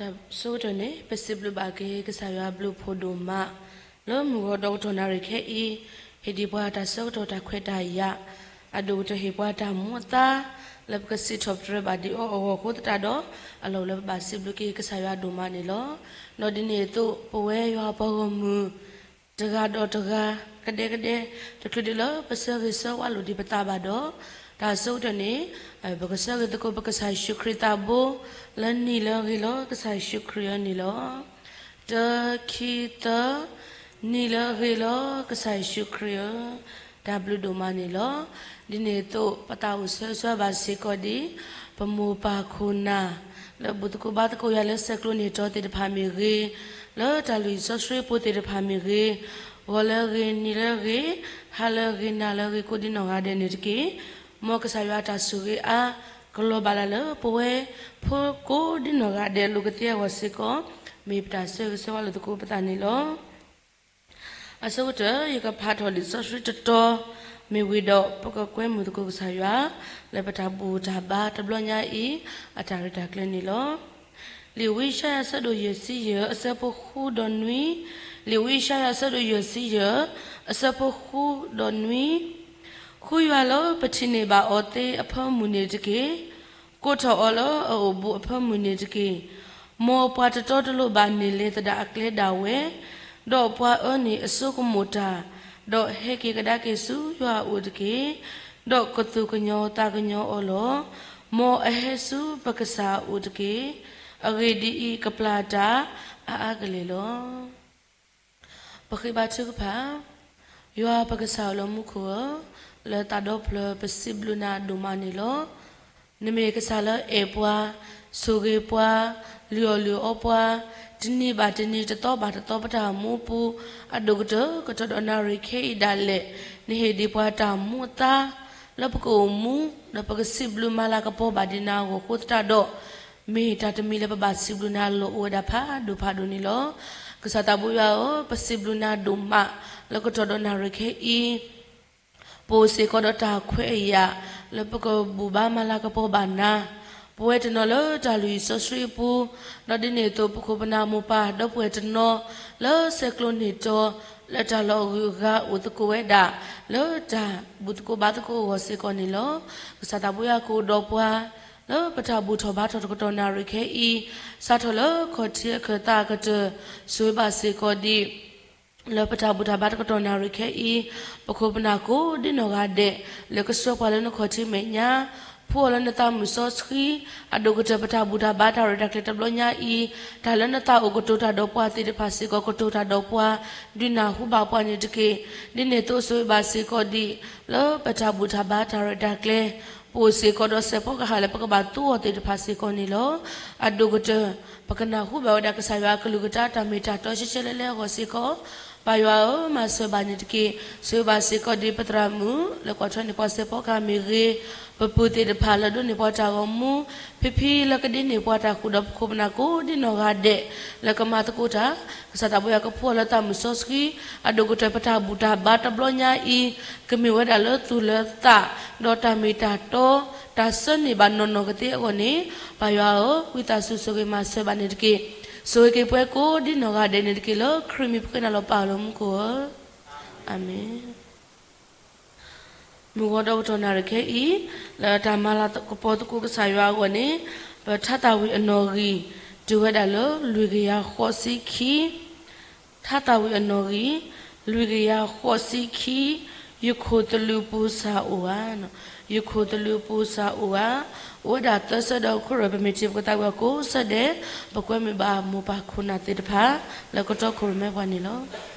အဆိကတၢၢ်န့ၣ် ပစံးဘျုးဘၣ်က့ၤကစၢ်ယွၤဘျုးဖှိၣ်ဒိၣ်မး လၢမုၢ်ဂီၤဒီကတီၢ်နၣ်ရံၣ်ခဲအံၤ ဟ့ၣ်ဒံးပှၤတၢ်ဆၢကတီၢ်တၢ်ခွဲးတၢ်ယာ် အဒိၣ်ကတၢၢ်ဟ့ၣ်ပှၤတၢ်မူအသါ လၢပကစံးထီၣ်ပတြၢၤဘၣ်ဒံးအီၤအဂီၢ်အဃိသတးဒီး အလီၢ်လၢပဘၣ်စံးဘျုးက့ၤကစၢ်ယွၤဒိၣ်မးန့ၣ်လီၤ. ဒီးဒ်န့ၣ်အသိး ပဝဲယွၤပှၤဂီၢ်မုၢ် တဂၤဒီးတဂၤ ကဒဲကဒဲ တချုးဒံးလၢပဆၢဂ့ၤဆၢဝါလိာ်ဒံးပသးဘၣ်ဒီး တၢ်အဆိကတၢၢ်န့ၣ် ပကဆၢဂ့ၤသကိးပကစၢ်ယ့ၣ်ၡူးခရံာ်သးဘိ လၢနံၣ်လၢအဂ့ၤလီၤ ကစၢ်ယ့ၣ်ၡူးခရံာ်ဧၢန့ၣ်လီၤ. တၢ ခံ သၢ နံၣ်လၢအဂ့ၤလီၤ ကစၢ်ယ့ၣ်ၡူးခရံာ်ဧၢ, တၢ်ဘျုးဒိၣ်မးန့ၣ်လီၤ. ဒ်န့ၣ်အသိး ပသးအိၣ်ဆၢဂ့ၤဆၢဝါဘၣ်စ့ၢ်ကီးဒံး ပမိၢ်ပၢ်ခိၣ်နၢ် လၢဘူၣ်သကိးဘါသကိးယွၤလၢဆဲးကျိးန့ၢ်တီသ့ၣ်တဖၣ်မ့ၢ်ဂ့ၤ, လၢတၢ်လုၢ်ဟံၣ်စီဆှံပူၤသ့ၣ်တဖၣ်မ့ၢ်ဂ့ၤ, ဂီၤလၢအဂ့ၤ နံၤလၢအဂ့ၤ, ဟါလၢအဂ့ၤ နၤလၢအဂ့ၤ ကိးဒ်နီၢ်ဂၤဒဲးန့ၣ်တက့ၢ်. မ်ကစၢ်ယွၤအတၢ်ဆိၣ်ဂ့ၤအါ ကလီၤဘၣ်လၢ်လၢပဝဲ ဖိကိးဒ်နီၢ်ဂၤဒဲးလိာ်ကသ့အဂီၢ်စ့ၢ်ကီး မ့ၢ်ပတၢ်ဆၢဂ့ၤဆၢဝါလိာ်သကိးပသးန့ၣ်လီၤ. အဆိကတၢၢ် ယကဖးထီၣ်လံာ်စီဆှံတတီၤ မ့ၢ်ဝံၤဒီး ပကကွဲမုာ်သကိးကစၢ်ယွၤ လၢပတၢ်ဘူၣ်တၢ်ဘါတဘျီညါအံၤ အတၢ်ရဲၣ်တၢ်ကျဲၤန့ၣ်လီၤ. လံာ်ဝံယၡါယၤအဆၢဒိၣ်ယဲၢ်ဆံယဲၢ် အဆၢဖိဃုဒီးနွံ, လံာ်ဝံယၡါယၤအဆၢဒိၣ်ယဲၢ်ဆံယဲၢ် အဆၢဖိဃုဒီးနွံ, ဃုယွၤလၢပထံၣ်န့ၢ်ဘၣ်အီၤသ့အဖၢမုၢ်န့ၣ်တက့ၢ်. ကိးထီၣ်အီၤလၢအအိၣ်ဘူးအဖၢမုၢ်န့ၣ်တက့ၢ်. မ်ပှၤတတီတလိၤဘၣ်န့ၣ်လဲၤသဒၣ်အကျဲဒၣ်ဝဲ, ဒီးပှၤအၢန့ၢ်အစိကမိၣ်တၢ်, ဒီးဟဲက့ၤကဒါက့ၤဆူယွၤအအိၣ်တက့ၢ်. ဒီးကသူၣ်ကညီၤသးကညီၤအီၤလီၤ. မ်အဟဲဆူပကစၢ်အအိၣ်တက့ၢ်. အဂ့ၢ်ဒ်အံၤ, ကပျၢ်တၢ်အါအါကလဲာ်လီၤ. ပဃ့ဘါထုကဖၣ်, ယွၤပကစၢ်လၢမူခိၣ်ဧၢ, လၢသးဒီဖျၢၣ်ပစံးဘျုးနၤဒိၣ်မးန့ၣ်လီၤ. နမ့ၢ်ကစၢ်လၢအဲၣ်ပှၤ, ဆိၣ်ဂ့ၤပှၤ, လုၢ်အီၣ်လုၢ်အီပှၤ, တနံၤဘၣ်တနံၤ တသီဘၣ်တသီ ပတၢ်မူပူၤ, အဒိၣ်ကတၢၢ်ကတီၢ်ဒီးနၣ်ရံၣ်ခဲအံၤဒၣ်လဲာ်, နဟ့ၣ်ဒံးပှၤတၢ်မူအသါ, လၢပကအိၣ်မူ, ဒီးပကစံးဘျုးမၤလၤကပီၤဘၣ်ဒံးနၤအဂီၢ်အဃိသတးဒီး, မ့ၢ်တၢ်တမံၤလၢပဘၣ်စံးဘျုးနၤအလီၢ်အိၣ်ဝဲဒၣ်ဖးဒိၣ်ဖးဒိၣ်န့ၣ်လီၤ. ကစၢ်သးဘိယွၤဧၢ, ပစံးဘျုးနၤဒိၣ်မး လၢကတီၢ်ဒီးနၣ်ရံၣ်ခဲအံၤ, ပအိၣ်စ့ၢ်ကီးဒီးတၢ်ခွဲးအယာ် လၢပကဘူၣ်ဘါမၤလၤကပီၤဘၣ်နၤ, ပဝဲတနီၤလၢတၢ်လုၢ်ဟံၣ်စီဆှံအပူၤ, ဒီးဒ်န့ၣ်အသိး ပခိၣ်ပနၢ်မိၢ်ပၢ်ဒီပုၢ်ဝဲၢ်တနီၤ လၢဆဲးကျိးန့ၢ်တီ လၢတၢ်လီၢ်အဂုၤအဂၤအိၣ်သကိးဝဲဒၣ် လၢတၢ်ဘူၣ်သကိးဘါသကိးအဂီၢ်စ့ၢ်ကီးန့ၣ်လီၤ. ကစၢ်သးဘိယွၤကအိၣ်ဒီးပှၤ လၢပတၢ်ဘူၣ်ထီၣ်ဘါထီၣ်တကတီၢ်နၣ်ရံၣ်ခဲအံၤ, စးထီၣ်လၢခီၣ်ထံးအခၢၣ်သးအကတၢၢ် ဆိၣ်ဂ့ၤဘၣ်စ့ၢ်ကီးဒံး လၢပတၢ်ဘူၣ်တၢ်ဘါတကတီၢ်နၣ်ရံၣ်ခဲအံၤ, ပခိၣ်ပနၢ်ကိးဒ်နီၢ်ဂၤဒဲး လဲၤကဆှၢပှၤလၢနခီၣ်ထံးမဲာ်ညါ, ဖှူအီၤလၢနသးမုၢ်စီဆှံ, အဒိၣ်ကတၢၢ်ပတၢ်ဘူၣ်တၢ်ဘါတၢ်ရဲၣ်တၢ်ကျဲၤတဘျီညါအံၤ, တၢ်လၢနသးအိၣ်ကတိၤတၢ်ဒီးပှၤသ့ၣ်တဖၣ်စ့ၢ်ကီး ကတိၤတၢ်ဒီးပှၤ, ဒုးနၢ်ဟူဘၣ်ပှၤန့ၣ်တက့ၢ်. ဒ်န့ၣ်အသိးဆိၣ်ဂ့ၤဘၣ်စ့ၢ်ကီးဒံး လၢပတၢ်ဘူၣ်တၢ်ဘါတၢ်ရဲၣ်တၢ်ကျဲၤ, ပအိၣ်စ့ၢ်ကီးဒီးစဲးဖီကဟၣ်လၢပကဘၣ်သူအီၤသ့ၣ်တဖၣ်စ့ၢ်ကီးန့ၣ်လီၤ. အဒိၣ်ကတၢၢ် ပကနၢ်ဟူဘၣ်ဝဲဒၣ်ကစၢ်ယွၤအကလုၢ်ကထါတၢ်မ့ၢ်တၢ်တီရှဲရှဲလဲလဲအဂီၢ်စ့ၢ်ကီး, ပၢ်ယွၤဧၢ, မၤစၢၤဘၣ်န့ၣ်တက့ၢ်. ဆိၣ်ဂ့ၤဘၣ်စ့ၢ်ကီးဒံးပသရၣ်မုၣ် လၢကွၢ်ထွဲန့ၢ်ပှၤစဲးဖီကဟၣ်မ့ၢ်ဂ့ၤ, ပပုၢ်သ့ၣ်တဖၣ်လၢဒိးန့ၢ်ပှၤတၢ်ဂီၤမူ, ဖံဖံလၢကဒ့န့ၢ်ပှၤတၢ်ဃုာ်ဒီး ပခိၣ်ပနၢ်ကိးဒ်နီၢ်ဂၤဒဲး လၢကမၤသကိးတၢ်, ကစၢ်သးဘိယွၤကဖှူအီၤလၢသးမုၢ်စီဆှံ, အဒိၣ်ကတၢၢ်ပတၢ်ဘူၣ်တၢ်ဘါတဘျီညါအံၤ, ကမ့ၢ်ဝဲဒၣ်လၢသူၣ်လၢသး, ဒီးတၢ်မ့ၢ်တၢ်တီ, တၢ်ဆၢန့ၢ်ဘၣ်နီၢ်နီၢ်ကသ့အဂီၢ်န့ၣ်, ပၢ်ယွၤဧၢ, ဝံသးစူၤဆိၣ်ဂ့ၤမၤစၢၤဘၣ်န့ၣ်တက့ၢ်. ဆိၣ်ဂ့ၤက့ၤပှၤကိးဒ်နီၢ်ဂၤဒဲးန့ၣ်တက့ၢ် လၢခရံာ်မံၤပဃ့နၤလီၤပၢ်လၢမူခိၣ်ဧၢ, အၤမ့ၣ်. မုၢ်ဂီၤဒီကတီၢ်နၣ်ရံၣ်ခဲအံၤ, လၢတၢ်မၤလၤကပီၤသကိးကစၢ်ယွၤအဂီၢ်န့ၣ်, ပထါသၣ်ဝံၤအနီၣ်ဂံၢ်, တုၤဝဲဒၣ်လၢလွံၢ်ကယၤဃိးဆံခံ, ထါသၣ်ဝံၤအနီၣ်ဂံၢ်, လွံၢ်ကယၤဃိးဆံခံ, ယခိၣ်သလုးပူၤစၢ်အိၣ်ဧါ, ယခိၣ်သလုးပူၤစၢ်အိၣ်ဧါ, အိၣ်ဝဲဒၣ်သၢဆၢဒီးခိၣ်ရၢၢ် ပမ့ၢ်ထံၣ်ပကသးဝံၤအကိးဆၢဒဲး, ပကွဲမုာ်ဘၣ်မိၢ်ပၢ်ခိၣ်နၢ်သ့ၣ်တဖၣ်, လၢကတီခိၣ်ရိၣ်မဲပှၤန့ၣ်လီၤ.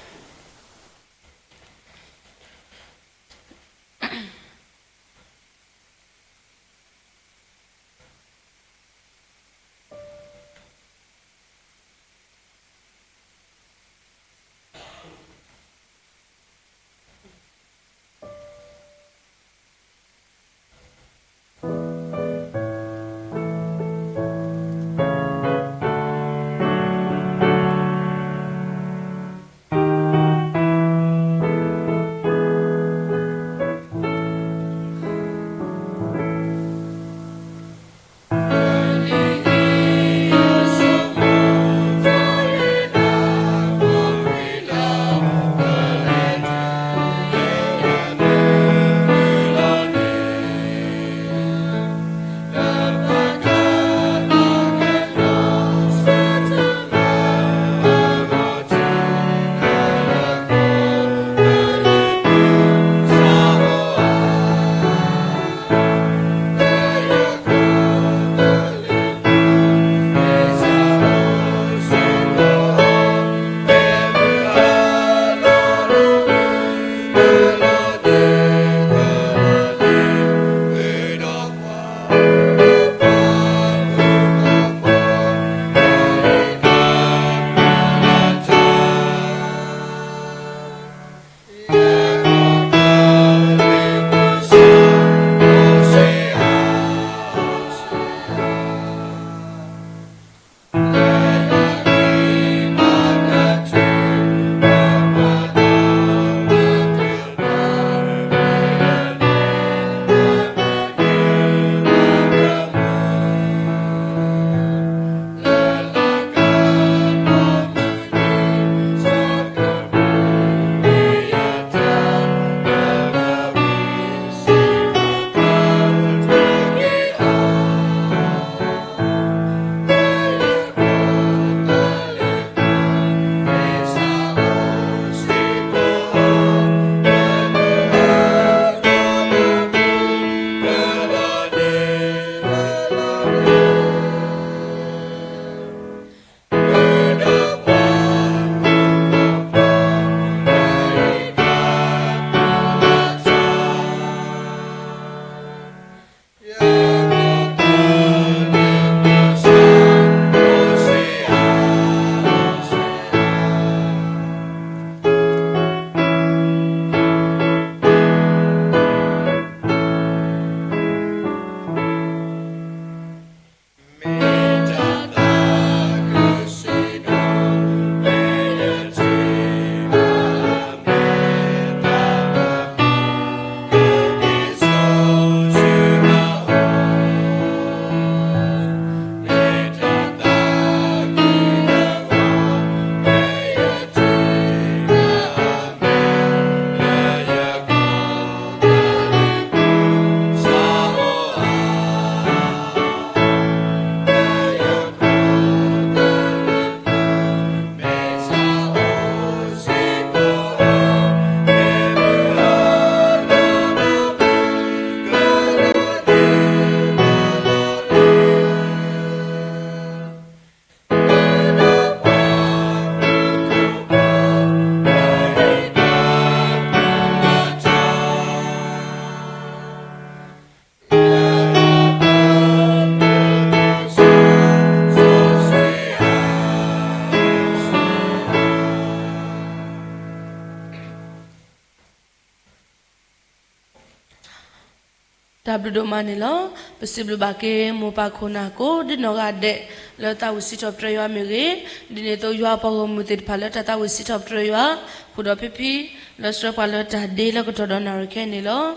တၢ်ဘျုးဒိၣ်မးန့ၣ်လီၤ. ပစံးဘျုးဘၣ်က့ၤမိၢ်ပၢ်ခိၣ်နၢ်ကိးဒ်နီၢ်ဂၤဒဲး လၢသးဝံၣ်စံးထီၣ်ပတြၢၤယွၤမ့ၢ်ဂ့ၤ, ဒ်န့ၣ်အသိးယွၤအပှၤဂီၢ်မုၢ်သ့ၣ်တဖၣ်လၢတၢ်သးဝံၣ်စံးထီၣ်ပတြၢၤယွၤ ဃုာ်ဒီးဖံဖံ လၢဆှၢပှၤလၢတၢ်ဒ့လၢကတီၢ်ဒီးနၣ်ရံၣ်ခဲအံၤန့ၣ်လီၤ.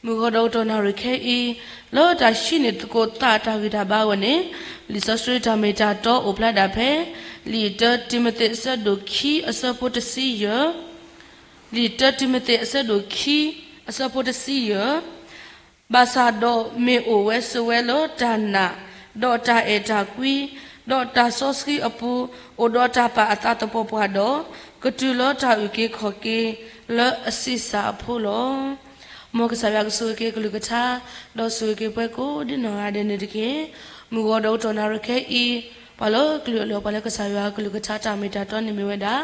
မုၢ်ဂီၤဒီးကတီၢ်နၣ်ရံၣ်ခဲအံၤ လၢတၢ်ဟံးန့ၢ်သကိးသးတၢ်ဂံၢ်တၢ်ဘါအဂီၢ်န့ၣ် လံာ်စီဆှံတၢ်မ့ၢ်တၢ်တီအိၣ်ဖျါဒၣ်ဖဲ လံာ်တၢတံၤမသ့းအဆၢဒိၣ်ခံအဆၢဖိတဆံယဲၢ် လံာ်တၢတံၤမသ့းအဆၢဒိၣ်ခံ အဆၢဖိတဆံယဲၢ်, ဘၣ်ဆၣ်ဒီးမ့ၢ်အိၣ်ဝဲဆိးဝဲလၢတၢ်နာ်, ဒီးတၢ်အဲၣ်တၢ်ကွံ, ဒီးတၢ်စီဆှံအပူၤ, အိၣ်ဒီးတၢ်ပာ်အသးသပှၢ်ပှၢ်ဒီး, ကတုၤလၢတၢ်အုၣ်က့ၤခီၣ်က့ၤလၢအဆံးစၢ်အဖိလီၤ. မ်ကစၢ်ယွၤကဆိၣ်ဂ့ၤက့ၤကလုၢ်ကထါ, ဒီးဆိၣ်ဂ့ၤက့ၤပှၤကိးဒ်နီၢ်ဂၤဒဲးန့ၣ်တက့ၢ်. မုၢ်ဂီၤဒီးကတီၢ်နၣ်ရံၣ်ခဲအံၤ, ပှၤလၢကလုာ်အလၢပှဲၤလၢကစၢ်ယွၤကလုၢ်ကထါတၢ်မ့ၢ်တၢ်တီန့ၣ်မ့ၢ်ဝဲဒၣ်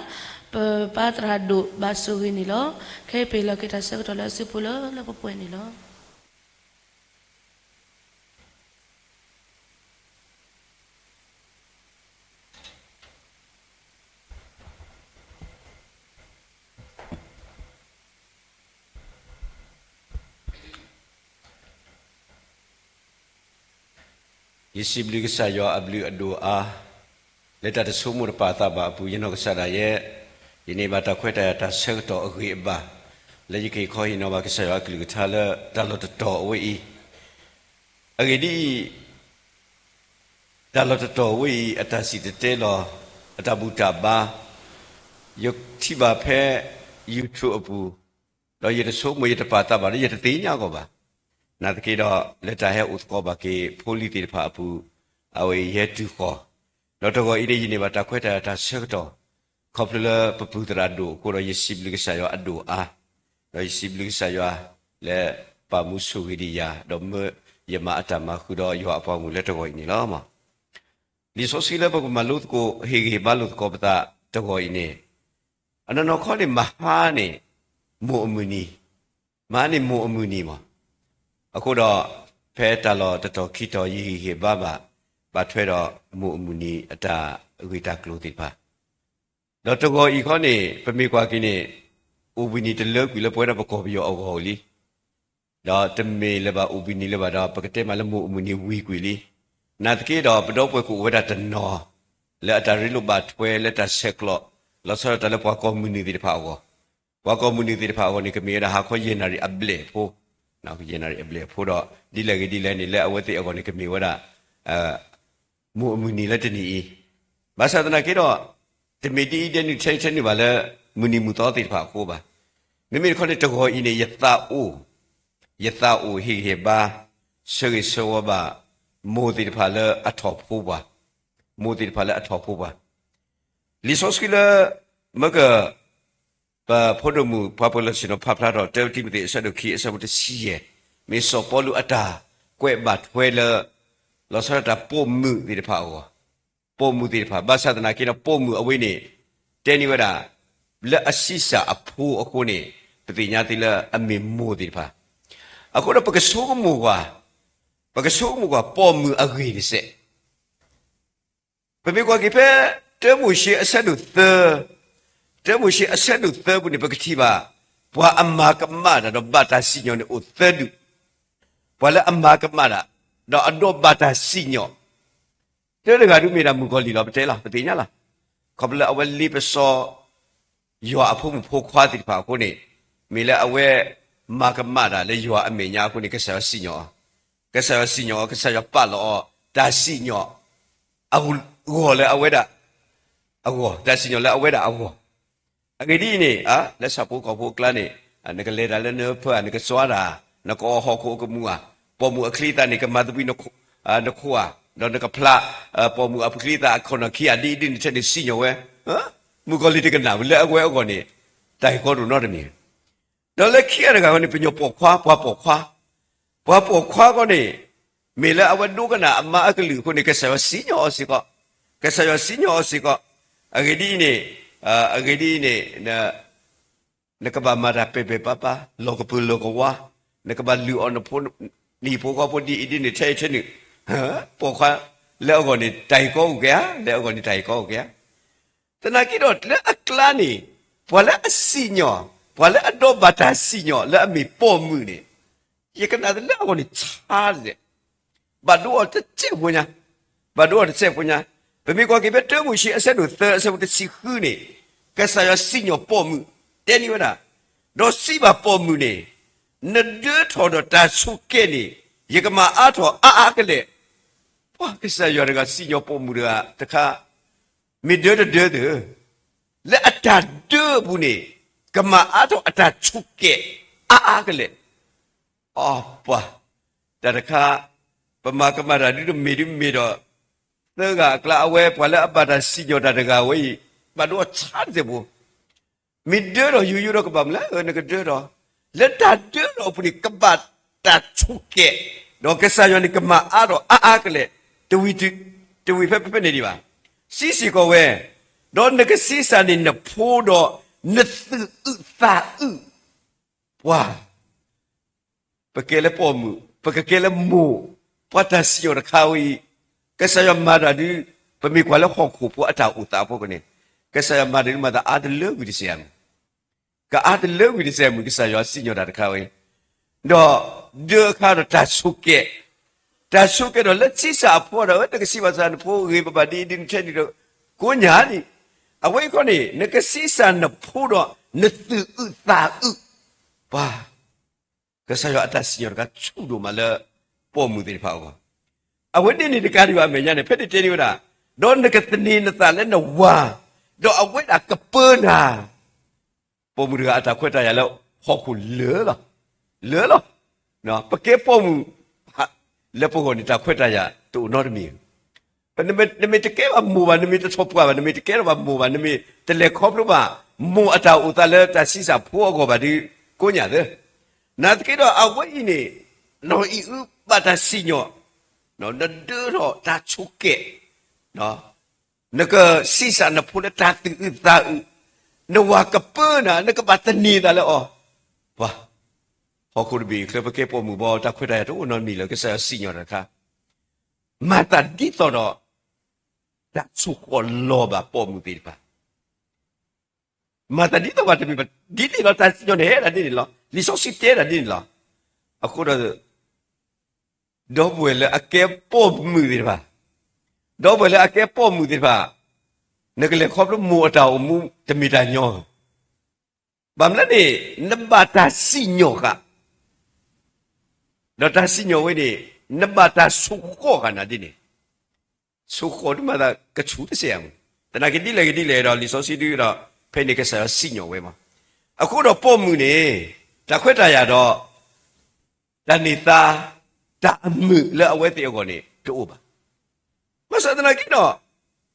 ပပၢ်သရၣ်ဒိၣ်ဘၣ်ဆိၣ်ဂ့ၤန့ၣ်လီၤ. ခဲအံၤပဟ့ၣ်လီၤက့ၤတၢ်ဆၢကတီၢ်လၢအစုပူၤလၢလၢပှဲၤပှဲၤန့ၣ်လီၤ. ယစံးဘျုးကစၢ်ယွၤအဘျုးအဒိၣ်အါ လၢတၢ်တဆိကမိၣ်တပာ်သးဘၣ်အပူၤ ယနီၢ်ကစၢ်ဒၣ်ယဲ ယန့ၢ်ဘၣ်တၢ်ခွဲးတၢ်ယာ်တၢ်ဆၢကတီၢ်အဂ့ၤအဘၣ် လၢယကဟ့ၣ်ခီဟ့ၣ်နီၤဘၣ်ကစၢ်ယွၤအကလုၢ်ကထါလၢတၢ်လီၢ်တတီၤအဝဲအံၤ အဂ့ၢ်ဒ်အံၤ, တၢ်လီၢ်တတီၤအဝဲအံၤ အတၢ်စံၣ်တဲၤတဲလီၤ အတၢ်ဘူၣ်တၢ်ဘါ ယထံၣ်ဘၣ်ဖဲ YouTube အပူၤ, ဒီးယတဆိကမိၣ်ယတပာ်သးဘၣ်ဒီးယတသ့ၣ်ညါအဂီၢ်ဘၣ်. နာ်သက့ဒီး လၢတၢ်ဟဲအိၣ်သကိးဘၣ်က့ၤဖိလံၤသ့ၣ်တဖၣ်အပူၤ အဝဲအံၤယဟဲတုၤဃီၤ, ဒီးတဂီၤအံၤန့ၣ် ယန့ၢ်ဘၣ်တၢ်ခွဲးတၢ်ယာ်တၢ်ဆၢကတီၢ် ခီဖျိလၢပပုၢ်သရၣ်ဒိၣ်အဃိဒီး ယစံးဘျုးကစၢ်ယွၤအဒိၣ်အါ, ဒီးယစံးဘျုးကစၢ်ယွၤလၢပာ်မူဆိၣ်ဂ့ၤဒံးယၤ ဒီးမၢယမၤအတၢ်မၤဃုာ်ဒီးယွၤအပှၤဂီၢ်မုၢ်လၢတဂီၤအံၤန့ၣ်လီၤ. လံာ်စီဆှံလၢပကမၤလိသကိး ဟ့ၣ်ဂံၢ်ဟ့ၣ်ဘါလိာ်သကိးပသးတဂီၤအံၤန့ၣ်, အနီၢ်နီၢ်ခီန့ၣ် မဟါန့ၣ် မိၢ်အမုၢ်နံၤ, မဟါန့ၣ်မိၢ်အမုၢ်နံၤမး, အဃိဒီး ဖဲတၢ်လီၢ်တတီၤခံတီၤ ယဟ့ၣ်ဂံၢ်ဟ့ၣ်ဘါဘၣ် ဘၣ်ထွဲဒီးမိၢ်အမုၢ်နံၤအတၢ်ဂ့ၢ်တၢ်ကျိၤသ့ၣ်တဖၣ်, ဒီးတဂီၤအံၤခီန့ၣ် ပမ့ၢ်ကွၢ်က့ၤန့ၣ် အိၣ်ဘှံးနံၤတလၢကွံာ်လၢပဝဲဒၣ်ပကီၢ်ပယီၤအဂီၢ်လံ ဒီးတမ့ၢ်လၢၤဘၣ်အိၣ်ဘှံးနံၤလၢၤဘၣ်ဒီး ပကတဲမးလၢမိၢ်အမုၢ်နံၤဝံၤကွံာ်လံ. နာ်သက့ဒီး ပဒီပုၢ်ဝဲၢ်ကအိၣ်ဝဲဒၣ်တနီၤ လၢအတၢ်ရ့လိာ်ဘၣ်ထွဲလၢတၢ်ဆဲးကျိး လီၤဆီဒၣ်တၢ်လၢပှၤကီၢ်မုၢ်နုာ်သ့ၣ်တဖၣ်အဂီၢ်, ပှၤကီၢ်မုၢ်နုာ်သ့ၣ်တဖၣ်အဂီၢ်န့ၣ် ကမ့ၢ်ဝဲဒၣ်ဟါခီယဲၢ်နၣ်ရံၣ်အဘျဲၣ်ဖိ, ယဲၢ်နၣ်ရံၣ်အဘျဲၣ်ဖိဒီး ဒ်လဲၣ်ဂ့ၤဒ်လဲၣ်န့ၣ် လၢအဝဲသ့ၣ်အဂီၢ်န့ၣ် ကမ့ၢ်ဝဲဒၣ် မိၢ်အမုၢ်နံၤလၢတနံၤအံၤ, ဘၣ်ဆၣ်သနာ်က့ဒီး တမ့ၢ်ဒ်အံၤဒ်နုၢ်ထဲထဲနုာ်ဘၣ်လၢ မုၢ်နံၤမုၢ်သီသ့ၣ်တဖၣ်အဃိဘၣ်. မ့မ့ၢ်တခီန့ၣ် တဂီၤအံၤန့ၣ် ယသးအိၣ်, ယသးအိၣ်ဟ့ၣ်ဂံၢ်ဟ့ၣ်ဘါ ဆၢဂ့ၤဆၢဝါဘၣ် မိၢ်သ့ၣ်တဖၣ်လၢအထီၣ်ဖိပှၤ, မိၢ်သ့ၣ်တဖၣ်လၢအထီၣ်ဖိပှၤ, လံာ်စီဆှံလၢ မၢက ပဖိဒိၣ်မုၣ်ပှၤပၢၤလီၢ်ဆ့ၣ်နီၤဖးဖျါထီၣ် တၢတံၤမသ့း အဆၢဒိၣ်ခံ အဆၢဖိတဆံယဲၢ်, မ့ၢ်စီၤပီလူးအတၢ်ကွဲးဘၣ်ထွဲလၢ လီၤဆီဒၣ်တၢ်ပိာ်မုၣ်သ့ၣ်တဖၣ်အဂီၢ်, ပိာ်မုၣ်သ့ၣ်တဖၣ်, ဘၣ်ဆၣ်သနာ်က့ဒီး ပိာ်မုၣ်အဝဲန့ၣ် တဲန့ၢ်ဝဲဒၣ် လၢအဆံးစၢ်အဖိအဃိန့ၣ် ပသ့ၣ်ညါသ့လၢအမ့ၢ်မိၢ်သ့ၣ်တဖၣ်, အဃိဒီးပကဆိကမိၣ်ကွၢ်, ပကဆိကမိၣ်ကွၢ် ပိာ်မုၣ်အဂ့ၢ်တစဲး ပမ့ၢ်ကွၢ်က့ၤဖဲ တၢမိၤၡ့အဆၢဒိၣ်သၢ, တၢမိၤၡ့အဆၢဒိၣ်သၢပူၤန့ၣ် ပကထံၣ်ဘၣ် ပှၤအမၤကမၣ်တၢ်ဒီးဘၣ်တၢ်စံၣ်ညီၣ်န့ၣ်အိၣ်သၢဒူၣ်, ပှၤလၢအမၤကမၣ်တၢ် ဒီးအဒိးဘၣ်တၢ်စံၣ်ညီၣ်, တၢတဂၤဒုးမ့ၢ်ဒၣ်မုၣ်ကီၤလံၢ်လီၤ ပတဲလီၤ ပသ့ၣ်ညါလီၤ, ခီဖျိလၢအဝဲလ့ပစီ ယွၤအဖိမုၣ်ဖိခွါသ့ၣ်တဖၣ်အဃိန့ၣ်, မ့ၢ်လၢအဝဲမၤကမၣ်တၢ်လၢယွၤအမဲာ်ညါအဃိန့ၣ် ကစၢ်ယွၤစံၣ်ညီၣ်အီၤ, ကစၢ်ယွၤစံၣ်ညီၣ်အီၤ ကစၢ်ယွၤပာ်လီၤအီၤ တၢ်စံၣ်ညီၣ် အဂီၢ်လၢအဝဲဒၣ်အဂီၢ်, တၢ်စံၣ်ညီၣ်လၢအဝဲဒၣ်အဂီၢ်, အဂ့ၢ်ဒ်အံၤန့ၣ် လၢဆၣ်ဖိကီၢ်ဖိအကျါန့ၣ် နကလဲၤတၢ်လၢနဖၢဧါ နကစွါတၢ် နကအီၣ်ဟီၣ်ခိၣ်အကမူၣ်ဧါ, ပိာ်မုၣ်အချံအသၣ်န့ၣ် ကမၤသဘံၣ်နခိၣ်ဧါ, ဒီးနကဖျါ ပိာ်မုၣ်အချံအသၣ်အခီၣ်နီၣ်ခံဂၤဒ်အံၤဒ်န့ၣ်ထဲန့ၣ်စံၣ်ညီၣ်ဝဲ, မုၣ်ကီၤလံၢ်တကနၣ်ဝဲလၢအဝဲအဂီၢ်န့ၣ် တၢ်ဂ့ၢ်ကီဒိၣ်နီတမံၤ, ဒီးလၢခံဂၤတဂၤန့ၣ် ပှၤပိာ်ခွါ, ပှၤပိာ်ခွါ, ပှၤပိာ်ခွါအဂီၢ်န့ၣ် မ့ၢ်လၢအဝဲဒိကနၣ်အမါအကလုၢ်အဃိန့ၣ် ကစၢ်ယွၤစံၣ်ညီၣ်အီၤစ့ၢ်ကီး, ကစၢ်ယွၤစံၣ်ညီၣ်အီၤစ့ၢ်ကီး, အဂ့ၢ်ဒ်အံၤန့ၣ်, အဂ့ၢ်ဒ်အံၤန့ၣ် နကဘၣ်မၤတၢ်ပဲာ်ပဲာ်ပါပါ, လီၢ်ကပၢၤလီၢ်ကဝါ, နကဘၣ်လုၢ်အီၣ်နဖိ, နဟံၣ်ဖိဃီဖိဒ်အံၤဒ်န့ၣ်ထဲအံၤထဲနုာ်, ပိာ်ခွါလၢအဂီၢ်န့ၣ် တၢ်ဂ့ၢ်ကီအိၣ်က့ၤဧါ, လၢအဂီၢ်န့ၣ် တၢ်ဂ့ၢ်ကီအိၣ်က့ၤဧါ. သနာ်က့ဒီးလၢအကျါန့ၣ် ပှၤလၢအစံၣ်ညီၣ်, ပှၤလၢအဒိးဘၣ်တၢ်စံၣ်ညီၣ်လၢအမ့ၢ်ပိာ်မုၣ်န့ၣ်, ယကနၣ်တၢ်လၢအဂီၢ်န့ၣ်ဆါတစဲး, ဘၣ်ဒိအီၤတစဲးဖိညါ, ဘၣ်ဒိအီၤတစဲးဖိညါ. ပမ့ၢ်ကွၢ်က့ၤဖဲတၢမိၤၡ့အဆၢဒိၣ်သၢအဆၢဖိတဆံဃုန့ၣ်, ကစၢ်ယွၤစံၣ်ညီၣ်ပိာ်မုၣ်, တဲန့ၢ်ဝဲဒၣ်, ဒီးစံးဘၣ်ပိာ်မုၣ်န့ၣ်, နဒၢထီၣ်ဒီးတၢ်ဆိးကဲန့ၣ်, ယကမၤအါထီၣ်အါအါကလဲာ်. ပှၤကစၢ်ယွၤတဂၤစံၣ်ညီၣ်ပိာ်မုၣ်တဂၤတခါ, မ့ၢ်ဒၢတဒၢသ့ၣ်, လၢအတၢ်ဒၢအပူၤန့ၣ်, ကမၤအါထီၣ်အတၢ်ဆိးကဲအါအါကလဲာ်. အပှၤ, တၢ်တခါ, ပမၤကမၣ်တၢ်ဒုတမ့ၢ်ဒုမ့ၢ်ဒီး, သၢဂၤအကျါအဝဲပှၤလၢအဘၣ်တၢ်စံၣ်ညီၣ်တၢ်တဂၤဝဲအံၤ, ဘၣ်ဒိအီၤဆါတစဲးဖိ မ့ၢ်ဒၢထီၣ်ယိယိဒီးကဘၣ်မနုၤလဲၣ်, နကဒၢထီၣ်, လၢတၢ်ဒၢထီၣ်အပူၤန့ၣ် ကဘၣ်တၢ်ဆိးကဲ, ဒီးကစၢ်ယွၤန့ၣ်ကမၤအါထီၣ်အါအါကလဲာ်, တဝံၤ, တဝံၤဖဲဖဲန့ၣ်ဒံးဘၣ်. စံးစ့ၢ်ကီးဝဲ, ဒီးနကဆံးစၢ်န့ၢ်နဖိဒီးနသူၣ်အုးသးအုး, ပှၤ ပကဲလၢပိာ်မုၣ်, ပကကဲလၢမိၢ်, ပှၤတၢ်စံၣ်ညီၣ်တခါဝဲအံၤ, ကစၢ်ယွၤမၤတၢ်ဒု, ပမ့ၢ်ကွၢ်လၢဟီၣ်ခိၣ်ဖိအတၢ်အိၣ်သးအဖီခိၣ်န့ၣ်, ကစၢ်ယွၤမၤတၢ်ဒုမၤသးအါတလၢကွံာ်တစဲးမုၢ်, ကအါတလၢကွံာ်တစဲးမုၢ် ကစၢ်ယွၤစံၣ်ညီၣ်တၢ်တခါဝဲ, ဒီးဒၢအခါဒီးတၢ်ဆိးကဲ, တၢ်ဆိးကဲဒီးလၢဆံးစၢ်အဖိဒီး နကဆံးဘၣ်စၢ်နဖိဂ့ၤ ပဘၣ်ဒ်အံၤဒ်နထဲန့ၣ်ဒီး, ကိးညါန့ၣ်, အဝဲအံၤခီန့ၣ် နကဆံးစၢ်နဖိဒီးနသူၣ်အုးသးအုး, ပှၤ ကစၢ်ယွၤအတၢ်စံၣ်ညီၣ်တခါဆူၣ်ဒိၣ်မးလၢပိာ်မုၣ်သ့ၣ်တဖၣ်အဂီၢ်, အဝဲန့ၣ်န့ၣ်တကးဒံးဘၣ်အမဲာ်ညါန့ၣ် ဖဲန့ၣ်တဲန့ၢ်ဝဲဒၣ်, ဒီးနကသန့ၤနသးလၢနဝၤ, ဒီးအဝဲဒၣ်ကပၢနၤ, ပိာ်မုၣ်တဂၤအတၢ်ခွဲးတၢ်ယာ်လၢဟီၣ်ခိၣ်လၢာ်လီၤ, လၢာ်လီၤ, ပကဲပိာ်မုၣ် လၢပဂီၢ်န့ၣ် တၢ်ခွဲးတၢ်ယာ်တအိၣ်နီတမံၤ, နမ့ၢ်တကဲဘၣ်မိၢ်ဘၣ်, နမ့ၢ်တထီၣ်ပှၢ်ဘၣ်, နမ့ၢ်တကဲထီၣ်ဘၣ်မိၢ်ဘၣ်, နမ့ၢ်တလဲၤခီဖျိဘၣ်မိၢ်အတၢ်အိၣ်သးလၢတၢ်ဆံးစၢ်ဖိအဂီၢ်ဘၣ်ဒီး, ကိးညါသၢ, နာ်သက့ဒီးအဝဲအံၤန့ၣ်, နီၢ်အံၤအုဘၣ်တၢ်စံၣ်ညီၣ်, နဒၢထီၣ်တၢ်ဆိးကဲ, နကဆံးစၢ်နဖိလၢတၢ်သူၣ်အုးသးအုး, နဝၤကပၢနၤ, နကဘၣ်သန့ၤသးလၢအီၤ, ပှၤ, ဟီၣ်ခိၣ်တဘ့ၣ်အံၤချၢ ပကဲပိာ်မုၣ်ဘီ တၢ်ခွဲးတၢ်ယာ်တအိၣ်နီတမံၤလၢကစၢ်ယွၤစံၣ်ညီၣ်တၢ်တခါ, မၤသးဒ်သိးဒီး တၢ်ဆိၣ်ဃီၣ်လီၤဘၣ်ပိာ်မုၣ်သ့ၣ်တဖၣ်, မၤသးဒ်သိးဘၣ်တမ့ၢ်ဘၣ်, ဒ်န့ၣ်လီၤ, တၢ်စံၣ်ညီၣ်န့ၣ်ဟဲဒၣ်ဒ်န့ၣ်လီၤ, လံာ်စီဆှံတဲဒၣ်ဒ်န့ၣ်လီၤ, အဃိဒီး ဒီပုၢ်ဝဲၢ်လၢအကဲပိာ်မုၣ်သ့ၣ်တဖၣ်, ဒီပုၢ်ဝဲၢ်လၢအကဲပိာ်မုၣ်သ့ၣ်တဖၣ်, နကလဲၤခီဖျိမိၢ်အတၢ်အိၣ်မူ တမ့ၢ်တၢ်ညီ, ဘၣ်မနုၤန့ၣ်, နဘၣ်တၢ်စံၣ်ညီၣ်ဃာ်, ဒီးတၢ်စံၣ်ညီၣ်ဝဲန့ၣ်, နဘၣ်တၢ်ဆိၣ်ဃီၣ်ဃာ်နၤဒ်န့ၣ်, ဆိၣ်ဃီၣ်ဒ်မၤသးကဆူၣ်တစဲးဧါမး, သနာ်က့ဒ်လဲၣ်ဂ့ၤဒ်လဲၣ်ဒီး လံာ်စီဆှံဒုဒီး, ဖဲန့ၣ်ကစၢ်ယွၤစံၣ်ညီၣ်ဝဲမး, အဃိဒီးပိာ်မုၣ်န့ၣ်, တၢ်ခွဲးတၢ်ယာ်ဒီး တၢ်န့ၢ်သါ, တၢ်အမုာ်လၢအဝဲသ့ၣ်အဂီၢ်န့ၣ် တအိၣ်ဘၣ်. ဘၣ်ဆၣ်သနာ်က့ဒီး,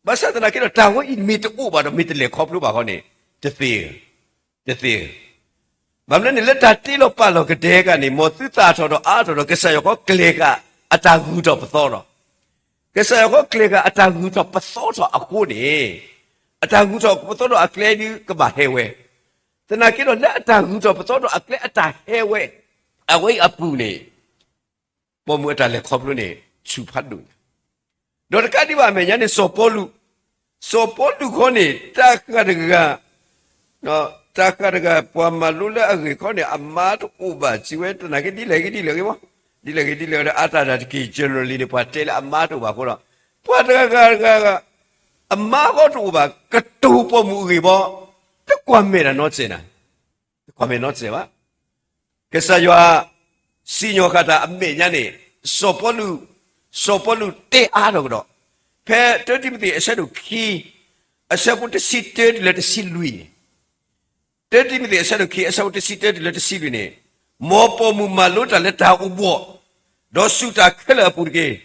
ဘၣ်ဆၣ်သနာ်က့ဒီး တၢ်ဝဲအံၤမ့ၢ်တအိၣ်ဘၣ်ဒီး မ့ၢ်တလဲၤခီဖျိဘၣ်ဃီန့ၣ်, တသ့, တသ့. ဘၣ်မနုၤန့ၣ် လၢတၢ်တ့လီၤပာ်လီၤကဒဲကန့ၣ် မ်သုသၣ်ထီၣ်ဒီးအါထီၣ်ဒီး ကစၢ်ယွၤခီကျဲၤဃာ်အတၢ်ဂုၤထီၣ်ပသီဒီး, ကစၢ်ယွၤခီကျဲၤဃာ်အတၢ်ဂုၤထီၣ်ပသီထီၣ်အဃိန့ၣ်, အတၢ်ဂုၤထီၣ်ပသီထီၣ်အကျဲဒုကဘၣ်ဟဲဝဲ သနာ်က့ဒီး လၢအတၢ်ဂုၤထီၣ်ပသီထီၣ်အကျဲအတၢ်ဟဲဝဲ, အဝဲအံၤအပူၤန့ၣ်, ပိာ်မုၣ်အတၢ်လဲၤခီဖျိန့ၣ် ဆူၣ်ဖးဒိၣ်ညါ, ဒီးတကးဒံးဘၣ်အမဲာ်ညါန့ၣ် စီၤပီလူး, စီၤပီလူးခီန့ၣ် တၢ်ဃၣ်တဂၤ, တၢ်ဃၣ်တဂၤ ပှၤမၤလိလၢအဂ့ၢ်ခီန့ၣ် အမါတအိၣ်ဘၣ်စံးဝဲ သနာ်က့ဒ်လဲၣ်ဂ့ၤဒ်လဲၣ်ဂ့ၤမး, ဒ်လဲၣ်ဂ့ၤဒ်လဲၣ်ဂ့ၤဒီး အါတၢ်တၢ်တက့ၢ် generally န့ၣ် ပှၤတဲလၢအမါတအိၣ်ဘၣ်အဃိဒီး, ပှၤတဂၤဂၤဂၤဂၤ, အမါဃီတအိၣ်ဘၣ် ကတိၤပိာ်မုၣ်အဂ့ၢ်ဘီ, တကွၢ်မဲာ်တၢ်နီတစဲးနၤ, တကွၢ်မဲာ်နီတစဲးဘၣ်. ကစၢ်ယွၤ စံၣ်ညီၣ်ဃာ်တၢ်အမဲာ်ညါန့ၣ်, စီၤပီလူး, စီၤပီလူးတဲအါထီၣ်ကဒီး, ဖဲတၢတံၤမသ့းအဆၢဒိၣ်ခံ, အဆၢဖိတဆံတၢတုၤလၢတဆံလွံၢ်န့ၣ်, တၢတံၤမသ့းအဆၢဒိၣ်ခံ အဆၢဖိတဆံတၢတုၤလၢတဆံလွံၢ်န့ၣ်, မ်ပိာ်မုၣ်မၤလိတၢ်လၢတၢ်အိၣ်ဘှီၣ်, ဒီးစူၢ်တၢ်ခဲလၢာ်အပူၤတက့ၢ်.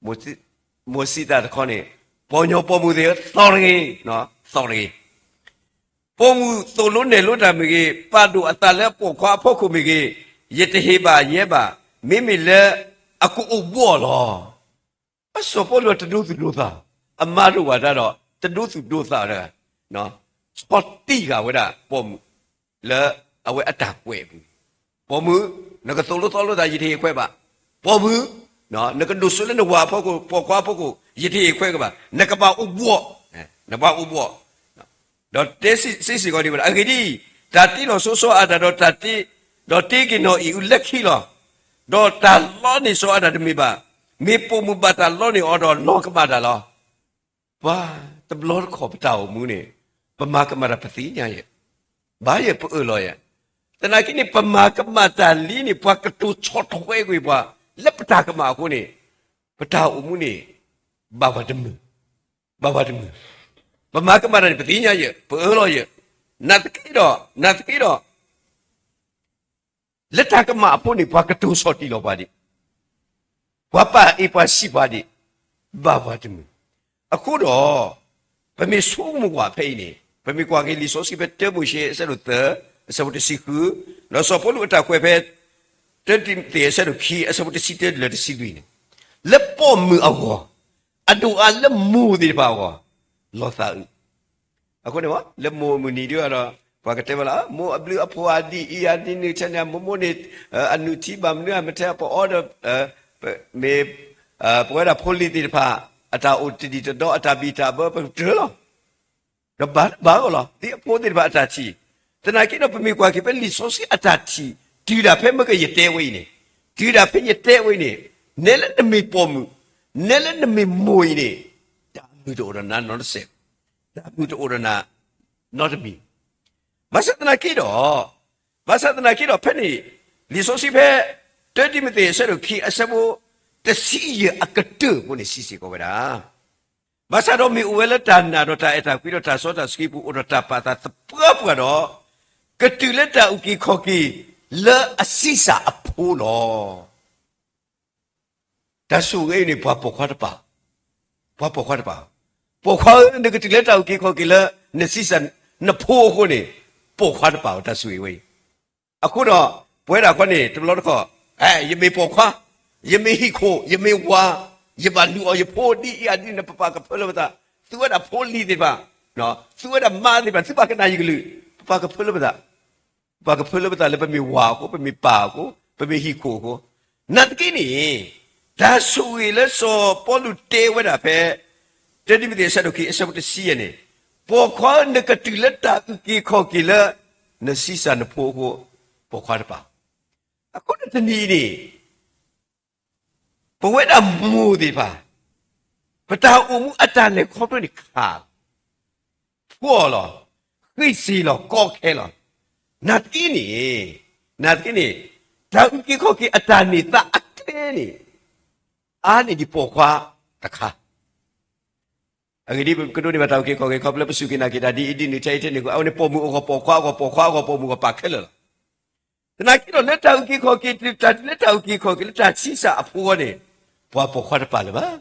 မိၤၡ့သးတခီန့ၣ်, ပှၤကညီပိာ်မုၣ်သ့ၣ်ဧၢ သီတဂ့ၤ, သီတဂ့ၤ. ပိာ်မုၣ်သိၣ်လိနဲၣ်လိတၢ်မ့ၢ်ဂ့ၤ, ပာ်ဒိၣ်အသးလၢပိာ်ခွါအဖီခိၣ်မ့ၢ်ဂ့ၤ, ယတဟ့ၣ်ဘၣ်ယဲဘၣ်, မ့မ့ၢ်လၢအကအိၣ်ဘှီၣ်လီၤ. အစီၤပီလူးတဒိသူၣ်ဒိသး, အမါတအိၣ်ဘၣ်တၢ်ဒီး တဒိသူၣ်ဒိသးတဂၤ, ဆီၣ်တံၢ်ဃာ်ဝဲဒၣ်ပိာ်မုၣ် လၢအဝဲအတၢ်ကွဲးအပူၤ, ပိာ်မုၣ်, နကသိၣ်လိသီလိသး ယတဟ့ၣ်ခွဲးဘၣ်, ပိာ်မုၣ်, နကဒိၣ်စိလၢနဝၤအဖီခိၣ် ပိာ်ခွါအဖီခိၣ် ယတဟ့ၣ်ခွဲးကဘၣ်, နကဘၣ်အိၣ်ဘှီၣ်, နဘၣ်အိၣ်ဘှီၣ်. ဒီးတဲစ့ၢ်ကီးဒ်ဝဲဒၣ် အဂ့ၢ်ဒ်အံၤ, တၢ်တ့လီၤစိစီၤအၤဒၣ်ဒီးတၢ်တ့, ဒီးတ့က့ၤနီၢ်အံၤအုလၢခံလီၤ. ဒီးတၢ်လီန့ၢ်စီၤအၤဒၣ်တမ့ၢ်ဘၣ်, မ့ၢ်ပိာ်မုၣ်ဘၣ်တၢ်လီန့ၢ်အီၤဒီးလီၤကမၣ်တၢ်လီၤ. ပှၤတဘျီတခီၣ်ပတၢ်အိၣ်မူန့ၣ် ပမၤကမၣ်တၢ်ပသ့ၣ်ညါယဲၢ်, ဘၣ်ယဲၢ်ပအၢၣ်လီၤယဲၢ်, သနာ်က့န့ၣ် ပမၤကမၣ်တၢ်လံန့ၣ် ပှၤကတိၤဆီၣ်ထွဲကွံာ်ပှၤ လၢပတၢ်ကမၣ်အဃိန့ၣ် ပတၢ်အိၣ်မူန့ၣ် ဘၣ်ပှၤတမုာ်, ဘၣ်ပှၤတမုာ်, ပမၤကမၣ်တၢ်န့ၣ် ပသ့ၣ်ညါယဲၢ် ပအၢၣ်လီၤယဲၢ်, နာ်သက့ဒီး နာ်သက့ဒီး လၢတၢ်ကမၣ်အဖီခိၣ်န့ၣ် ပှၤကတိၤဆီၣ်တံၢ်လီၤပှၤဒံး, ပှၤပာ်အ့ၣ်ပှၤစံးပှၤဒံး, ဘၣ်ပှၤတမုာ်, အဃိဒီး ပမ့ၢ်ဆိကမိၣ်ကွၢ်ဖဲအံၤန့ၣ် ပမ့ၢ်ကွၢ်က့ၤလံာ်စီဆှံဖဲတၢမိၤၡ့အဆၢဒိၣ်သၢ အဆၢဖိတဆံဃု, ဒီးစီၤပီလူးအတၢ်ကွဲးဖဲ တၢတံၤမသ့းအဆၢဒိၣ်ခံ အဆၢဖိတဆံတၢတုၤလၢတဆံလွံၢ်န့ၣ်, လၢပိာ်မုၣ်အဂီၢ် အဒိၣ်အါလၢမိၢ်သ့ၣ်တဖၣ်အဂီၢ် လီၤသးအုး, အဃိန့ၣ် လၢမိၢ်မုၢ်နံၤဒ်အံၤဒီး ပှၤကတဲဝဲလၢ မိၢ်အဘျုးအဖှိၣ်အဒ်အံၤအဒ်နုၤ ဆဲန့ၣ် မိၢ်မိၢ်န့ၣ် အနုၢ်ထံဘၣ်မနုၤ မ့ၢ်ထဲပအီဒီး မ့ၢ် ပဝဲဒၣ်ဖိလံၤသ့ၣ်တဖၣ် အတၢ်အိၣ်တဒံၣ်တဒီ အတၢ်ဘံၣ်တၢ်ဘၢ ပကတၢၢ်လီၤ. ဒီးဘၣ်ဘၣ်အီၤလီၤ ဒ်အဖိသ့ၣ်တဖၣ်အတၢ်ထံၣ်, သနာ်က့ဒီး ပမ့ၢ်ကွၢ်က့ၤဖဲလံာ်စီဆှံအတၢ်ထံၣ် တုၤဒၣ်ဖဲမ့ၢ်ကယတဲဝဲအံၤန့ၣ်, တုၤဒၣ်ဖဲယတဲဝဲအံၤန့ၣ်, နဲလၢနမ့ၢ်ပိာ်မုၣ်, နဲလၢနမ့ၢ်မိၢ်အံၤန့ၣ်, တၢ်မုာ်တအိၣ်ဒီးနၤနီတစဲး, တၢ်မုာ်တအိၣ်ဒီးနၤနီတမံၤ, ဘၣ်ဆၣ်သနာ်က့ဒီး ဘၣ်ဆၣ်သနာ်က့ဒီး ဖဲန့ၣ် လံာ်စီဆှံဖဲ တၢတံၤမသ့း အဆၢဒိၣ်ခံ အဆၢဖိ တဆံယဲၢ်အကတၢၢ်အဃိန့ၣ် စံးစ့ၢ်ကီးဝဲဒၣ်, ဘၣ်ဆၣ်ဒီးမ့ၢ်အိၣ်ဝဲလၢတၢ်နာ်ဒီးတၢ်အဲၣ်တၢ်ကွံဒီးတၢ်စီတၢ်ဆှံပူၤ အိၣ်ဒီးတၢ်ပာ်သးသပှၢ်ပှၢ်ဒီး ကတုၤလၢတၢ်အုၣ်က့ၤခီၣ်က့ၤလၢအဆံးစၢ်အဖိလီၤ. တၢ်ဆိၣ်ဂ့ၤအံၤန့ၣ် ပှၤပိာ်ခွါတပာ်, ပှၤပိာ်ခွါတပာ်, ပိာ်ခွါဧၢ နကတုၤလၢတၢ်အုၣ်က့ၤခီၣ်က့ၤလၢနဆံးစၢ်နဖိအဃိန့ၣ်, ပိာ်ခွါတပာ်ဝဲတၢ်ဆိၣ်ဂ့ၤဝဲအံၤ, အဃိဒီး ပဝဲဒၣ်ခီန့ၣ် တဘျီတခီၣ်, အဲ ယမ့ၢ်ပိာ်ခွါ, ယမ့ၢ်ဟံၣ်ခိၣ် ယမ့ၢ်ဝၤ, ယဘၣ်လုၢ်အီၣ်ယဖိဒ်အံၤအဒ်န့ၣ် ပပာ်ကဖၢလၢပသး, သုဝဲဒၣ်ဖိလံၤသ့ၣ်တဖၣ်, သုဝဲဒၣ်မါသ့ၣ်တဖၣ် သုဘၣ်ကနၣ်ယကလုၢ်, ပပာ်ကဖၢလၢပသး ပှၤကဖၢလၢပသးလၢပမ့ၢ်ဝၤအဃိ, ပမ့ၢ်ပၢ်အဃိ, ပမ့ၢ်ဟံၣ်ခိၣ်အဃိ, နာ်သက့န့ၣ်, တၢ်ဆိၣ်ဂ့ၤလၢစီၤပီလူးတဲဝဲဒၣ်ဖဲ တၢတံၤမသ့း အဆၢဒိၣ်ခံ အဆၢဖိတဆံယဲၢ်န့ၣ်, ပိာ်ခွါဧၢ နကတုၤလၢတၢ်အုၣ်က့ၤခီၣ်က့ၤလၢ နဆံးစၢ်နဖိအဃိ, ပိာ်ခွါတပာ်, အဃိန့ၣ်တနံၤအံၤန့ၣ် ပဝဲဒၣ်မိၢ်သ့ၣ်တဖၣ်, ပတၢ်အိၣ်မူအတၢ်လဲၤခီဖျိန့ၣ်ခးလီၤ, ဖှီၣ်လီၤ, ဃ့စ့လီၤ, ကီခဲလီၤ, နာ်သက့န့ၣ်, နာ်သက့န့ၣ်, တၢ်အုၣ်က့ၤခီၣ်က့ၤအတၢ်န့ၢ်သါအကျဲန့ၣ်, အါန့ၢ်ဒံးပိာ်ခွါတခါ အဂ့ၢ်ဒ်အံၤ, ပကဒိးန့ၢ်ဘၣ်တၢ်အုၣ်က့ၤခီၣ်က့ၤ ခီဖျိလၢပစူၢ်က့ၤနာ်က့ၤတၢ်ဒ်အံၤဒ်နုၤ ထဲအံၤထဲန့ၣ်အဃိ, အဝဲန့ၣ်ပိာ်မုၣ်အဂီၢ်ပိာ်ခွါအဂီၢ် ပိာ်ခွါအဂီၢ်ပိာ်မုၣ်အဂီၢ်ပာ်ခဲလၢာ်လီၤ. သနာ်က့ဒီးလၢတၢ်အုၣ်က့ၤခီၣ်က့ၤ တၢ်တုၤလၢတၢ်အုၣ်က့ၤခီၣ်က့ၤလၢတၢ်ဆံးစၢ်အဖိအဂီၢ်န့ၣ်, ပှၤပိာ်ခွါတပာ်လၢၤဘၣ်,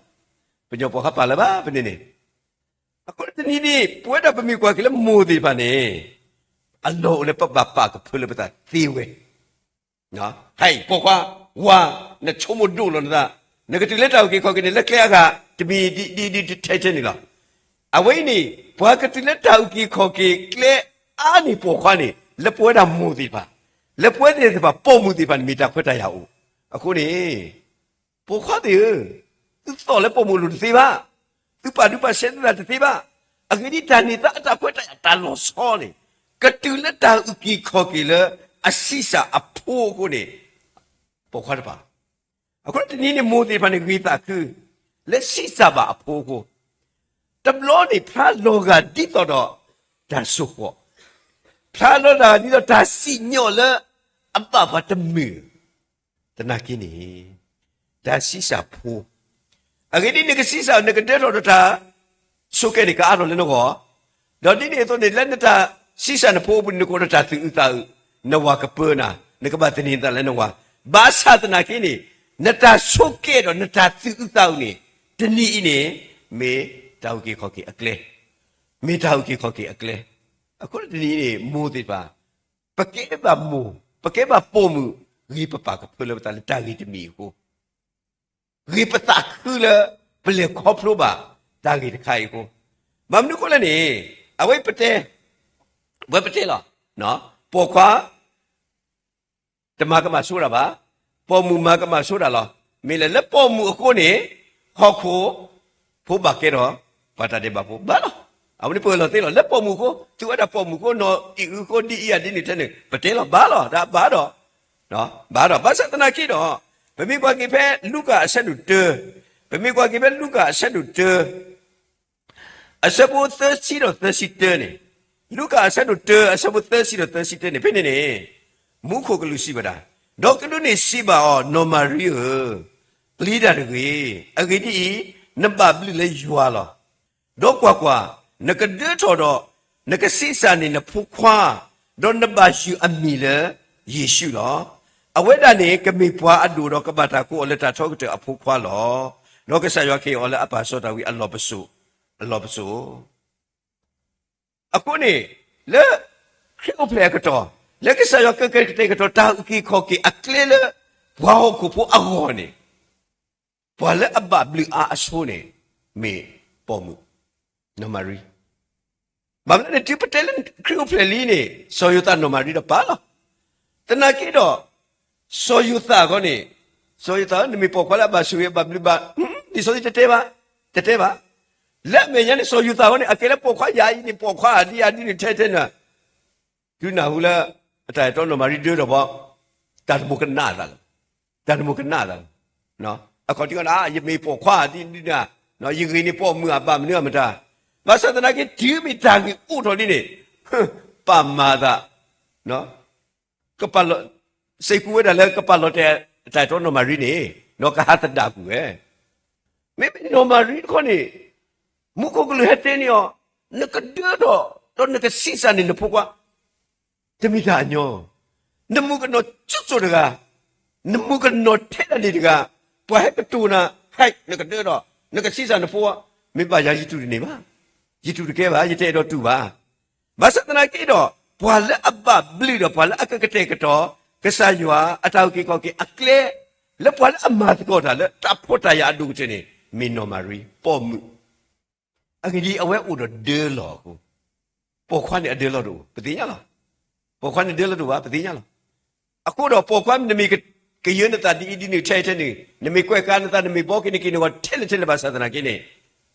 ပညီပိာ်ခွါပာ်လၢၤဘၣ် ပန့ၣ်န့ၣ်, အဃိန့ၣ်တနံၤန့ၣ် ပဝဲဒၣ်ပမ့ၢ်ကွၢ်က့ၤလၢမိၢ်သ့ၣ်တဖၣ်န့ၣ်, အလီၢ်အိၣ်လၢပဘၣ်ပာ်ကဖၢလၢပသးသ့ဝဲ ဟဲ ပိာ်ခွါ, ဝၤ, နဆိကမိၣ်ဒိၣ်လီၤနသး, နကတုၤလၢတၢ်အုၣ်က့ၤခီၣ်က့ၤန့ၣ် လၢကျဲအဂၤ တမံၤဒ်ဒ်ဒ်ထဲထဲန့ၣ်လီၤ. အဝဲအံၤန့ၣ် ပှၤကတုၤလၢတၢ်အုၣ်က့ၤခီၣ်က့ၤကျဲအါန့ၢ်ပိာ်ခွါန့ၣ် လၢပဝဲဒၣ်မိၢ်သ့ၣ်တဖၣ်, လၢပဝဲသ့ၣ်တဖၣ် ပိာ်မုၣ်သ့ၣ်တဖၣ်န့ၣ် မ့ၢ်တၢ်ခွဲးတၢ်ယာ်အိၣ်, အဃိန့ၣ် ပိာ်ခွါသ့ၣ်ဧၢ, သုသီၣ်လၢပိာ်မုၣ်လိၤတသ့ဘၣ်, သုပာ်ဒူပာ်ဆဲးသုသးတသ့ဘၣ်, အဂ့ၢ်ဒ်အံၤ တၢ်န့ၢ်သါအတၢ်ခွဲးတၢ်ယာ်တၢ်လီၤဆီန့ၣ် ကတုၤလၢတၢ်အုၣ်က့ၤခီၣ်က့ၤလၢအဆံးစၢ်အဖိအဃိန့ၣ်, ပိာ်ခွါတပာ်, အဃိတနံၤန့ၣ်မိၢ်သ့ၣ်တဖၣ်န့ၣ် ဂ့ၤသးခု လၢဆံးစၢ်ဘၣ်အဖိအဃိ, တဘျီန့ၣ်ဖျါလီၤဂာ်ဒ်သိးဒီးတၢ်ဆိၣ်ဃီၣ်, ဖျါလီၤဂာ်ဒ်သိးတၢ်စံၣ်ညီၣ်လၢအဘၣ်ပှၤတမုာ်, သနာ်က့န့ၣ် တၢ်ဆံးစၢ်ဖိ, အဂ့ၢ်ဒ်အံၤ နကဆံးစၢ် နကဒၢထီၣ်ဒီးတၢ်ဆိးကဲန့ၣ် ကအါထီၣ်လၢနဂီၢ်, ဒီးဒ်န့ၣ်အသိးန့ၣ် လၢနတၢ်ဆံးစၢ်နဖိအပူၤန့ၣ် နကအိၣ်ဒီးတၢ်သူၣ်အုးသးအုး, နဝၤကပၢနၤ, နကဘၣ်သန့ၤနသးလၢနဝၤ, ဘၣ်ဆၣ်သနာ်က့န့ၣ် နတၢ်ဆိးကဲဒီးနတၢ်သူၣ်အုးသးအုးန့ၣ် တနံၤအံၤန့ၣ် မ့ၢ်တၢ်အုၣ်က့ၤခီၣ်က့ၤအကျဲ, မ့ၢ်တၢ်အုၣ်က့ၤခီၣ်က့ၤအကျဲ, အဃိတနံၤအံၤန့ၣ် မိၢ်သ့ၣ်တဖၣ် ပကဲဘၣ်မိၢ်, ပကဲဘၣ်ပိာ်မုၣ်, ဂ့ၤပပာ်ကဖၢလၢပသးလၢတၢ်ဂ့ၤတမံၤအဃိ, ဂ့ၤပသးခုလၢပလဲၤခီဖျိဘၣ်တၢ်ဂ့ၤတခါအံၤအဃိ, ဘၣ်မနုၤအဃိလဲၣ်န့ၣ် အဝဲပတဲ, ဝဲပတဲလီၤ, ပိာ်ခွါ တမၤကမၣ်ဆိတၢ်ဘၣ်, ပိာ်မုၣ်မၤကမၣ်ဆိတၢ်လီၤ. မ့ၢ်လၢ လၢပိာ်မုၣ်အဃိန့ၣ် ဟီၣ်ခိၣ် ဖိဘၣ်ကဲထီၣ် ပှၤတၢ်ဒဲးဘးဖိ ဘၣ်လီၤ. အဝဲန့ၣ်ပအၢၣ်လီၤသ့လီၤ. လၢပိာ်မုၣ်အဃိ သုဝဲဒၣ်ပိာ်မုၣ်အဃိ နီၢ်အံၣ်အုအဃိ ဒ်အံၤအဒ်န့ၣ်ထဲန့ၣ် ပတဲလီၤ ဘၣ်လီၤ. တၢ်ဘၣ်ဒီး ဘၣ်ဒီး ဘၣ်ဆၣ်သနာ်က့ဒီး ပမ့ၢ်ကွၢ်က့ၤဖဲလူၤကၣ်အဆၢဒိၣ်တၢ, ပမ့ၢ်ကွၢ်က့ၤဖဲလူၤကၣ်အဆၢဒိၣ်တၢ အဆၢဖိသၢဆံဒီးသၢဆံတၢန့ၣ်, လူၤကၣ်အဆၢဒိၣ်တၢ အဆၢဖိသၢဆံဒီးသၢဆံတၢန့ၣ် ဖဲန့ၣ်န့ၣ်, မူခိၣ်ကလူးစံးဝဲဒၣ်, ဒီးကဒုးန့ၣ်စံးဘၣ်အီၤ, နီၢ်မၤရံဧၢ, ပျံၤတၢ်တဂ့ၤ, အဂ့ၢ်ဒ်အံၤ, နဘၣ်ဘျုးလၢယွၤလီၤ. ဒီးကွၢ်ကွၢ်, နကဒၢထီၣ်ဒီး နကဆံးစၢ်န့ၢ်နဖိခွါ, ဒီးနဘၣ်ယုၢ်အမံၤလၢယ့ၣ်ၡူးလီၤ. အဝဲဒၣ်န့ၣ် ကမ့ၢ်ပှၤအဒိၣ်ဒီးကဘၣ်တၢ်ကိးအီၤလၢတၢ်ထီကတၢၢ်အဖိခွါလီၤ. ဒီးကစၢ်ယွၤကဟ့ၣ်အီၤလၢအပၢ်စီၤဒၤဝံးအလီၢ်ပစိာ်, အလီၢ်ပစိာ်. အဃိန့ၣ်, လၢခရံာ်အိၣ်ဖျဲၣ်အကတီၢ်, လၢကစၢ်ယွၤကကတဲာ်ကတီၤတၢ်အုၣ်က့ၤခီၣ်က့ၤအကျဲလၢ ပှၤဟီၣ်ခိၣ်ဖိအဂီၢ်န့ၣ် ပှၤလၢအဘၣ်ဘျုးအါအဆိန့ၣ် မ့ၢ်ပိာ်မုၣ်, နီၢ်မၤရံ. ဘၣ်မနုၤလဲၣ် တုၤပတဲလၢခရံာ်အိၣ်ဖျဲၣ်လံန့ၣ် စီၤယိၤသးနီၢ်မၤရံဒီးပၢ်လီၤ. သနာ်က့ဒီး စီၤယိၤသးအဂီၢ်န့ၣ်, စီၤယိၤသး နမ့ၢ်ပိာ်ခွါလၢအဘၣ်ဆိၣ်ဂ့ၤအဘၣ်ဘျုးဘၣ်, လံာ်စီဆှံတတဲဘၣ်, တတဲဘၣ်. လၢအမဲာ်ညါန့ၣ် စီၤယိၤသးအဂီၢ်န့ၣ် အကဲလၢပိာ်ခွါယၤအံၤန့ၣ် ပိာ်ခွါဒ်အဒ်န့ၣ်ထဲထဲနၤ တုၤနၢ်ဟူလၢ အတၢ်အဲၣ်တီနီၢ်မၤရံဒၢထီၣ်ဘီ, တၢ်တမိၣ်ကနၣ်သးလီၤ, တၢ်တမိၣ်ကနၣ်သးလီၤ. အခီၣ်ထံးကီၢ်န့ၣ် ယမ့ၢ်ပိာ်ခွါဒ်ဒ်နၤ, ယဂ့ၤန့ၢ်ပိာ်မုၣ်အဘၣ်မနုၤအမတၤ, ဘၣ်ဆၣ်သနာ်က့ တုၤမ့ၢ်တၢ်ဂ့ၢ်အိၣ်ထီၣ်လံန့ၣ်, ပာ်မၤသး ကပာ်လီၤ, စံးကူဝဲဒၣ်လၢကပာ်လီၤတဲာ်တၢ်အဲၣ်တီနီၢ်မၤရံန့ၣ်, ဒီးကဟးသဒၣ်ကွံာ်ဝဲ. မ့မ့ၢ်နီၢ်မၤရံတခီန့ၣ်, မူခိၣ်ကလူးဟဲတဲန့ၢ်အီၤ, နကဒၢထီၣ်, ဒီးနကဆံးစၢ်န့ၢ်နဖိခွါ, တမ့ၢ်တၢ်အညီ, နမူကနီၤကၠိကၠိတဂၤ, နမူကနီၤထဲဒၣ်န့ၣ်တဂၤ, ပှၤဟဲကတိၤနၤ, ဟဲ, နကဒၢထီၣ်, နကဆံးစၢ်နဖိခွါ, မ့ၢ်ဘၣ်ယၤယတူၢ်တန့ၢ်ဘၣ်, ယတူၢ်တကဲဘၣ်, ယတအဲၣ်ဒိးတူၢ်ဘၣ်. ဘၣ်ဆၣ်သနာ်က့ဒီး, ပှၤလၢအဘၣ်ဘျုးဒီးပှၤလၢအကကတဲာ်ကတီၤ ကစၢ်ယွၤအတၢ်အုၣ်က့ၤခီၣ်က့ၤအကျဲ, လၢပှၤလၢအမၤသကိးတၢ်လၢတၢ်ဖှီၣ်တၢ်ယာ်အဒိၣ်ကတၢၢ်န့ၣ် မ့ၢ်နီၢ်မၤရံ, ပိာ်မုၣ်. အဂ့ၢ်ဒ်အံၤ, အဝဲအိၣ်ဒီးဒၢလီၢ်အဃိ, ပိာ်ခွါန့ၣ်အဒၢလီၢ်တအိၣ်, ပသ့ၣ်ညါလီၤ. ပိာ်ခွါန့ၣ်ဒၢလီၢ်တအိၣ်ဘၣ်, ပသ့ၣ်ညါလီၤ. အဃိဒီးပိာ်ခွါ နမ့ၢ်ကယၢၤနသးဒ်အံၤဒ်နုၤထဲအံၤထဲနုၤ, နမ့ၢ်ကွဲးကါနသး, နမ့ၢ်ဘှီက့ၤနက့ၤနဂီၤထဲလဲၣ်ထဲလဲၣ်ဘၣ်ဆၣ်သနာ်က့န့ၣ်,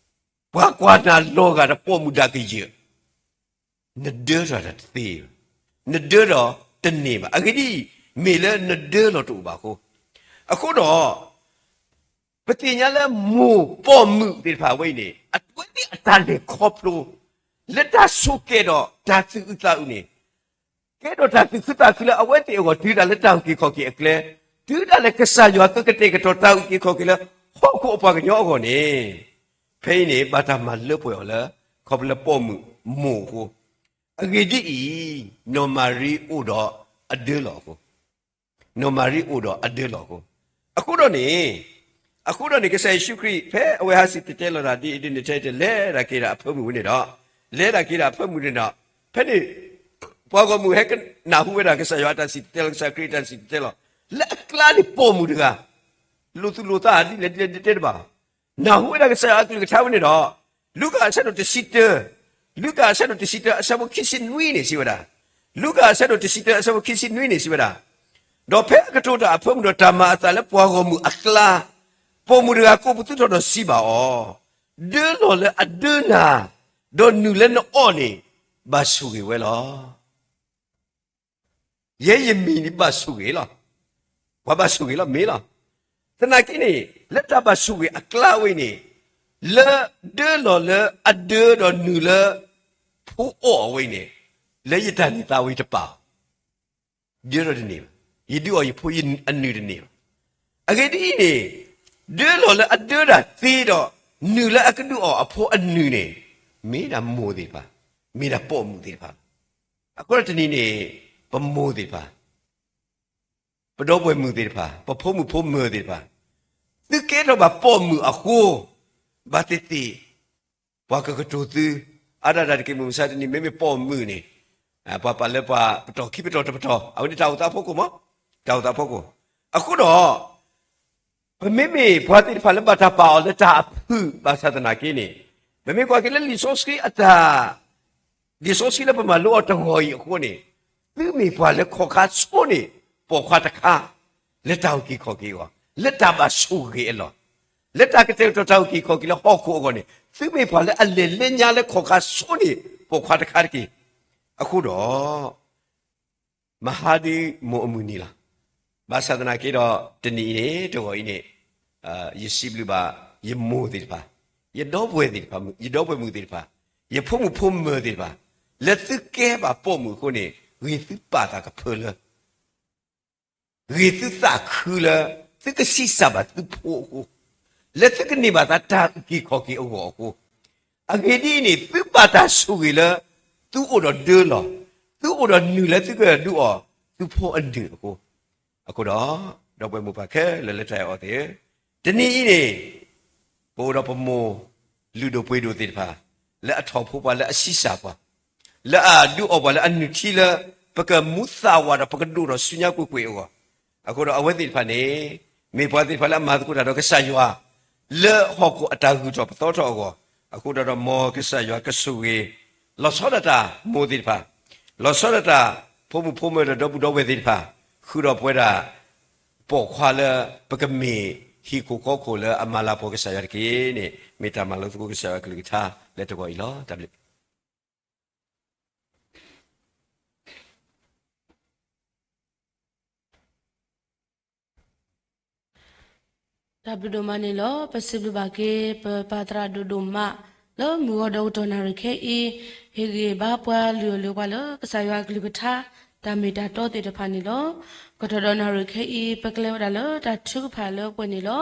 ပှၤကွၢ်နၤလီၤဂာ်ဒီးပိာ်မုၣ်ဒၣ်ကယၢၤ, နဒၢထီၣ်တသ့ဘၣ်, နဒၢထီၣ်တန့ၢ်ဘၣ်. အဂ့ၢ်ဒ်အံၤ, မ့ၢ်လၢနဒၢလီၢ်တအိၣ်ဘၣ်အဃိ, အဃိဒီး ပသ့ၣ်ညါလၢမိၢ်ပိာ်မုၣ်သ့ၣ်တဖၣ်ဝဲအံၤန့ၣ်, အဝဲသ့ၣ်အတၢ်လဲၤခီဖျိ လၢတၢ်ဆိၣ်ကဲၤဒီးတၢ်သူၣ်အုးသးအုးန့ၣ်, ကဲထီၣ်တၢ်သူၣ်ခုသးခုလၢအဝဲသ့ၣ်အဂီၢ် တုၤဒၣ်လၢတၢ်အုၣ်က့ၤခီၣ်က့ၤအကျဲ, တုၤဒၣ်လၢကစၢ်ယွၤကကတဲာ်ကတီၤတၢ်အုၣ်က့ၤခီၣ်က့ၤလၢဟီၣ်ခိၣ်အပှၤကညီအဂီၢ်န့ၣ်, ဖဲအံၤန့ၣ် ဘၣ်တၢ်မၤလၢပှဲၤအီၤလၢ ခီဖျိလၢပိာ်မုၣ်မိၢ်အဃိ, အဂ့ၢ်ဒ်အံၤ, နီၢ်မၤရံအိၣ်ဒီးအဒၢလီၢ်အဃိ နီၢ်မၤရံအိၣ်ဒီးအဒၢလီၢ်အဃိ, အဃိဒီးန့ၣ်, အဃိဒီးန့ၣ် ကစၢ်ယ့ၣ်ၡူးခရံာ် ဖဲအဝဲဟးစံၣ်တဲၤတဲလီၤတၢ်ဒ်အံၤဒ်နုၤထဲအံၤထဲလဲၣ်, လဲၤဒၣ်က့ၤဒီးအဖၢမုၢ်ဝဲန့ၣ်ဒီး, လဲၤဒၣ်က့ၤဒီးအဖၢမုၢ်န့ၣ်ဒီး, ဖဲန့ၣ် ပှၤဂီၢ်မုၢ်ဟဲကနၣ်ဟူဝဲဒၣ်ကစၢ်ယွၤအတၢ်စံၣ်တဲၤတဲလီၤ, ကစၢ်ခရံာ်အတၢ်စံၣ်တဲၤတဲလီၤ, လၢအကျါန့ၣ်ပိာ်မုၣ်တဂၤ, လိာ်သူၣ်လိာ်သးဒ်လဲၣ်ဒ်လဲၣ်ဒ်တဲတဘၣ် နၢ်ဟူဝဲဒၣ်ကစၢ်ယွၤအကလုၢ်ကထါဝဲန့ၣ်ဒီး, လူၤကၣ်အဆၢဒိၣ်တဆံတၢ, လူၤကၣ်အဆၢဒိၣ်တဆံတၢ အဆၢဖိခံဆံနွံန့ၣ်စံးဝဲဒၣ်, လူၤကၣ်အဆၢဒိၣ်တဆံတၢ အဆၢဖိခံဆံနွံန့ၣ်စံးဝဲဒၣ်, ဒီးဖဲအကတိၤတၢ်အဖၢမုၢ်ဒီးတၢ်မၤအသးလၢပှၤဂီၢ်မုၢ်အကျါ, ပိာ်မုၣ်တဂၤကိးပသူထီၣ်ဒီးစံးဘၣ်အီၤ, ဒၢလီၢ်လၢအဒၢနၤ, ဒီးနုာ်လၢနအီၣ်န့ၣ်, ဘၣ်ဆိၣ်ဂ့ၤဝဲလီၤ. ယဲယမံၤန့ၣ်ဘၣ်ဆိၣ်ဂ့ၤလီၤ. ပှၤဘၣ်ဆိၣ်ဂ့ၤလီၤမ့ၢ်လီၤ. သနာ်က့န့ၣ် လၢတၢ်ဘၣ်ဆိၣ်ဂ့ၤအကျါဝဲအံၤန့ၣ်, လၢဒၢလီၤလၢအဒၢဒီးနုာ်လၢ ဖိအီၣ်အဝဲအံၤန့ၣ်, လၢယတၢ်န့ၢ်သါဝဲတပာ်, ဒၢထီၣ်တန့ၢ်ဘၣ်, ယဒုးအီၣ်ယဖိအနုာ်တန့ၢ်ဘၣ်. အဂ့ၢ်ဒ်အံၤန့ၣ်, ဒၢလီၤလၢအဒၢတၢ်သ့ဒီး, နုာ်လၢအကဒုးအီၣ်အဖိအနုာ်န့ၣ်, မ့ၢ်ဒၣ်မိၢ်သ့ၣ်တဖၣ်, မ့ၢ်ဒၣ်ပိာ်မုၣ်သ့ၣ်တဖၣ်လီၤ. အဃိတနံၤန့ၣ်, ပမိၢ်သ့ၣ်တဖၣ်, ပဒီပုၢ်ဝဲၢ်မုၣ်သ့ၣ်တဖၣ်, ပဖိမုၣ်ဖိမုၣ်သ့ၣ်တဖၣ်, သုကဲထီၣ်ဘၣ်ပိာ်မုၣ်အဃိ, ဘၣ်သ့ၣ်သ့ၣ်, ပှၤကကတိၤသု, အါဒၣ်တၢ်တက့ၢ်မုၢ်မဆါတနံၤ မ့မ့ၢ်ပိာ်မုၣ်န့ၣ်, ပှၤပာ်လၢပှၤပတီၢ်ခံပတီၢ်တပတီၢ်, အဝဲန့ၣ်တၢ်အိၣ်သးဖီခိၣ်မး, တၢ်အိၣ်သးဖီခိၣ်. အဃိဒီး ပမ့မ့ၢ်ပှၤသ့ၣ်တဖၣ်လၢဘၣ်တၢ်ပာ်အီၤလၢတၢ်အဖုၣ်ဘၣ်ဆၣ်သနာ်က့န့ၣ်, ပမ့ၢ်ကွၢ်က့ၤလၢလံာ်စီဆှံအတၢ်, လံာ်စီဆှံလၢပမၤလိအီၤတဂီၤအံၤအဃိန့ၣ်, သုမ့ၢ်ပှၤလၢခီၣ်ခါဆိန့ၢ်ပိာ်ခွါတခါ, လၢတၢ်အုၣ်က့ၤခီၣ်က့ၤအဂီၢ်, လၢတၢ်ဘၣ်ဆိၣ်ဂ့ၤအလီၢ်, လၢတၢ်ကတဲာ်ကတီၤတၢ်အုၣ်က့ၤခီၣ်က့ၤလၢဟီၣ်ခိၣ်အဂီၢ်န့ၣ်, သုမ့ၢ်ပှၤလၢအလဲၤလၢညါလၢခီၣ်ခါဆိန့ၢ်ပိာ်ခွါတခါတက့ၢ်. အဃိဒီး မဟါဒ်မိၢ်အမုၢ်နံၤလီၤ. ဘၣ်ဆၣ်သနာ်က့ဒီး တနံၤအံၤန့ၣ် တဂီၤအံၤန့ၣ် ယစံးဘျုးဘၣ် ယမိၢ်သ့ၣ်တဖၣ်, ယဒီပုၢ်ဝဲၢ်သ့ၣ်တဖၣ်, ယဒီပုၢ်ဝဲၢ်မုၣ်သ့ၣ်တဖၣ်, ယဖိမုၣ်ဖိမၢၤသ့ၣ်တဖၣ်, လၢသုကဲဘၣ်ပိာ်မုၣ်အဃိန့ၣ် ဂ့ၤသုပာ်သးကဖၢလၢ ဂ့ၤသုသးခုလၢ သုကဆံးစၢ်ဘၣ်သုဖိအဃိ, လၢသုကန့ၢ်ဘၣ်သးတၢ်အုၣ်က့ၤခီၣ်က့ၤအဂီၢ်အဃိ, အဂ့ၢ်ဒ်အံၤန့ၣ် သုဘၣ်တၢ်ဆိၣ်ဂ့ၤလၢ သုအိၣ်ဒီးဒၢလီၤ, သုအိၣ်ဒီးနုာ်လၢသုကဒုးအီၣ်သုဖိအနုၢ်အဃိ, အဃိဒီး ဒီပုၢ်ဝဲၢ်မိၢ်ပၢ်ခဲလၢာ်လၢတၢ်အဲၣ်အီၤသ့ၣ်ဧၢ, တနံၤအံၤန့ၣ် ပအိၣ်ဒီးပမိၢ်လုၢ်ဒိၣ်ပှ့ၤဒိၣ်သ့ၣ်တဖၣ် လၢအထီၣ်ဖိပှၤ လၢအဆံးစၢ်ပှၤ, လၢအဒုးအီၣ်ပှၤ လၢအနုၢ်ထံလၢ ပကမူသးဝးဒီး ပကဒိၣ်ထီၣ်ဆူညါကွ့ၢ်ကွ့ၢ်အဂီၢ်, အဃိဒီးအဝဲသ့ၣ်တဖၣ်န့ၣ် မ့ၢ်ပှၤသ့ၣ်တဖၣ်လၢအမၤသကိးတၢ်ဒီးကစၢ်ယွၤ လၢဟီၣ်ခိၣ်အတၢ်ဂုၤထီၣ်ပသီထီၣ်အဂီၢ်, အဃိဒီး မ်ကစၢ်ယွၤကဆိၣ်ဂ့ၤ လီၤဆီဒၣ်တၢ်မိၢ်သ့ၣ်တဖၣ်, လီၤဆီဒၣ်တၢ်ဖိမုၣ်ဖိမၢၤဒီးဒီပုၢ်ဒီဝဲၢ်သ့ၣ်တဖၣ်, ဃုာ်ဒီးပဝဲဒၣ် ပိာ်ခွါလၢ ပကမ့ၢ်ဟံၣ်ခိၣ်ဃီခိၣ်လၢအမၤလၤကပီၤကစၢ်ယွၤတက့ၢ်န့ၣ် မ့ၢ်တၢ်မၤလိသကိးကစၢ်ယွၤအကလုၢ်ကထါလၢတဂီၤအံၤလီၤ. တၢ်ဘျုး တၢ်ဘျုးဒိၣ်မးန့ၣ်လီၤ. ပစံးဘျုးဘၣ်က့ၤ ပပၢ်သရၣ်ဒိၣ်ဒိၣ်မး လၢမုၢ်ဂီၤဒီးကတီၢ်နၣ်ရံၣ်ခဲအံၤ ဟ့ၣ်ဂံၢ်ဘါပှၤလုၢ်အီၣ်လုၢ်အီပှၤလၢကစၢ်ယွၤအကလုၢ်ကထါ တၢ်မ့ၢ်တၢ်တီသ့ၣ်တဖၣ်န့ၣ်လီၤ. ကတီၢ်ဒီးနၣ်ရံၣ်ခဲအံၤ ပကလဲၤဝဲဒၣ်လၢတၢ်ထုကဖၣ်လၢပှဲၤန့ၣ်လီၤ.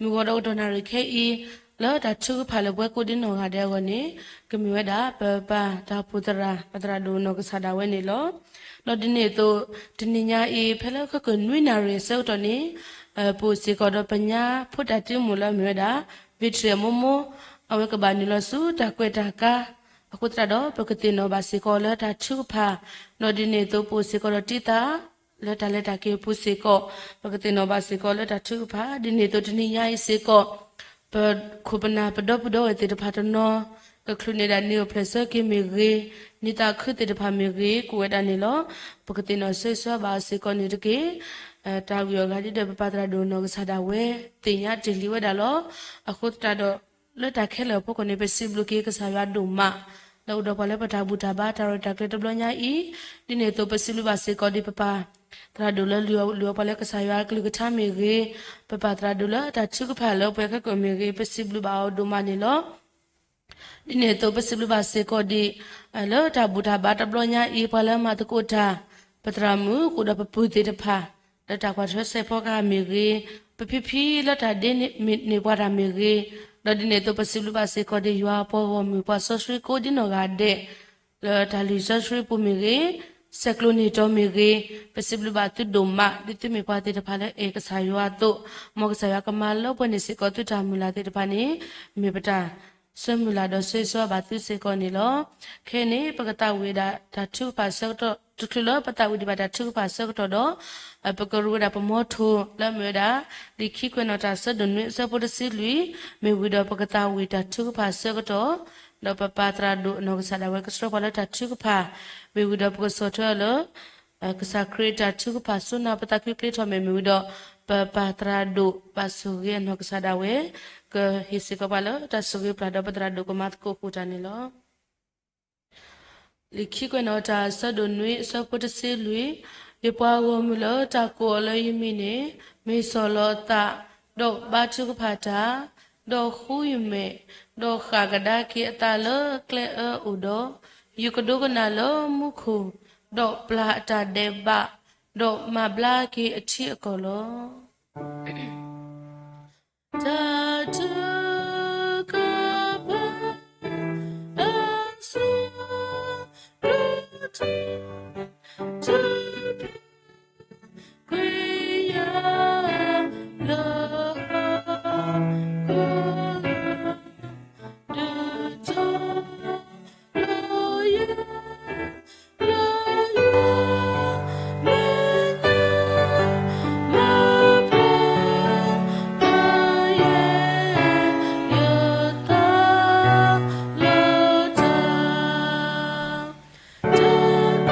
မုၢ်ဂီၤဒီးကတီၢ်နၣ်ရံၣ်ခဲအံၤ လၢတၢ်ထုကဖၣ်လၢပှဲၤကိးဒ်နီၢ်ဂၤဒဲးအဂီၢ်န့ၣ် ကမ့ၢ်ဝဲဒၣ်ပပၢ်တၢ်အိၣ်ဖှိၣ်သရၣ် ပသရၣ်ဒိၣ်နီၢ်ကစၢ်ဒၣ်ဝဲန့ၣ်လီၤ. ဒီးဒ်န့ၣ်အသိး တနံၤညါအံၤ ဖဲလၢခဲကိာ်နွံနၣ်ရံၣ်အဆၢကတီၢ်န့ၣ် ပအိၣ်စ့ၢ်ကီးဒီးပညါဖိတၢ်တံမူၤလၢအမ့ၢ်ဝဲဒၣ် ဘ့ၣ်ထရံၣ်အမိၢ်မိၢ် အဝဲကဘၣ်နုာ်လီၤဆူတၢ်ကွဲးတၢ်ကါ အဃိသတးဒီး ပကသ့ၣ်နီၣ်ဘၣ်စ့ၢ်ကီးလၢတၢ်ထုကဖၣ်, ဒီးဒ်န့ၣ်အသိး ပအိၣ်စ့ၢ်ကီးဒီးတံၢ်သး လၢတၢ်လဲၤတၢ်က့ၤအပူၤစ့ၢ်ကီး, ပကသ့ၣ်နီၣ်ဘၣ်စ့ၢ်ကီးလၢတၢ်ထုကဖၣ်, ဒ်န့ၣ်အသိးတနံၤညါအံၤစ့ၢ်ကီး ပခိၣ်ပနၢ်ပဒီပုၢ်ဒီဝဲၢ်သ့ၣ်တဖၣ်တနီၤ ကချုးန့ၢ်ဒၣ်နံၣ်အိၣ်ဖျဲၣ်ဆၢက့ၤမ့ၢ်ဂ့ၤ, နံၣ်သးခုသ့ၣ်တဖၣ်မ့ၢ်ဂ့ၤ ကိးဝဲဒၣ်န့ၣ်လီၤ. ပကသ့ၣ်နီၣ်ဆိၣ်ဂ့ၤဘၣ်အီၤစ့ၢ်ကီးန့ၣ်တက့ၢ်. တၢ်ဂ့ၢ်အဂၤဒ်ဒီး ပပၢ်သရၣ်ဒိၣ်နီၢ်ကစၢ်ဒၣ်ဝဲ သ့ၣ်ညါတ့ၢ်လံဝဲဒၣ်လီၤ. အဃိသတးဒီး လၢတၢ်ခဲလၢာ်အဖီခိၣ်န့ၣ် ပစံးဘျုးက့ၤကစၢ်ယွၤဒိၣ်မး လၢအိၣ်ဒီးပှၤလၢပတၢ်ဘူၣ်တၢ်ဘါတၢ်ရဲၣ်တၢ်ကျဲၤတဘျီညါအံၤ, ဒ်န့ၣ်အသိး ပစံးဘျုးဘၣ်စ့ၢ်ကီးဒ်ပပၢ် သရၣ်ဒိၣ်လၢလုၢ်အီၣ်လုၢ်အီပှၤလၢကစၢ်ယွၤအကလုၢ်ကထါမ့ၢ်ဂ့ၤ, ပပၢ်သရၣ်ဒိၣ်လၢတၢ်ထုကဖၣ်လၢပှဲၤခဲကိာ်မ့ၢ်ဂ့ၤ, ပစံးဘျုးဘၣ်အီၤဒိၣ်မးန့ၣ်လီၤ. ဒ်န့ၣ်အသိး ပစံးဘျုးဘၣ်စ့ၢ်ကီးဒ် လၢတၢ်ဘူၣ်တၢ်ဘါတဘျီညါအံၤ ပှၤလၢမၤသကိးတၢ်, ပသရၣ်မုၣ် ဃုာ်ဒီးပပုၢ်သ့ၣ်တဖၣ် လၢတၢ်ကွၢ်ထွဲစဲးဖီကဟၣ်မ့ၢ်ဂ့ၤ, ပဖံဖံလၢတၢ်ဒ့န့ၢ်ပှၤတၢ်မ့ၢ်ဂ့ၤ, ဒီးဒ်န့ၣ်အသိး ပစံးဘျုးဘၣ်စ့ၢ်ကီးဒ်ယွၤပှၤဂီၢ်မုၢ်ပှၤစီဆှံကိးဒ်နီၢ်ဂၤဒဲး လၢတၢ်လုၢ်စီဆှံပူၤမ့ၢ်ဂ့ၤ, ဆဲးကျိးန့ၢ်တီၤမ့ၢ်ဂ့ၤ, ပစံးဘျုးဘၣ်သုဒိၣ်မး ဒ်သုမ့ၢ်ပှၤသ့ၣ်တဖၣ်လၢအဲၣ်ကစၢ်ယွၤအသိး, မ်ကစၢ်ယွၤကမၤလၢပှဲၤန့ၢ်စ့ၢ်ကီးသုတၢ်မုၢ်လၢ်သ့ၣ်တဖၣ်န့ၣ် မ့ၢ်ပတၢ်ဆၢမုၢ်လၢ်ဒီးဆိၣ်ဂ့ၤဆိၣ်ဝါဘၣ်သုစ့ၢ်ကီးန့ၣ်လီၤ. ခဲအံၤန့ၣ် ပကသးဝံၣ်ဒၣ်တၢ်ထုကဖၣ်ဆၢကတီၢ် တချုးလၢပသးဝံၣ်ဒံးဘၣ်တၢ်ထုကဖၣ်ဆၢကတီၢ်ဒီး ပကရူဝဲဒၣ်ပမီထိၣ်လၢအမ့ၢ်ဝဲဒၣ် လံာ်ခံကွဲးနီၣ်တၢ်ဆၢဒိၣ်နွံအဆၢဖိတဆံလွံၢ်, မ့ၢ်ဝံၤဒီးပကသးဝံၣ်တၢ်ထုကဖၣ်ဆၢကတီၢ်, ဒီးပပၢ်သရၣ်ဒိၣ်အနီၢ်ကစၢ်ဒၣ်ဝဲကဆှၢပှၤလၢတၢ်ထုကဖၣ်, မ့ၢ်ဝံၤဒီးပကဆီၣ်ထွဲအီၤလၢ ကစၢ်ခရံာ်တၢ်ထုကဖၣ်ဆူနၢ်ပသးခုပျ့ၤထီၣ်မဲာ်မ့ၢ်ဝံၤဒီး ပပၢ်သရၣ်ဒိၣ်ဘၣ်ဆိၣ်ဂ့ၤအနီၢ်ကစၢ်ဒၣ်ဝဲ ကဟ့ၣ်စ့ၢ်ကီးပှၤလၢတၢ်ဆိၣ်ဂ့ၤပျၢ်ဒီးပသရၣ်ဒိၣ်ကမၤသကိးဃုာ်တၢ်န့ၣ်လီၤ. လံာ်ခံကွဲးနီၣ်တၢ်ဆၢဒိၣ်နွံအဆၢဖိတဆံလွံၢ်, ယပှၤဂီၢ်မုၢ်လၢတၢ်ကိးအီၤလၢယမံၤန့ၣ် မ့ၢ်စီၢ်လီၤအသး, ဒီးဘါထုကဖၣ်တၢ်, ဒီးဃူယမဲာ်, ဒီးဃၣ်ကဒါက့ၤအသးလၢကျဲအၢအိၣ်ဒီး, ယကဒိကနၣ်လၢမူခိၣ်, ဒီးပျၢ်အတၢ်ဒဲးဘး, ဒီးမၤဘျါက့ၤအထံအကီၢ်လီၤ. တၢ်ထုကဖၣ် အဆၢကတီၢ် တဘျီ ကွံာ်ယၤ လၢဟီၣ်ခိၣ်လီၤ ဒုးတီၤလီၤယၤ လၢယွၤမဲာ်ညါ မၤပျဲၢ်ပာ်ယဲၢ်ယသးလီၤတၢ် တၢ်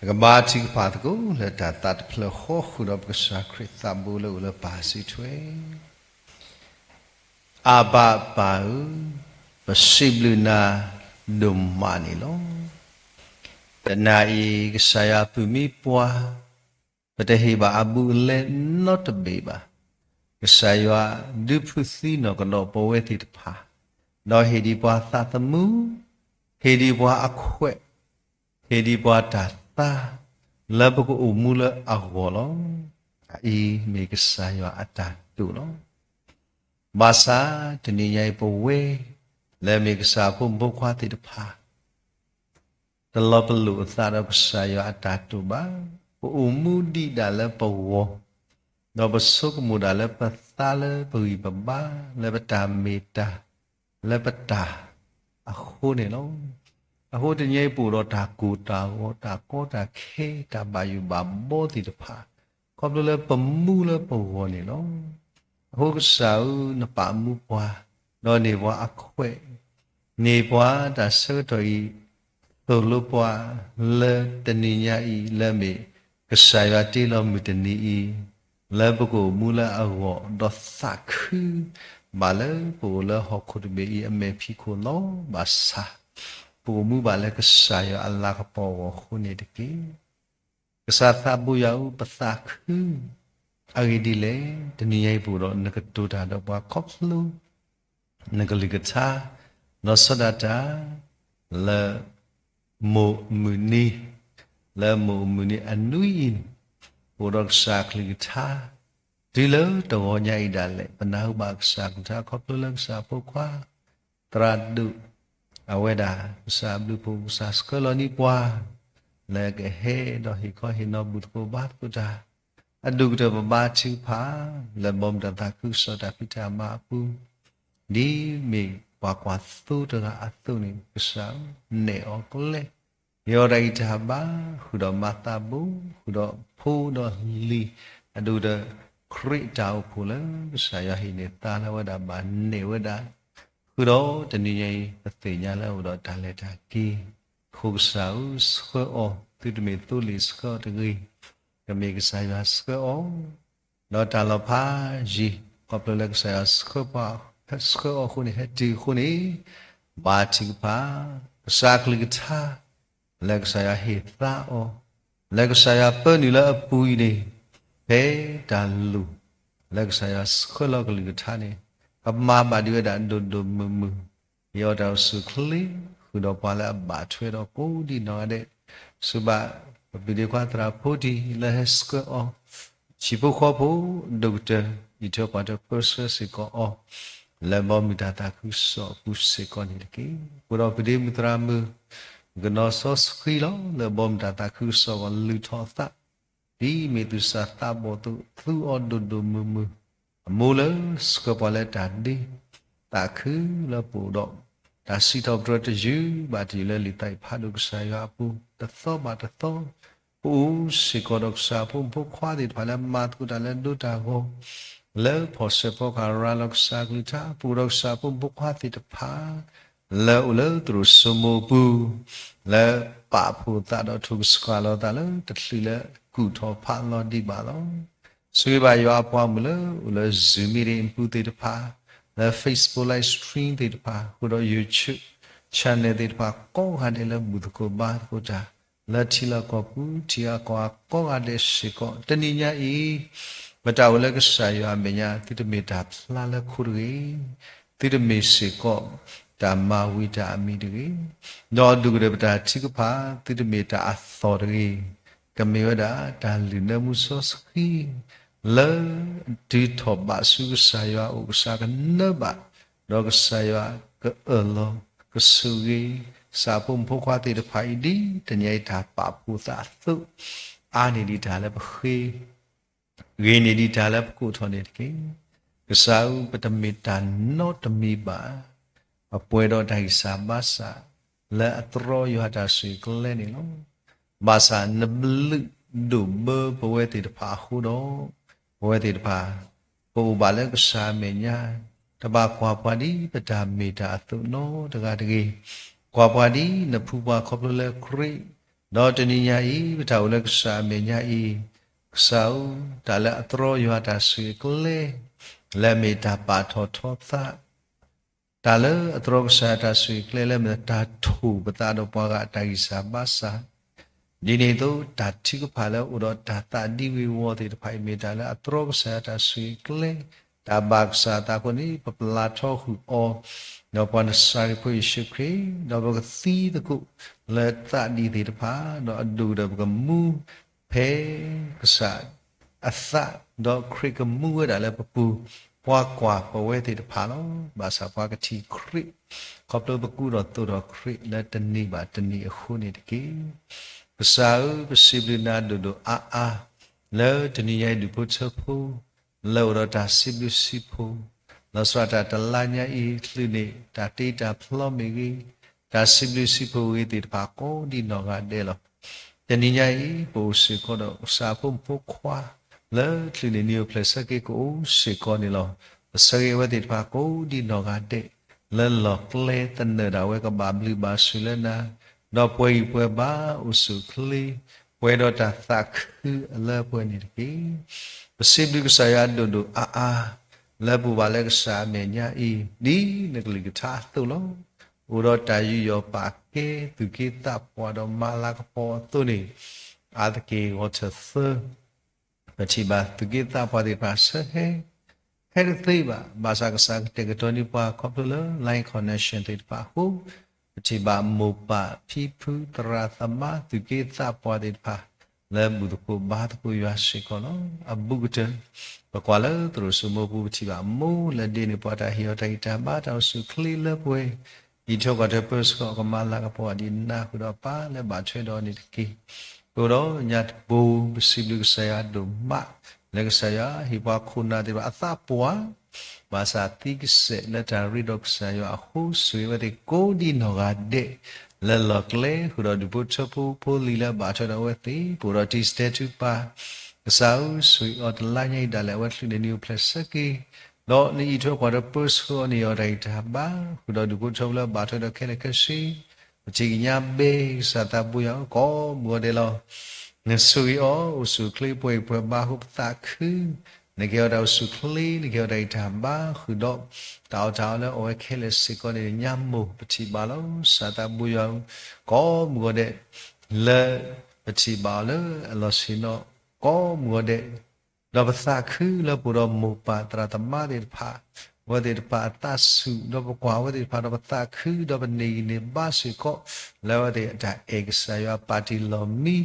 ကဘါထုကဖၣ်သကိးလၢတၢ်သးတဖျၢၣ်ဃီဃုာ်ဒီးပကစၢ်ခရံာ်သးဘိလၢအိၣ်လၢပၢ်စံးထွဲ, အၢ်ဘၣ်ပၢ်ဧၢ, ပစံးဘျုးနၤဒိၣ်မးန့ၣ်လီၤ. တနၤအံၤကစၢ်ယွၤပုၢ်မံပှၤ, ပတဟ့ၣ်ဘၣ်အဘူးအလဲနီတဘ့ၣ်ဘၣ်. ကစၢ်ယွၤဒုးဖုးသံနီၢ်ကဒီးပဝဲသ့ၣ်တဖၣ်, ဒီးဟ့ၣ်ဒံးပှၤသးသမူ, ဟ့ၣ်ဒံးပှၤအခွဲး, ဟ့ၣ်ဒံးပှၤတၢ်သါ, လၢပကအိၣ်မူလၢအဂီၢ်လီၤ. အအံၤမ့ၢ်ကစၢ်ယွၤအတၢ်တိာ်လီၤ. ဘၣ်ဆၣ်တနံၤညါအံၤပဝဲ, လၢမ့ၢ်ကစၢ်ဖိမုၣ်ဖိခွါသ့ၣ်တဖၣ် တလီၤပလိာ်အသးဒီးကစၢ်ယွၤအတၢ်တိာ်ဘၣ်. ပအိၣ်မူဒံးဒၣ်လၢပဂီၢ်, ဒီးပဆိကမိၣ်ဒၣ်လၢပသါလၢပဂံၢ်ပဘါ, လၢပတၢ်မ့ၢ်တၢ်, လၢပတၢ်အဃိန့ၣ်လီၤ. အဃိတနံၤအံၤပအိၣ်ဒီးတၢ်ကိၢ်တၢ်ဂီၤ, တၢ်ကီတၢ်ခဲ, တၢ်ဘၣ်ယိၣ်ဘၣ်ဘီသ့ၣ်တဖၣ်, ခီဖျိလၢပမူလၢပဂီၢ်န့ၣ်လီၤ. အဃိကစၢ်ဧၢ, နပာ်မူပှၤ, ဒီးန့ၢ်ပှၤအခွဲး, န့ၢ်ပှၤတၢ်ဆၢကတီၢ်အံၤ, သိၣ်လိပှၤလၢတနံၤညါအံၤ လၢမ့ၢ်ကစၢ်ယွၤတ့လီၤမုၢ်တနံၤအံၤ, လၢပကအိၣ်မူလၢအဂီၢ်, ဒီးသးခုဘၣ်လၢပအိၣ်လၢဟီၣ်ခိၣ်တဘ့ၣ်အံၤအမဲာ်ဖံးခိၣ်လီၤ. ဘၣ်ဆၣ် ပအိၣ်မူဘၣ်လၢကစၢ်ယွၤအလၤကပီၤအဂီၢ်အဃိန့ၣ်တက့ၢ်. ကစၢ်သးဘိယွၤဧၢ, ပသးခု, အဂ့ၢ်ဒ်လဲၣ်, တနံၤညါအံၤပအိၣ်ဒီးနကတိၤတၢ်ဒီးပှၤခီဖျိ နကလုၢ်ကထါ, လီၤဆီဒၣ်တၢ်, လၢ မိၢ်မုၢ်နံၤ, လၢမိၢ်မုၢ်နံၤအနွံအံၤ, ပအိၣ်ဒီးကစၢ်ကလုၢ်ကထါ, တုၤလၢတဂီၤညါအံၤဒၣ်လဲာ် ပနၢ်ဟူဘၣ်ကစၢ်ကလုၢ်ကထါခီဖျိလၢကစၢ်ဖိခွါ သရၣ်ဒိၣ်, အဝဲဒၣ်ကစၢ်အဘျုးအဖှိၣ် ကစၢ်ဆှၢလီၤန့ၢ်ပှၤ, လၢကဟဲဒီးဟ့ၣ်ခီဟ့ၣ်နီၤဘူၣ်သကိးဘါသကိးတၢ်, အဒိၣ်ကတၢၢ်ပဘါထုကဖၣ်, လၢဘီမုၢ်တၢ်သးခုကစီၣ်တၢ်ဖံးတၢ်မၤအပူၤ, ဒ်မ့ၢ်ပှၤကွၢ်သိတဂၤအသိးန့ၣ် ကစၢ်ဧၢ, နဲၣ်အီၤကျဲ ယအီၤတၢ်ဂံၢ်တၢ်ဘါ, ဃုာ်ဒီးမၤသးဘိ, ဃုာ်ဒီးဖိဒီးလံၤ, အဒိၣ်ကတၢၢ်ခရံာ်တၢ်အိၣ်ဖှိၣ်လၢကစၢ်ယွၤဟ့ၣ်န့ၢ်သါလၢဝဲဒၣ်ဘၣ်နဲၣ်ဝဲဒၣ်, ဃုာ်ဒီးတနံၤညါအံၤ ပသ့ၣ်ညါလၢအအိၣ်ဒီးတၢ်လဲၤတၢ်က့ၤ, အဃိကစၢ်ဧၢ, ဆှၢအီၤ, သုတမ့ၢ်သိလ့ၣ်ဆှၢအီၤတဂ့ၤ, ကမ့ၢ်ကစၢ်ယွၤဆှၢအီၤ ဒီးတၢ်လီၤဖးယံၤ, ခီဖျိလၢကစၢ်ယွၤဆှၢပှၤ, ဆှၢအီၤအဃိန့ၣ် ဟဲတုၤအဃိန့ၣ်, ဘါထုကဖၣ်, ကစၢ်ကလုၢ်ကထါ, လၢကစၢ်ယွၤဟ့ၣ်သါအီၤ, လၢကစၢ်ယွၤပၢနုာ်လၢအပူၤအံၤန့ၣ်, ဖဲတၢ်လိၣ်, လၢကစၢ်ယွၤဆှၢလီၤကလုၢ်ကထါန့ၣ်, ကမၤဘၣ်ဒံးဝဲဒၣ်ဒိၣ်ဒိၣ်မုၢ်မုၢ်, ယအီၤတၢ်အိၣ်ဆူၣ်ချ့, ဃုာ်ဒီးပှၤလၢအဘၣ်ထွဲဒီးကိးဒံးနီၢ်ဂၤဒဲး, ဆူဘၣ်ပပုၢ်ဒ့ခွါသရၣ်ဖိတံၢ်လၢဟဲဆှၢအီၤ, ဟံၣ်ဖိဃီဖိဒိၣ်ကတၢၢ် အံးထွဲကွၢ်ထွဲပၢဆှၢစ့ၢ်ကီးအီၤ, လ�殕ဘီမုၢ်တၢ်သးခုကစီၣ်အပူၤစ့ၢ်ကီးန့ၣ်တက့ၢ်. ဃုာ်ဒီးပုၢ်ဒ့မုၣ်သရၣ်မုၣ်, ကနီၤစီဆှံလီၤ, လၢဘီမုၢ်တၢ်သးခုကစီၣ်အဂီၢ် လုၢ်ထီၣ်အသး, ဒ်မ့ၢ်သူၣ်စၢ်သးဘီၣ်အသိး သူအီၤဒိၣ်ဒိၣ်မုၢ်မုၢ်, အမိၢ်လၢဆှၢပှၤလၢတၢ်ဒ့, သးခုလၢပအိၣ်ဒီး တၢ်စံးထီၣ်ပတြၢၤတယုၢ်ဘၣ်တယုၢ်လၢလံာ်သးအုပ်ဖးဒိၣ်ကစၢ်ယွၤအပူၤ, တသီဘၣ်တသီ, ပအိၣ်စ့ၢ်ကီးဒီးကစၢ်ဖိမုၣ်ဖိခွါသ့ၣ်တဖၣ်လၢမၤသကိးတၢ်လၢဒိတၢ်ဂီၤ, လၢဖီၣ်ဆၢဖီကဟၣ်ရၤလီၤကစၢ်ကလုၢ်ကထါ, ပအိၣ်ဒီးကစၢ်ဖိမုၣ်ဖိခွါသ့ၣ်တဖၣ် လၢအိၣ်လၢသရိာ်စိမိၤအပူၤ, လၢပာ်ဖှိၣ်သးဒီးထိၣ်ကဆှၣ်လီၤသးလၢတချုးလၢကူၣ်ထီၣ်ဖးလီၤဒံးဘၣ်လီၤ. ဆိၣ်ဂ့ၤဘၣ်ယွၤအပှၤမုၣ်လၢအိၣ်လၢ Zoom meeting အပူၤသ့ၣ်တဖၣ်, လၢ Facebook live stream သ့ၣ်တဖၣ်, ဃုာ်ဒီး YouTube channel သ့ၣ်တဖၣ် ကိးဂၤဒဲးလၢဘူၣ်သကိးဘါသကိးတၢ်, လၢထံလီၢ်ကီၢ်ပူၤ ထံဂၤကီၢ်ဂၤကိးဂၤဒဲးစ့ၢ်ကီး, တနံၤညါအံၤ ပတၢ်အိၣ်လၢကစၢ်ယွၤအမဲာ်ညါ သုတမ့ၢ်တၢ်ဖျါလၢခိတဂ့ၤ, သုတမ့ၢ်စ့ၢ်ကီး တၢ်မၤဝံၤတၢ်အမံၤတဂ့ၤ, ဒီးဒိၣ်ကတၢၢ်ပတၢ်ထုကဖၣ် သုတမ့ၢ်တၢ်အသီၣ်တဂ့ၤ, ကမ့ၢ်ဝဲဒၣ်တၢ်လုၢ်နၢမူစီဆှံ လၢဒုးထီၣ်ဘးဆူကစၢ်ယွၤအအိၣ် ကစၢ်ကနၢဘၣ်, ဒီးကစၢ်ယွၤကအၢၣ်လီၤကဆိၣ်ဂ့ၤ ကစၢ်ဖိမုၣ်ဖိခွါသ့ၣ်တဖၣ်အံၤ ဒ်တနံၤအံၤတၢ်ပာ်ဖှိၣ်သးအသိး, အါန့ၢ်ဒံးတၢ်လၢပဃ့ ဂ့ၤန့ၢ်ဒံးတၢ်လၢပကိးထီၣ်န့ၣ်တက့ၢ်. ကစၢ်ဧၢ, ပတမ့ၢ်တၢ်နီတမံၤဘၣ်. ပပှဲၤဒီးတၢ်ဂံၢ်စၢ်ဘါစၢ် လၢအတြီယွၤတၢ်ဆိၣ်ဂ့ၤကျဲန့ၣ်လီၤ. ဘၣ်ဆၣ်နဘျုးဒိၣ်ဘၢပဝဲသ့ၣ်တဖၣ်အဃိဒီး, ပဝဲသ့ၣ်တဖၣ် ပအိၣ်ဘၣ်လၢကစၢ်အမဲာ်ညါ, တဘၣ်ကွၢ်ပှၤဒ်ပတၢ်မ့ၢ်တၢ်အသိးနီတဂၤတဂ့ၤ. ကွၢ်ပှၤဒ်နဖူပှၤခီဖျိလၢခရံာ် ဒီးတနံၤညါအံၤ ပတၢ်အိၣ်လၢကစၢ်အမဲာ်ညါအံၤ, ကစၢ်ဧၢ, တၢ်လၢအတြီယွၤတၢ်ဆိၣ်ဂ့ၤအကျဲ, လၢအမ့ၢ်တၢ်ပာ်ထီၣ်ထီသး, တၢ်လၢအတြီကစၢ်ယွၤတၢ်ဆိၣ်ဂ့ၤအကျဲလၢအမ့ၢ်တၢ်ထိၣ်ပသးဒီးပှၤဂၤအတၢ်ဂံၢ်စၢ်ဘါစၢ်, ဒ်န့ၣ်အသိး တၢ်ထုကဖၣ်လၢအိၣ်ဒီးတၢ်သးဒံဝ့ၤဝီၤသ့ၣ်တဖၣ်အံၤ မ့ၢ်တၢ်လၢအတြီကစၢ်ယွၤတၢ်ဆိၣ်ဂ့ၤအကျဲ, တၢ်ဘၣ်ကစၢ်အသးအဃိန့ၣ် ပပျၢ်ထီဃုာ်အီၤ, ဒီးပှၤနစၤရ့းဖိယ့ၣ်ၡူးခရံာ်, ဒီးပကသံသကိးလၢသးဒံသ့ၣ်တဖၣ်, ဒီးအဒိၣ်ဒီးပကမူ ဖဲကစၢ်အသး, ဒီးခရံာ်ကမူဝဲဒၣ်လၢပပူၤ, ပှၤကွၢ်ပဝဲသ့ၣ်တဖၣ်လီၤ. ဘၣ်ဆၣ်ပှၤကထံၣ်ခရံာ်, ခီဖျိပကူဒီးသိးဒီးခရံာ်လၢတနံၤဘၣ်တနံၤအဃိန့ၣ်တက့ၢ်. ကစၢ်ဧၢ, ပစံးဘျုးနၤဒိၣ်ဒိၣ်အါအါ, လၢတနံၤညါအံၤဒူၣ်ဖိထၢဖိ လၢအိၣ်ဒီးတၢ်စံးဘျုးစံးဖှိၣ်, လီၤဆီဒၣ်တၢ်တလါညါအံၤ ချုးန့ၢ်တၢ်တ့တၢ်ဖျီမ့ၢ်ဂ့ၤ, တၢ်စံးဘျုးစံးဖှိၣ်ဂ့ၤသ့ၣ်တဖၣ်ကိးဒံနီၢ်ဂၤဒဲးလီၤ. တနံၤညါအံၤ ပအိၣ်စ့ၢ်ကီးဒီးကစၢ်ဖိမုၣ်ဖိခွါ လၢချုးန့ၢ်နံၣ်အိၣ်ဖျဲၣ်ဆၢက့ၤကအိၣ်စ့ၢ်ကီးန့ၣ်လီၤ. ပဆၢဂ့ၤအဝဲသ့ၣ်တဖၣ်ကိးဒံနီၢ်ဂၤဒဲး လၢလီၢ်ကျဲသနၢၣ်ဒၣ်ဝဲကဘၣ်ဘျုးဘၣ်ဆိၣ်လၢနၤ, ဒီးပှဲၤဂံၢ်ပှဲၤဘါအိၣ်ဆူၣ်အိၣ်ချ့, ပှဲၤဒီးတၢ်သးခုအလၢပှဲၤန့ၣ်တက့ၢ်. ပစံးဘျုးကစၢ်ယွၤဒိၣ်ဒိၣ်အါအါ, လၢပအိၣ်ဘၣ်လၢကစၢ်အမဲာ်ညါအံၤ ဒ်နကလုၢ်ကထါအသိးလီၤ. အိၣ်ဒီးတၢ်ယူးယီၣ်ပာ်ကဲ သူၣ်က့သးပှၢ်ဒီးမၤလၤကပီၤအသိးန့ၣ်, အါတက့ၢ်ဂီၤထၢၣ်သၢ ပထံၣ်ဘၣ်သူၣ်က့သးပှၢ်သ့ၣ်တဖၣ်ဆၢဟဲ ဟဲတသ့ဘၣ်. ဘၣ်ဆၣ်ကစၢ်ကတဲာ်ကတီၤန့ၢ်ပှၤ ခီဖျိလၢ Line Connection သ့ၣ်တဖၣ်အဃိ, ပထံၣ်ဘၣ်မိၢ်ပၢ်ဖံဖုသရၣ်သမါသူၣ်က့သးပှၢ်သ့ၣ်တဖၣ် လၢဘူၣ်သကိးဘါသကိးယွၤစ့ၢ်ကီးလီၤ. အဘူးကတၢၢ် ပကွၢ်လၢသရိာ်စိမိပူၤ ပထံၣ်ဘၣ်မိၢ်လၢဒ့န့ၢ်ပှၤတၢ်ဟ့ၣ်အီၤတၢ်ဂံၢ်တၢ်ဘါ တၢ်အိၣ်ဆူၣ်အိၣ်ချ့လၢပှဲၤ, အံးထွဲကွၢ်ထွဲပၢဆှၢအီၤ ကမၤလၤကပီၤအီၤဒ်နၤဃုာ်ဒီးအပၢ် လၢဘၣ်ထွဲဒီးအီၤန့ၣ်တက့ၢ်. အဃိဒီးညါတဘိ ပစံးဘျုးကစၢ်ယွၤဒိၣ်မး လၢကစၢ်ယွၤဟ့ၣ်ပှၤခိၣ်နၢ်သ့ၣ်တဖၣ်အသးပှၢ်, ဘၣ်ဆၣ်သံကစဲးလၢတၢ်ရ့ဒီးကစၢ်ယွၤအဃိ ဆိၣ်ဂ့ၤအဝဲသ့ၣ်ကိးဒံနီၢ်ဂၤဒဲး လၢလီၢ်ကျဲ ဃုာ်ဒီးဒူၣ်ဖိထၢဖိဖိလံၤလၢအဘၣ်ထွဲဒီးအဝဲသ့ၣ် ပအိၣ်ဒီးတံၤစတဲထုကဖၣ်, ကစၢ်ဧၢ ဆိၣ်ဂ့ၤအီၤတလါညါအံၤဒၣ်လဲာ် အဝဲချုးန့ၢ်နံၣ်အိၣ်ဖျဲၣ်ဆၢက့ၤ, ဒီးနအံးထွဲကွၢ်ထွဲပၢဆှၢအီၤန့ၢ်အီၤတၢ်ဂံၢ်တၢ်ဘါ ဃုာ်ဒီးဒူၣ်ဖိထၢဖိလၢအဘၣ်ထွဲဒီးခဲလၢာ်ခဲဆ့ ပထံၣ်ကညးဘဲ ကစၢ်သးဘိယွၤဧၢ ကိးမုၢ်ဂီၤဒဲးလီၤ. နဆိၣ်ဂ့ၤအီၤ အိၣ်ဆူၣ်အိၣ်ချ့ပှဲၤဂံၢ်ပှဲၤဘါအဃိပသးခု, နကဟ့ၣ်အီၤတၢ်အိၣ်ဆူၣ်အိၣ်ချ့ နကဟ့ၣ်အီၤတၢ်ဂံၢ်တၢ်ဘါဃုာ်ဒီး တၢ်အီၣ်တၢ်အီလၢအီၣ်ဝဲခဲလၢာ်စ့ၢ်ကီးန့ၣ် ညါမိၢ်ပထံၣ်ဘၣ်လီၤ. ကစၢ်သးဘိယွၤဧၢ ကိးမုၢ်ဂီၤဒဲး လၢပထံၣ်ဘၣ်အီၤလၢအလီၢ်ဆ့ၣ်နီၤ ကိးမုၢ်ဂီၤဒဲး ဒီးပသးခုလၢပအိၣ်ဒီးမိၢ်ပၢ်သရၣ်သမါသ့ၣ်တဖၣ်, အဝဲသ့ၣ်တဖၣ်အသးဆူၣ် ဒီးပကွၢ်အဝဲသ့ၣ်တဖၣ်ဒီးပသးခု ဒီးပန့ၢ်ဂံၢ်န့ၢ်ဘါစ့ၢ်ကီး လၢအဝဲသ့ၣ်အတၢ်အဲၣ်ကစၢ်ယွၤပာ်တ့ၢ်လီၢ်မံ,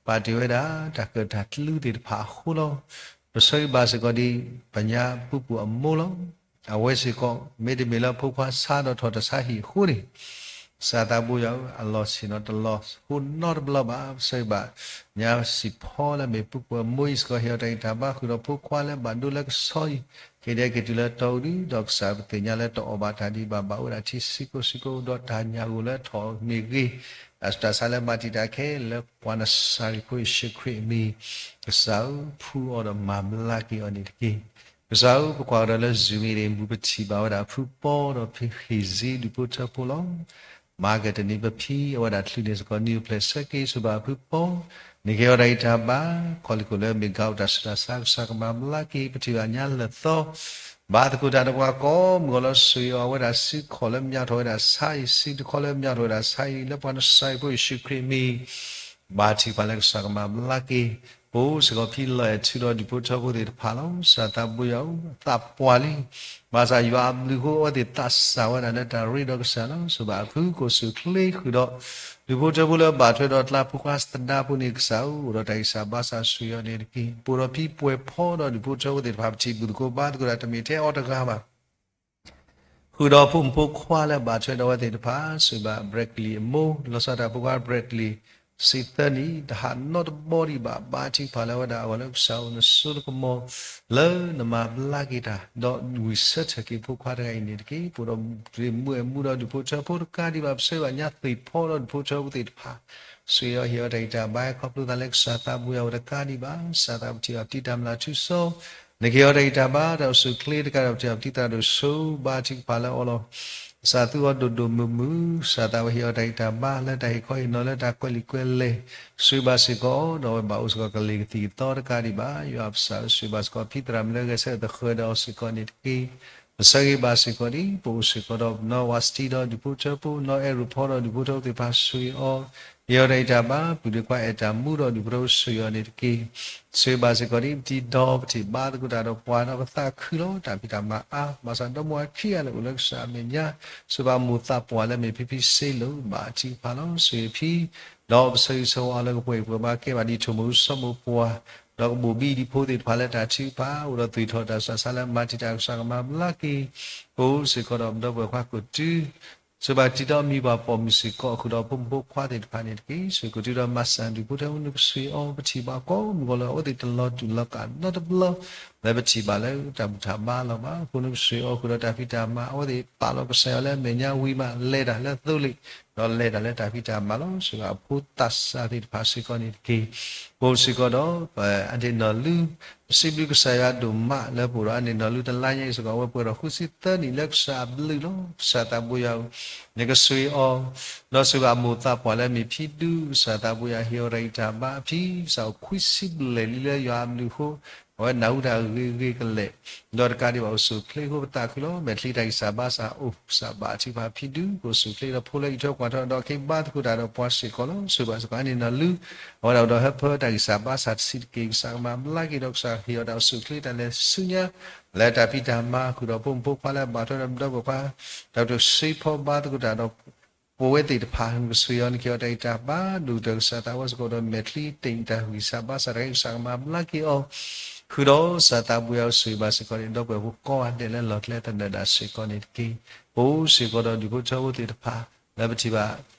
ပာ်တ့ၢ်ဝဲဒၣ်တၢ်ကၢၣ်တၢ်ကျူသ့ၣ်တဖၣ်အဃိလီၤ. ပဆၢဂ့ၤဘၣ်စ့ၢ်ကီးဒ်ပညါပူပူအမိၢ်လီၤ. အဝဲစ့ၢ်ကီး မ့တမ့ၢ်လၢဖိခွါဆါဒီးထီၣ်တၢ်ဆါဟံၣ်အဃိန့ၣ် ကစၢ်သးဘိယွၤဧၢ အလီၢ်ဆ့ၣ်နီၤတလီၤဃိနီတဘျီဘၣ်. ပဆၢဂ့ၤဘၣ်ညါစံၣ်ဖီလၢအမ့ၢ်ပူပူအမိၢ်အံၤစ့ၢ်ကီး ဟ့ၣ်အီၤတၢ်ဂံၢ်တၢ်ဘါဃုာ်ဒီးဖိခွါလၢဘၣ်ဒိလၢကဆီအံၤ, က့ၤဒဲးက့ၤတုၤလၢတီအူဒု ဒီးကစၢ်ပသ့ၣ်ညါလၢတအီၣ်ဘၣ်တၢ်ဒံးဘၣ် ဘၣ်အိၣ်ဝဲဒၣ်ထံဆံးကိးဆံးကိး ဒီးတၢ်ညၣ်ဂိၢ်လၢထီၣ်မ့ၢ်ဂ့ၤ, တၢ်ဆူးတၢ်ဆါလၢမၤတံာ်တာ်ခဲလၢာ်လၢပှၤနစၤရ့းဖိယ့ၣ်ၡူးခရံာ်အမံၤ, ကစၢ်ဧၢ ဖှူအီၤဒီးမၤဘျါက့ၤအီၤန့ၣ်တက့ၢ်. ကစၢ်ဧၢ ပကွၢ်ကဒီးလၢ Zoom အံၤန့ၣ် မူပထံၣ်ဘၣ်ဝဲဒၣ်ဖုပီဒီးဖုဟ့ၣ်စ့ဒူၣ်ဖိထၢဖိလီၤ. မၤကတၢၢ်တနံၤပဖံအဝဲဒၣ်ချုးန့ၢ်စ့ၢ်ကီးနံၣ်အိၣ်ဖျဲၣ်ဆၢက့ၤ ဆိၣ်ဘၣ်ဖုပီ, နကဟ့ၣ်အီၤတၢ်ဂံၢ်တၢ်ဘါ, ခီလ့ၣ်ခိၣ်လၢမ့ၢ်ဂၤအိၣ်တၢ်ဆူးတၢ်ဆါ ကစၢ်ကမၤဘျါက့ၤ ပထံၣ်ဘၣ်ညါလၢာ်သီ ဘၣ်သကိးတၢ်ဒီးပှၤကိးမုၢ်ဂီၤလီၤ. ဆိၣ်ဂ့ၤအီၤ အဝဲဒၣ်စုခီၣ်လၢမၠးထီၣ်ဝဲဒၣ်ဆါအံၤ စုတခီလၢမၠးထီၣ်ဝဲဒၣ်ဆါအံၤ လၢပှၤနစၤရ့းဖိယ့ၣ်ၡူးခရံာ်အမံၤ ဘၣ်ထံၣ်ပှၤလၢကစၢ်ကမၤဘျါက့ၤ, ပအိၣ်စ့ၢ်ကီးဖံလီၤအဲၣ်ထုဒီးဒူၣ်ဖိထၢဖိသ့ၣ်တဖၣ်လီၤ. ကစၢ်သးဘိယွၤဧၢ အသးပှၢ်လံ, ဘၣ်ဆၣ်ယွၤအဘျုးအဃိ အဝဲသ့ၣ်သးစၢ်ဝဲဒၣ်လၢတၢ်ရ့ဒီးကစၢ်လီၤ. ဆိၣ်ဘၣ်အဖုကိၣ်ဆူၣ်ချ့ဃုာ်ဒီး ဒူၣ်ဖိထၢဖိလၢဘၣ်ထွဲဒီးကျါဖိခွါသဒါဖိန့ၣ် ကစၢ်ဧၢ အိၣ်ဒီးတၢ်ဂံၢ်စၢ်ဘါစၢ်ဆိၣ်ဂ့ၤအီၤန့ၣ်တက့ၢ်. ပအိၣ်ဒီးဖံပှဲၤဖီဒီးဒူၣ်ဖိထၢဖိသ့ၣ်တဖၣ် ပထံၣ်ဘူၣ်သကိးဘါသကိးတၢ် တမ့ၢ်ထဲအီၤတဂၤဘၣ် ဃုာ်ဒီးဖိမုၣ်ဖိခွါလၢဘၣ်ထွဲဒီးအဝဲသ့ၣ်တဖၣ်, ဆိၣ်ဘၣ် Bradley အမိၢ်, လီၤဆီဒၣ်တၢ်ဖိခွါ Bradley စံးသၢနံၣ်, တဟးနီတဘီဒံးဘၣ်, ဘါထုကဖၣ်လၢအဝဲဒၣ်အဂီၢ်လၢကစၢ်ဧၢ နစိနကမီၤ လၢနမၤဘျါက့ၤတၢ်, ဒီးဝံၢ်ဆၢထၢၣ်က့ၤဖိခွါတဂၤအံၤန့ၣ်တက့ၢ်. ပအိၣ်ဒီးမုာ်အဲၣ်မူဒီးဒူၣ်ဖိထၢဖိတကးဒံးဘၣ်, ပဆၢဘၣ်ညါသ့ၣ်ဖီဒီးဒူၣ်ဖိထၢဖိသ့ၣ်တဖၣ်, ဆိၣ်ဂ့ၤအီၤဟ့ၣ်အီၤတၢ်ဂံၢ်တၢ်ဘါ ခီဖျိသးလၢကစၢ်သးဘိယွၤဝဲတကးဒံးဘၣ်. ကစၢ်သးပထံၣ်အီၤတံၤတၢ်မျၢ်ထူစီ နကဟ့ၣ်အီၤတၢ်ဂံၢ်တၢ်ဘါ တၢ်အိၣ်ဆူၣ်ချ့တကးဒီး ပထံၣ်အီၤပတံၤသရၣ်ဒိၣ်စိ ဘါထုကဖၣ်လၢအီၤလီၤ. ကစၢ်သူအီၤဒိၣ်ဒိၣ်မုၢ်မုၢ်, ကစၢ်သးဝဲဟ့ၣ်အီၤတၢ်ဂံၢ်တၢ်ဘါ လၢတၢ်ဟ့ၣ်ခီဟ့ၣ်နီၤလၢတၢ်ကွဲးလံာ်ကွဲးလဲၢ်, ဆိၣ်ဂ့ၤဘၣ်စ့ၢ်ကီးအီၤ ဒီးအဝဲဘၣ်အိၣ်စ့ၢ်ကီးကလ့ၢ်ကသံၣ်ကသီတကးဒံးဘၣ်. ယွၤပကစၢ်ဧၢ, ဆိၣ်ဂ့ၤဘၣ်စ့ၢ်ကီးဖံသရၣ်မုၣ်လၢဂဲၤဆၢထၢၣ်သဃၢၤဒီးအီၤစ့ၢ်ကီးန့ၣ်တက့ၢ်. ပဆၢဂ့ၤဘၣ်စ့ၢ်ကီးဒ်ပအိၣ်စ့ၢ်ကီးဒီး ပနီၢ်ဝါစတံဒီးဒူၣ်ဖိထၢဖိ, နီၢ်အဲၣ်ရူၤဖီဒီးဒူၣ်ဖိထၢဖိသ့ၣ်တဖၣ် ဆိၣ်ဂ့ၤအီၤ, ဟ့ၣ်အီၤတၢ်ဂံၢ်တၢ်ဘါ, ပုၢ်ဒ့ခွါအဲၣ်တၢ်မူဒီးဒူၣ်ဖိထၢဖိ ဆိၣ်ဂ့ၤအီၤန့ၣ်တက့ၢ်. ဆိၣ်ဂ့ၤဘၣ်စ့ၢ်ကီးဒ်ပတံၤဒီးပထံၣ်ဘါသကိးတၢ်ဒီးပှၤဒီးပသးခုလီၤ. တၢ်ဖံးတၢ်မၤအါ, ဘၣ်ဆၣ်ဒီမါဝၤခံဂၤလၢအိၣ်လၢကစၢ်အမဲာ်ညါ, ဆိၣ်ဂ့ၤဘၣ်မိၢ်သးပှၢ်လၢအမ့ၢ်ဖံဖံစ့လိာ်, ဘၣ်အထံအဖးလီၤ. ဆိၣ်ဂ့ၤဖံ ဒီးပဆၢဂ့ၤဆၢဝါအီၤလၢကပှဲၤအံၤပှဲၤဘါ ကဲဘၣ်ဒ်ထိၣ်မူၤအူစီၤမိၢ်ပှၢ်, ဒီးကဘိၣ်ဘံဒ်ဖိသ့ၣ်တဖၣ်လၢတၢ်ထုကဖၣ်, အိၣ်ဒီးသွံၣ်ထီၣ်တၢ်ဆူးတၢ်ဆါလၢမၤတံာ်တာ် ကစၢ်ကမၤဘျါက့ၤ, ပအိၣ်စ့ၢ်ကီးဒီးပဒီပုၢ်ဝဲၢ်ခွါကီၢ်သူ ဆိၣ်ဂ့ၤဘၣ်တံၤဒီးမံၤပှၢ်ပိာ်မုၣ်စ့ၢ်ကီး ဃုာ်ဒီးဖိမုၣ်ဖိခွါသ့ၣ်တဖၣ်န့ၣ်တက့ၢ်. ဆိၣ်ဂ့ၤကီၢ်သူဒီးမၤစၢ်ဒူၣ်ဖိထၢဖိ နကဆိၣ်ဂ့ၤအီၤ, ပထံၣ်ဘၣ်ကိးမုၢ်ဂီၤလၢအဝဲသ့ၣ်တလီၤတူာ်လီၤကာ်နီတဘျီ လၢပထံၣ်ဘၣ်လၢတၢ်ဘူၣ်တၢ်ဘါလီၤဘၣ်. အဃိနကဆိၣ်ဂ့ၤအီၤ ဃုာ်ဒီးတၢ်ဖံးတၢ်မၤအဝဲသ့ၣ်ပာ်လီၤကစၢ်ယွၤလၢအမဲာ်ညါဝံၤမး လဲၤတၢ်လၢသိလ့ၣ်, ဒီးလဲၤတၢ်လၢတၢ်ဖံးတၢ်မၤလီၤ. ဆိၣ်ဂ့ၤဘၣ်အဖိသးစၢ်သ့ၣ်တဖၣ်စ့ၢ်ကီးန့ၣ်တက့ၢ်. ပအိၣ်စ့ၢ်ကီးဒီး ပအန့ၣ်နီၢ်လုၢ် ပစံးဘျုးကစၢ်ယွၤဒိၣ်မးလၢပအိၣ်ဒီးအန့ၣ်နီၢ်လုၢ်တလါညါအံၤစ့ၢ်ကီး အဝဲပှဲၤဒီးဃုဆံသၢနံၣ်လၢကစၢ်အဘျုးလီၤ. ကစၢ်သးဘိယွၤဧၢ, နကဆိၣ်ဂ့ၤအီၤ, ဒီးဆိၣ်ဂ့ၤဘၣ်မိၢ်သးပှၢ်လၢအမ့ၢ်ဖံဒူ, ကစၢ်သးဘိယွၤဟ့ၣ်အီၤတၢ်ဂံၢ်တၢ်ဘါအဖံ, ကစၢ်အိၣ်ခွံဆံဘျဲၣ်လံလၢယွၤအဘျုးအဃိ, အဝဲနၢ်ဟူတၢ်ဂ့ၤဂ့ၤကလဲာ်, ဒီးတကးဒံးဘၣ်အိၣ်ဆူၣ်အိၣ်ချ့အဃိပသးခုလီၤ. မဲာ်ချံတၢ်ဂံၢ်စၢ်ဘါစၢ်အိၣ်, ကစၢ်ဘၣ်အထံဘၣ်ဖံဒူ ကအိၣ်ဆူၣ်အိၣ်ချ့ဒီးဖိလၢအံးထွဲကွၢ်ထွဲဒီးအခ့ဘါသကိးတၢ်ဒီးပှၤစ့ၢ်ကီးလီၤ. ဆိၣ်ဂ့ၤဘၣ်စ့ၢ်ကီးအန့ၣ်နီၢ်လုၢ် အဝဲဒၣ်အိၣ်ဒီးဟၢဖၢတၢ်ဂံၢ်စၢ်ဘါစၢ်တဆံးတက့ၢ်. ကစၢ်ကဟ့ၣ်အီၤတၢ်အိၣ်ဆူၣ်အိၣ်ချ့တၢ်လဲၤဆူညါ လၢတၢ်ဖံးတၢ်မၤ ဃုာ်ဒီးဖိမုၣ်ဖိခွါလၢအဘၣ်ထွဲဒီးပဒီပုၢ်ဝဲၢ်ခွါ တၢ်ကတိၤစ့ဖီဘါသကိးတၢ်ဒီး ပဝဲသ့ၣ်တဖၣ် နကဆိၣ်ဂ့ၤအီၤ နကဟ့ၣ်အီၤတၢ်ဂံၢ်တၢ်ဘါ ဒိၣ်ကတၢၢ်ကစၢ်သးဝဲစ့ၢ်ကီးဒီးမဲာ်ချံတ့ၢ်တၢ်ဂံၢ်စၢ်ဘါစၢ်တခါ ကစၢ်ကမၤဘျါက့ၤအီၤ ဃုာ်ဒီးကစၢ်သးဘိယွၤဆိၣ်ဂ့ၤဘၣ်စ့ၢ်ကီးန့ၣ် ဒီပုၢ်ဝဲၢ်ဖိကိးဂၤဒဲးလၢလီၢ်ကျဲသနၢၣ်ဒၣ်စ့ၢ်ကီးန့ၣ်တက့ၢ်. ပအိၣ်စ့ၢ်ကီးဒီးဒူၣ်ဖိထၢဖိသ့ၣ်တဖၣ် လၢပထံၣ်ဘၣ်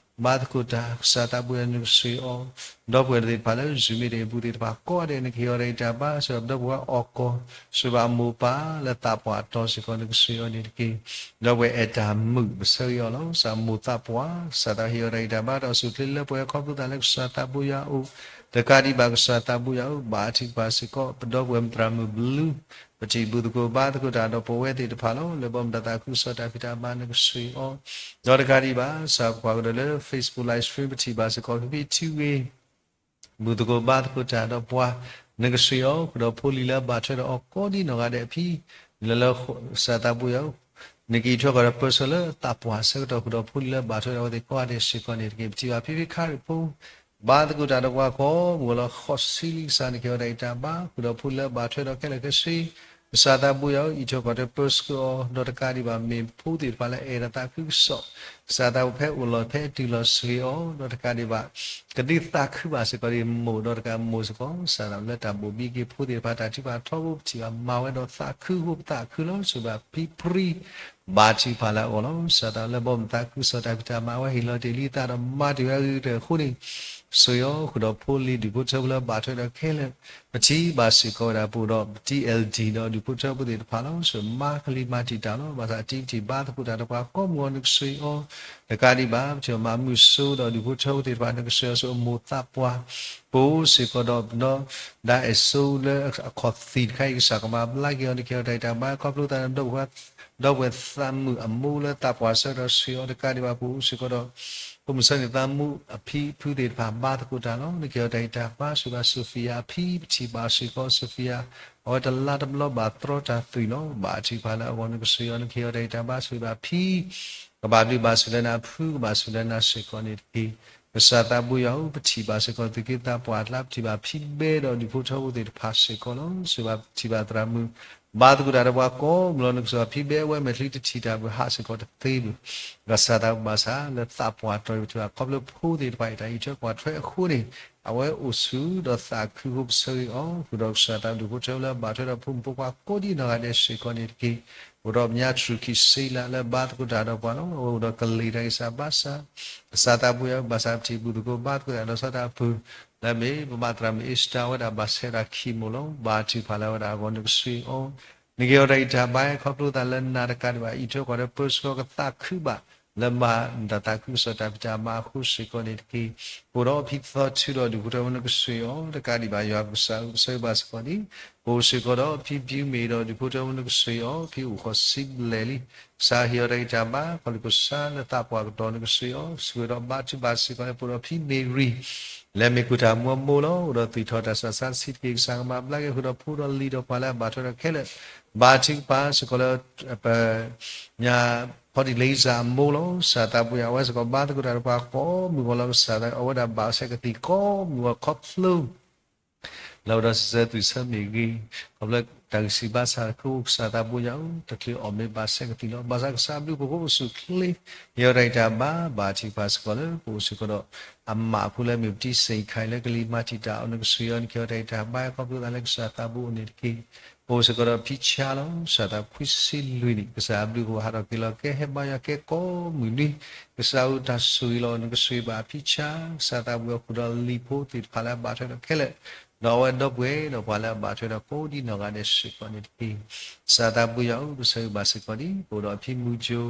ဘါသကိးတၢ် ကစၢ်သးဘိယွၤနကဆိၣ်ဂ့ၤအီၤ ဒီပုၢ်ဝဲၢ်သ့ၣ်တဖၣ်လၢ Zoom meeting အပူၤသ့ၣ်တဖၣ်ကိးဂၤဒဲး နကဟ့ၣ်အီၤတၢ်ဂံၢ်တၢ်ဘါ ဆိၣ်ဂ့ၤဘၣ်ဒီပုၢ်ဝဲၢ်အီၣ်ကီၢ် ဆိၣ်ဂ့ၤဘၣ်အမိၢ်ပၢ်လၢသးပှၢ်အတီၤစ့ၢ်ကီး နကဆိၣ်ဂ့ၤအီၤန့ၣ်တက့ၢ်. ဒီပုၢ်ဝဲၢ်အဲၣ်တၢ်မုာ် ပဆၢဂ့ၤအီၤလီၤ ကစၢ်မိၢ်သးပှၢ် ကစၢ်သးဟ့ၣ်အီၤတၢ်ဂံၢ်တၢ်ဘါ တၢ်အိၣ်ဆူၣ်အိၣ်ချ့လၢပှဲၤခီဖျိသးလၢကစၢ်သးဘိယွၤအအိၣ် တကးဒံးဘၣ်ကစၢ်သးဘိယွၤအအိၣ် ဘၣ်အထံကပၤစ့ၢ်ကီး ပဒီပုၢ်ဝဲၢ်မုၣ်သရၣ်မုၣ်ဘျုး ပထံၣ်ဘူၣ်သကိးဘါသကိးတၢ်ဒီးပဝဲသ့ၣ်တဖၣ်လီၤ. လၢဘီမုၢ်တၢ်သးခုကစီၣ်တၢ်ဖံးတၢ်မၤ နကဆိၣ်ဂ့ၤအီၤ ဒီးတကးဒံးဘၣ် ကစၢ်ပှၤကဒီးလၢ Facebook live stream ပထံၣ်ဘၣ်စ့ၢ်ကီး ဖံဖံထံဂ့ၤ ဘူၣ်သကိးဘါသကိးတၢ်ဒီးပှၤ နကဆိၣ်ဂ့ၤအီၤ ဃုာ်ဒီးဖိလံၤလၢအဘၣ်ထွဲဒီးအီၤကိးဒံနီၢ်ဂၤဒဲးအဖံ လၢလၢကစၢ်သးဘိယွၤ နကအံးထွဲဃီၤဒီး person လၢသးပှၢ်ဆၢကတီၢ်ဃုာ်ဒီးဖိလံၤလၢဘၣ်ထွဲဒီးအဝဲသ့ၣ်ကိးဂၤဒဲးစ့ၢ်ကီးန့ၣ်တက့ၢ်. ပထံၣ်ဘၣ်ဖံဖံခါရံၣ်ဖိ ဘါသကိးတၢ်ဒီးပှၤကိးမုၢ်ဂီၤလီၤ ဃိးဆံလံကစၢ် နကဟ့ၣ်အီၤတၢ်ဂံၢ်တၢ်ဘါ ဃုာ်ဒီးဖိလံၤလၢအဘၣ်ထွဲဒီးခဲလၢာ်ခဲဆ့ ကစၢ်သးဘိယွၤအံးထွဲဃီၤဒီး person အီၤ ဒီးတကးဒံးဘၣ် မ့ၢ်ဖိသ့ၣ်တဖၣ်လၢအအဲၣ်ဒိးသးခုကစီၣ် ကစၢ်သးဘိဖဲအိၣ်လီၤဖဲတုၤလီၤဆိၣ်ဂ့ၤအီၤ ဒီးတကးဒံးဘၣ် ကဒုးသးခုဘၣ်စ့ၢ်ကီးဒ်မိၢ်ဒီးတကးမိၢ်စ့ၢ်ကီး ကစၢ်သးလၢတၢ်ဘိၣ်ဘံက့ၤဖိသ့ၣ်တဖၣ် တၢ်ထုကဖၣ်ထီဘိ ပထံၣ်ဘၣ်မၤဝဲဒီးသးခုအဃိ ပသးခုလီၤ. ဆိၣ်ဂ့ၤဘၣ်ဖံဖံ ဘါထုကဖၣ်လၢအဂီၢ်လီၤ. ကစၢ်သးလၢဘီမုၢ်သးခုကစီၣ်တၢ်ဖံးတၢ်မၤ အဝဲဟ့ၣ်လီၤတ့ၢ်လံသးဒီးမၤတ့ၢ်ဝဲအဂ့ၤကတၢၢ်အဃိန့ၣ် ဆိၣ်ဂ့ၤအီၤ ဃုာ်ဒီးဖိလံၤဒူၣ်ဖိထၢဖိလၢဘၣ်ထွဲဒီးခဲလၢာ် ပထံၣ်ဘၣ်စ့ၢ်ကီးဝဲဒၣ်ပအိၣ်ဒီး T L D ဒီးဒူၣ်ဖိထၢဖိသ့ၣ်တဖၣ်လီၤ. ဆိၣ်မၤကလံၤမၤတံာ်တာ်လီၤ. ဘၣ်ဆၣ် activity ဘါသကိးတၢ်ဒီးပှၤကိးမုၢ်ဂီၤ နကဆိၣ်ဂ့ၤအီၤ တကးဒံးဘၣ် ပထံၣ်ဘၣ်မၤမုၢ်စိဒီးဒူၣ်ဖိထၢဖိသ့ၣ်တဖၣ် နကဆိၣ်ဂ့ၤအီၤ ဆိၣ်အမိၢ်သးပှၢ် ပအိၣ်စ့ၢ်ကီးဒီးပဒီ ဒါအဲၣ်စိလၢအခီၣ်သံၣ်တခါအံၤ ကစၢ်ကမၤဘျါက့ၤအီၤ နကဟ့ၣ်အီၤတၢ်ဂံၢ်တၢ်ဘါ ခီဖျိသးဒီး ဒီပုၢ်ဝဲၢ်သးမုာ်အမိၢ်လၢသးပှၢ်ဆၢကတီၢ် ဆိၣ်ဂ့ၤအီၤ တကးဒံးဘၣ် ပအိၣ်စ့ၢ်ကီးဒီး ဖိမုၣ်ဆၢန့ၣ်သးမုာ်အဖံအဖုသ့ၣ်တဖၣ် ဘါသကိးတၢ်လီၤ. နကဟ့ၣ်အီၤတၢ်ဂံၢ်တၢ်ဘါ ဆိၣ်ဂ့ၤဘၣ် Sophia အဖံ ပထံၣ်ဘၣ်စ့ၢ်ကီး Sophia အဝဲတလါတဘျီဘၣ်တြီတၢ်သွံၣ်လီၤ. ဘၣ်အထံကဖၣ်လၢအဂီၢ် နကဆိၣ်ဂ့ၤအီၤ နကဟ့ၣ်အီၤတၢ်ဂံၢ်တၢ်ဘါ ဆိၣ်ဂ့ၤဘၣ်ဖံ ကဘၣ်ဘျုးဘၣ်ဆိၣ်လၢနၤ ဖုကဘၣ်ဆိၣ်လၢနၤစ့ၢ်ကီးန့ၣ်တက့ၢ်. ကစၢ်သးဘိယွၤဧၢ ပထံၣ်ဘၣ်စ့ၢ်ကီး သုးက့သးပှၢ်အကျါ ပထံၣ်ဘၣ်ဖံဘဲဒီးဒူၣ်ဖိထၢဖိသ့ၣ်တဖၣ်စ့ၢ်ကီးလီၤ. ဆိၣ်ဂ့ၤဘၣ်ပထံၣ်ဘၣ်သရၣ်မုၣ် ဘါသကိးတၢ်ဒီးပှၤကိးမုၢ်လီၤ နကဆိၣ်ဂ့ၤဘၣ်ဖံဘဲ အဝဲမဲာ်ချံတထံၣ်တၢ်ဘၣ်ဟးစ့ၢ်ကီးတသ့ဘၣ်. ကစၢ်သးဘိဘၣ်ဆၣ် လၢသးပှၢ်တီၤ ပထံၣ်ဘၣ်ခီဖျိဖိသ့ၣ်တဖၣ်အံၤ တၢ်အံးထွဲကွၢ်ထွဲအဃိန့ၣ် အဝဲအိၣ်ဆူၣ်ဒီးသးခုအဃိ ပဆၢဂ့ၤအီၤ ဃုာ်ဒီးကစၢ်သးဒူၣ်ဖိထၢလၢအဘၣ်ထွဲဒီးဖိမုၣ်ဖိခွါကိးဒံနီၢ်ဂၤဒဲးစ့ၢ်ကီးန့ၣ်တက့ၢ်. အိၣ်ဒီးပညါ True Key Sela လၢဘါသကိးတၢ်ဒီးပှၤလီၤ. အဝဲအိၣ်ဒီးကလံၤတၢ်ဂံၢ်စၢ်ဘါစၢ် ကစၢ်သးဘိယွၤဧၢ ဘၣ်ဆၣ်ပထံၣ်ဘူၣ်သကိးဘါသကိးတၢ်ဒီးဆီတၢ်အပူၤ လၢအမ့ၢ်ပဘၣ်သရၣ်မုၣ် Esther ဝဲဒၣ်ဘၣ်ဆဲးဒၣ် chemo လီၤ. ဘါထုကဖၣ်လၢအဝဲဒၣ်အဂီၢ် နကဆိၣ်ဂ့ၤအီၤ နကဟ့ၣ်အီၤတၢ်ဂံၢ်တၢ်ဘါ ခီဖျိသးလၢနၤတကးဒံးဘၣ် အံးထွဲကွၢ်ထွဲ ပၢဆှၢကသးခုဘၣ် လၢမၤနတၢ်သးခုကစီၣ်တၢ်ဖံးတၢ်မၤအဃိစ့ၢ်ကီးန့ၣ်တက့ၢ်. ပအိၣ်ဒီးဖံသီထူဒီးဒူၣ်ဖိထၢဖိနကဆှ့အီၤ တကးဒံးဘၣ်ယွၤပကစၢ်ဧၢ ပဆၢဂ့ၤဘၣ်စ့ၢ်ကီးန့ၣ် ပအိၣ်စ့ၢ်ကီးဒီး ဖံဘျုးမ့ၢ်ဒီးဒူၣ်ဖိထၢဖိနကဆှ့အီၤ ဖံအိၣ်ဃီၤစံးဘျဲၣ်လံ ကစၢ်ဟ့ၣ်အီၤတၢ်ဂံၢ်တၢ်ဘါ ခီလ့ၣ်ကစၢ်လၢသးပှၢ်ကတီၢ်နကဆှ့အီၤ ဆှၢဒီးဘါထုကဖၣ်စ့ၢ်ကီးန့ၣ် ပအိၣ်ဒီးဖံမ့ၢ်ရံ လၢမ့ၢ်ကွၢ်တၢ်မူအမိၢ်လီၤ. အိၣ်ဒီးသွံၣ်ထီၣ်တၢ်ဆူးတၢ်ဆါတဆံးတက့ၢ် ကစၢ်ကမၤဘျါက့ၤ ဃုာ်ဒီးဖိဒီးလံၤဒီးပှၤလၢအဘၣ်ထွဲဒီးခဲလၢာ် ဘါထုကဖၣ်စ့ၢ်ကီးလၢ ပ ညါဖီဒံၣ်လံစၢ်အမိၢ်လီၤ. ကစၢ်သးဘိယွၤ အဝဲစ့ၢ်ကီးဘါသကိးတၢ်ဒီးပှၤကိးမုၢ်ဂီၤလီၤ. ကစၢ်အဝဲဒၣ်ဘၣ်အီၤဆဲးကသံၣ်ကိးမုၢ်ဂီၤခီဖျိ လၢအအိၣ်ဒီးစံးဆၢသွံၣ်ဆၢမ့ၢ်ဂ့ၤ, ခီဖျိတၢ်ဂံၢ်စၢ်ဘါစၢ်တခါ ကစၢ်သးဘိယွၤဧၢ တချုးအီၣ်မ့ၢ်ဘၣ်ဆဲးကသံၣ်လီၤ. ဘၣ်ဆၣ်ကစၢ်အဘျုးအဖှိၣ်ဖိအိၣ်ဆူၣ်ချ့ ဟ့ၣ်အီၤတၢ်ဂံၢ်တၢ်ဘါ ဘါထုကဖၣ်စ့ၢ်ကီးလၢ ပအိၣ်စ့ၢ်ကီးဒီး အမးအဖိလၢမ့ၢ်ပတံၢ်စ့ၢ်ကီးလၢကလံၤမၤတံာ်တာ်အီၤ နကဆှ့အီၤ နကဟ့ၣ်အီၤတၢ်ဂံၢ်တၢ်ဘါ ခီဖျိသးလၢကစၢ်သးဘိအိၣ်န့ၣ်တက့ၢ်. ပအိၣ်စ့ၢ်ကီးဒီးဖံဆါလီၤ. ကစၢ်သးခွံဆံလွံၢ်နံၣ် ကစၢ်အဘျုးအဖှိၣ်ဟးထီၣ်က့ၤလီၤ ကဟဲဘါယွၤကဲကိးမုၢ်နွံ ကစၢ်ဧၢ တၢ်ဆိၣ်ဂ့ၤလီၤ နကဆှ့ဘၣ်ဖံဆါ ကစၢ်သးဘိယွၤဃုာ်ဒီးလံၤဖိသ့ၣ်တဖၣ်လၢအဘၣ်ထွဲဒီးခဲလၢာ် ဒီးအဝဲဒီပုၢ်ဝဲၢ်ဒီးပှၤလၢအဘၣ်ထွဲဒီးကိးဒံနီၢ်ဂၤဒဲးစ့ၢ်ကီးန့ၣ်တက့ၢ်. ကစၢ်သးဘိယွၤဧၢ ပဆၢဂ့ၤဘၣ်စ့ၢ်ကီးဒံး ပအိၣ်ဒီးဖံမူကၠိ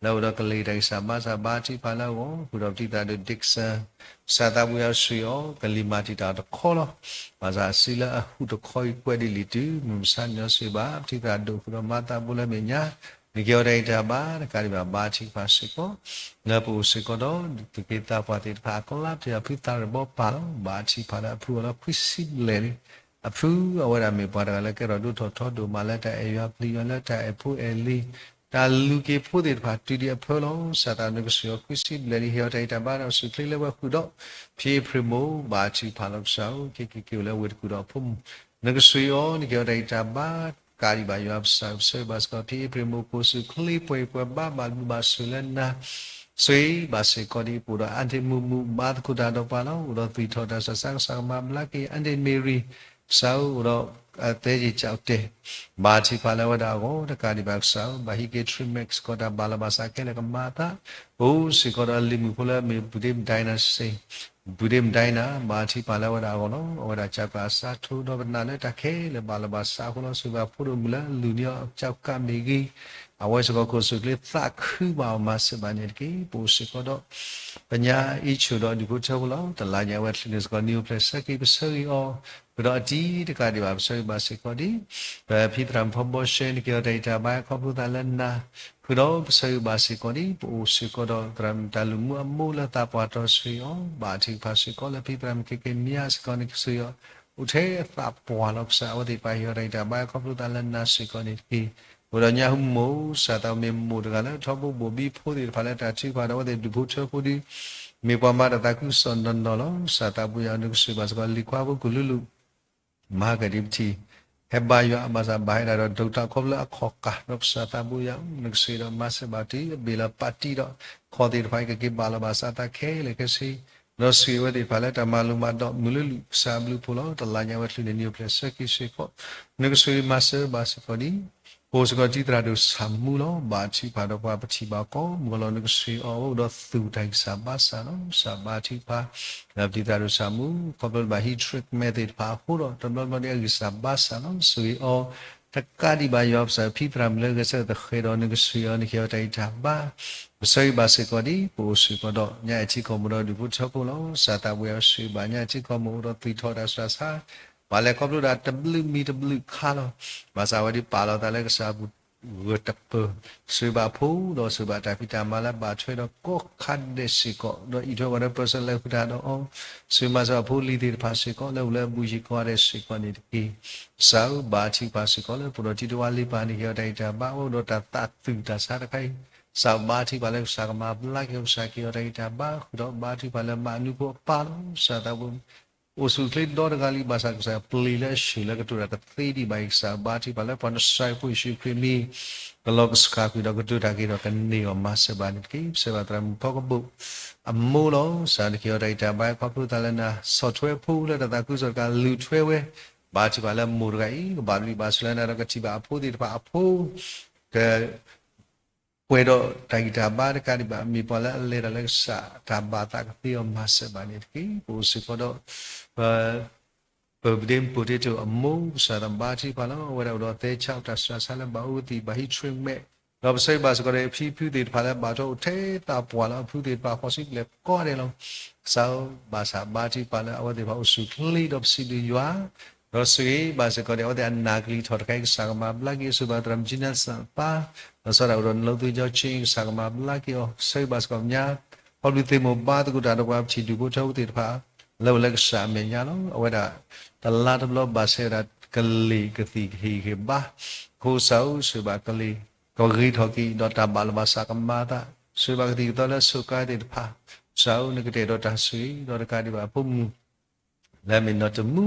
လၢအအိၣ်ဒီးကလံၤတၢ်ဂံၢ်စၢ်ဘါစၢ် ဘါထုကဖၣ်လၢအဂီၢ် ဃုာ်ဒီးပတံၢ်သရၣ်ဒိၣ် Dixon ကစၢ်သးဘိယွၤဆှ့အီၤ ကလံၤမၤတံာ်တာ်တခီလီၤ. ဘၣ်ဆၣ်အစုလၢအဟူးတခီအံၤကွဲးဒ်လံာ်တုၤ မုၢ်မဆါန့ၣ်အီၤစ့ၢ်ဘၣ် ပတံၢ်သရၣ်ဒိၣ်ဃုာ်ဒီးမၤသးဘိလၢမဲာ်ညါ နကဟ့ၣ်အီၤတၢ်ဂံၢ်တၢ်ဘါ တကးဒံးဘၣ် ဘါထုကဖၣ်စ့ၢ်ကီး လၢပအိၣ်စ့ၢ်ကီးဒီး သူၣ်က့သးပှၢ်သ့ၣ်တဖၣ်အကျါ ပတံၢ်အဖုသးရၢၢ်ဘီပာ်လီၤ ဘါထုကဖၣ်လၢအဖုအီၤလီၤ ခွံဆံဘျဲၣ်လံ အဖု အဝဲဒၣ်မ့ၢ်ပှၤတဂၤလၢကဲထီၣ်ဒိၣ်ထီၣ်ထီဒိၣ်မးလၢတၢ်အဲၣ်ယွၤပျံၤယွၤလၢတၢ်အဲၣ်ဖိအဲၣ်လံၤ တၢ်လူၤက့ၤဖိသ့ၣ်တဖၣ်တုၤဒံးအဖၢလီၤ. ကစၢ်သးနကဆှ့အီၤခွံဆံဘျဲၣ်လံ ဟ့ၣ်အီၤတၢ်ဂံၢ်တၢ်ဘါဒီးဆူၣ်ချ့လၢဝဲဃုာ်ဒီး ဖံအ့ဖြ့ၣ်မိၢ် ဘါထုကဖၣ်လီၤကစၢ်ဧၢ က့ၤက့ၤက့ၤအိၣ်လၢဝ့ၢ်တကူၣ်ဒီးဖိမုၣ် နကဆှ့အီၤ နကဟ့ၣ်အီၤတၢ်ဂံၢ်တၢ်ဘါ ကးဒံးဘၣ်ယွၤပစၢ် ပဆၢဂ့ၤဘၣ်စ့ၢ်ကီး ဖံအ့ဖြ့ၣ်မိၢ် ကိးဆူၣ်ချ့ပှဲၤပှဲၤဘါ ဘၣ်ဘျုးဘၣ်ဆိၣ်လၢနၤ ဆှ့ဘၣ်စ့ၢ်ကီးဒံး ပအိၣ်ဒီးအါတ့ၢ်မုာ်မုာ် ဘါသကိးတၢ်ဒီးပှၤလီၤ အိၣ်ဒီးသွံၣ်ထီၣ်တၢ်ဆူးတၢ်ဆါ ကစၢ်ကမၤဘျါက့ၤ အါတ့ၢ်မ့ၢ်ရံ ကစၢ်ဧၢ အိၣ်ဒီးအသဲက့ၤကၠီတဲာ် ဘါထုကဖၣ်လၢအဝဲဒၣ်အဂီၢ် တကးဒံးဘၣ်ကစၢ်ဧၢ ဘၣ်ဟံးက့ၤ treatment စ့ၢ်ကီး တၢ်ဘၣ်လီၤဘၣ်စးခဲလၢာ်ကမၤအသး ပအိၣ်စ့ၢ်ကီးဒီးအလံၤမုၣ်ဖိလၢအမ့ၢ် ပူၤဒ့မဒဲနၤစ့ ပူၤဒ့မဒဲနၤ ဘါထုကဖၣ်လၢအဝဲဒၣ်အဂီၢ်လီၤ. အဝဲဒၣ်ကးပှၤအစးထီၣ်ဒီးပနာ်လၢတၢ်ခဲလၢာ်ဘၣ်လီၤဘၣ်စးအဃိလီၤ. ဆှ့ဘၣ်ဖိဒိၣ်မုၣ်လၢအလုၢ်န့ၢ်အီၤကးကးမ့ၢ်ဂ့ၤ အဝဲစ့ၢ်ကီး ကိးဆူၣ်ချ့ သးခုဘၣ်အီၤမၤစၢၤဘၣ်န့ၣ်တက့ၢ်. ပအိၣ်စ့ၢ်ကီးဒီး ပညါအ့ၣ်ဆိၣ်ဒီးဒူၣ်ဖိထၢဖိလီၤ. တလါညါအဝဲချုးန့ၣ်စ့ၢ်ကီး နံၤအိၣ်ဖျဲၣ်ဆၢက့ၤ ပဆၢဂ့ၤအီၤ ဃုာ်ဒီးအတံၤ တကးဒံးဘၣ် ပဆၢဂ့ၤဘၣ်စ့ၢ်ကီးဒံး ပဖံသရၣ်မုၣ်ဖီဘီရှဲ နကဟ့ၣ်အီၤတၢ်ဂံၢ်တၢ်ဘါ ခီဖျိသးလၢနၤ ဃုာ်ဒီးပဆၢဂ့ၤဘၣ်စ့ၢ်ကီးဒံး ပအိၣ်စ့ၢ်ကီးဒီးသရၣ်မုၣ်တၢ်လုၢ်မူအမိၢ်လၢသးပှၢ်တီဆှ့အီၤ ဘါထုကဖၣ်စ့ၢ်ကီးလၢ ဖံသရၣ်မုၣ်ခဲကဲမံယါစ့ၢ်ကီး နကဆှ့အီၤ အိၣ်ထဲအသးပှၢ်လီၤကစၢ် အဝဲသ့ၣ်တဖၣ်ဟ့ၣ်အီၤတၢ်ဂံၢ်တၢ်ဘါ ခီဖျိသးလၢနၤစ့ၢ်ကီးန့ၣ်တက့ၢ်. အိၣ်ဒီးညၣ်ဟူမိၢ် ကစၢ်သးမ့ၢ်မိၢ်တဂၤလၢ ထီဘိဘိၣ်ဘံဖိသ့ၣ်တဖၣ်လၢတၢ်ထုကဖၣ်ဒီးအဝဲသ့ၣ်ဒူၣ်ဖိထၢဖိဒု မ့ၢ်ပှၤမၤတၢ်သးခုကစီၣ်နီၢ်နီၢ်လီၤ. ကစၢ်သးဘိယွၤ နကဆှ့ဘၣ်စ့ၢ်ကီး လံၤခွါဖိကလုာ်လုာ် မၤကဒံးပထံၣ် ဟဲဘါယွၤအဘၣ်ဆၣ်ဘၣ်ဟဲဒၣ်ဒီး ဒိၣ်တၢ်ခီဖျိအခီၣ်ကၢ် ဒီးကစၢ်သးဘိယွၤ နကဆှ့ဒီးမၤစၢၤဘၣ်တုၤအဘ့ၣ်လီၤပာ်တံၢ်ဒီး ခီၣ်သ့ၣ်တဖၣ်အံၤကက့ၤဘၣ်လီၤဘၣ်စးသးခဲလၢာ်ခဲဆ့ ဒီးဆှ့အဝဲသ့ၣ်တဖၣ်လၢတၢ်မၤလိမၤဒိးမုၢ်လၢလုၢ် ကစၢ်အဘျုးအဖှိၣ်လီၤ. တလါညါအဝဲချုးန့ၣ် နံၤအိၣ်ဖျဲၣ်ဆၢက့ၤဆှ့ကီး နကဆှ့မၤစၢၤဘၣ်စ့ၢ်ကီးဒံး ပအိၣ်စ့ၢ်ကီးတံၤသရၣ်ဒိၣ်ဆၣ်မူလီၤ. ဘါထုကဖၣ်ဒီးပှၤ ပထံၣ်ဘၣ်ကိးမုၢ်ဂီၤလီၤ နကဆှ့အီၤ အဝဲအိၣ်ဒီးသူၣ်တၢ်ဂံၢ်စၢ်ဘါစၢ်လီၤ. ကစၢ်ဘါထုကဖၣ် လၢပတံၤသရၣ်ဒိၣ်ဆၣ်မူ ခီဖျိလၢဘၣ်ဟံး treatment သ့ၣ်တဖၣ်အဃိဒီး တဘျီဘျီဒ်အဂံၢ်စၢ်ဘါစၢ်လီၤ. ဆှ့အီၤ တကးဒံးဘၣ်ယွၤပစၢ် ဖံသရၣ်မုၣ်လၢဂဲၤဆၢထၢၣ်သဃဲၤဒီး နကဆှ့အီၤ နကဟ့ၣ်အီၤတၢ်ဂံၢ်တၢ်ဘါ ပဆၢဂ့ၤဘၣ်စ့ၢ်ကီးဒံး ပအိၣ်စ့ၢ်ကီးဒီး ညၣ်အဲၣ်ထံကီၢ်မိၢ်ဒီးဒူၣ်ဖိထၢဖိလီၤ. ကစၢ်သးဘိယွၤ ဆှ့ဘၣ်ညၣ်အဲၣ်ထံကီၢ်မိၢ်အိၣ်ဒီးသွံၣ်ထီၣ်တၢ်ဆူးတၢ်ဆါ ပှၤလဲၤခီဖျိဒၣ်တဘျုးမံၤတဘျုးခါလီၤ. ဘၣ်ဆၣ်ဝဲဒၣ်ပာ်လီၤသးလၢကစၢ်အပူၤ ဂၢၢ်တပၢၤ ဆှ့ဘၣ်ဖိဒီးဆှ့ဘၣ်တၢ်ဖံးတၢ်မၤလၢဘၣ်ထွဲဒီးကိးခါဒဲးစ့ၢ်ကီး ဒီးအံးထွဲဝဲဒီး person လၢဃုာ်တၢ်ဒီးအီၤ ဆှ့မၤစၢၤအဖိအလံၤသ့ၣ်တဖၣ်စ့ၢ်ကီး လၢအအိၣ်လၢအဘူးယံၤကိးဂၤဒဲးစ့ၢ်ကီးန့ၣ်တက့ၢ်. ကစၢ်ဧၢ ဘါထုကဖၣ်စ့ၢ်ကီးလၢပှၤဒီးတံၤတဝါလံပၢ်န့ၣ် ကဟ့ၣ်အီၤတၢ်ဂံၢ်တၢ်ဘါ အိၣ်ဒီးတၢ်သးသူၣ်တၢ်ဆါတခါအံၤ ကစၢ်ဘါထုကဖၣ်လၢကစၢ်ကမၤဘျါက့ၤ ကစၢ်ကဟ့ၣ်အီၤတၢ်ဂံၢ်တၢ်ဘါ ဃုာ်ဒီးဘါထုကဖၣ်လၢမၤအနူဖိအပၢ်လီၤ. ကစၢ်သးဘိ အိၣ်ဆူၣ်ချ့ဒီတဂၤလံ ဘၣ်ဆၣ်ကစၢ်ပျံၤလၢအဆူၣ်လၢကတိၤတၢ်တသ့ဒံးဘၣ်အံၤ ကစၢ်ဘါထုကဖၣ်လၢပှၤနစၢ်ဖိယ့ၣ်ၡူးခရံာ်မံၤ ကလီၤကဆှၣ်ကွံာ်ဒီးကတိၤတၢ်က့ၤဒီးကန့ၢ်အီၤမၤစၢၤဘၣ်န့ၣ်တက့ၢ်. ပဆၢဘၣ်သရၣ်မုၣ်ဖီကဘိၣ် အမိၢ်လီၤ. ကစၢ်နကဟ့ၣ်အီၤတၢ်ဂံၢ်တၢ်ဘါ ခီဖျိသးလၢနၤ ဆီၣ်ထွဲဖိလၢတၢ်သးခုကစီၣ်တကးလုၢ်ထွဲဝဲ ဘါထုကဖၣ်လၢမိၢ်တဂၤအံၤ ကဘၣ်ဘျုးဘၣ်ဆိၣ်လၢနၤဒီးကထံၣ်ဘၣ်အဖိသ့ၣ်တဖၣ်အဖိ က ပှဲၤဒီးတၢ်ဂံၢ်တၢ်ဘါတကးဒံးဘၣ် မ့ၢ်ပှၤလၢအလဲၤတၢ်လၢကစၢ်တၢ်ဘၣ်သးကသ့အီၤမၤစၢၤဘၣ်န့ၣ်တက့ၢ်. ပအိၣ်စ့ၢ်ကီးဒီး ပ ပပဒ့မုၣ်ပိၢ်တ့တိၢ်အမိၢ် ကစၢ်သးဘါထုကဖၣ်လီၤ. အဝဲဒၣ်အိၣ်ဒီးသဲဆးတၢ်ဆူးတၢ်ဆါလၢဘၣ်အူကသံၣ် ဘၣ်ဟံး treatment ဒီးပဆၢဂ့ၤဘၣ်စ့ၢ်ကီးဒီး အဖံဖုသ့ၣ်တဖၣ်လၢဘၣ်ထွဲအိၣ်ထဲတၢ်ပှၢ်လၢအဖုသ့ၣ်တဖၣ် ဃိးဆံဘျဲၣ်ကိးဂၤဒဲးလီၤ. ကစၢ်ဧၢ, ဘၣ်ဆၣ်ဘါထုကဖၣ်လၢအဝဲသ့ၣ်တဖၣ်အိၣ်ဆူၣ်ချ့ဒီးပစံးဘျုးယွၤ, ဒီးဆိၣ်ဂ့ၤဘၣ်စ့ၢ်ကီးဒီး အဝဲသ့ၣ်အနၢ်ကလံၤထီၣ်တခါအံၤ ကစၢ်ကမၤဘျါက့ၤအီၤ, ဆိၣ်ဘၣ်သရၣ်မုၣ်ကၠံနၣ်သၣ်ပၢ်, ဒီးစီၤဒၣ်အိၣ်ဒီးနလိသ့ကၠီဆ့ ကစၢ်ကမၤဘျါက့ၤအီၤ, ဆၢဂ့ၤဘၣ်စ့ၢ်ကီးညါ ခီဖျိသုးမုၢ်ဘါသကိးတၢ်ဒီးပှၤပထံၣ်ဒူၣ်ဖိထၢဖိသ့ၣ်တဖၣ် လၢအိၣ်လၢကစၢ်အမဲာ်ညါလီၤ. အဝဲဒၣ် တလါတဘျီဘၣ်ဆဲးဝဲဒၣ်ကလံၤကသံၣ်ကဟ့ၣ်က့ၤဘါ, အဃိကစၢ်ဧၢ ဆိၣ်ဂ့ၤဘၣ်ကလံၤ ကဂ့ၤထီၣ်က့ၤ ဒီးတၢ်ဘၣ်လီၤဘၣ်စးကမၤအသး, ဆိၣ်ဂ့ၤဘၣ်ကသံၣ်ကသီလၢအစိာ်ကါသ့ၣ်တဖၣ်, ကစၢ်ဧၢ နကတဲာ်ဒီးတၢ်ဆိၣ်ဂ့ၤ ဒီးတကးဒံးဘၣ်အဖိမုၣ် လၢအမ့ၢ်နီၢ်တမူ,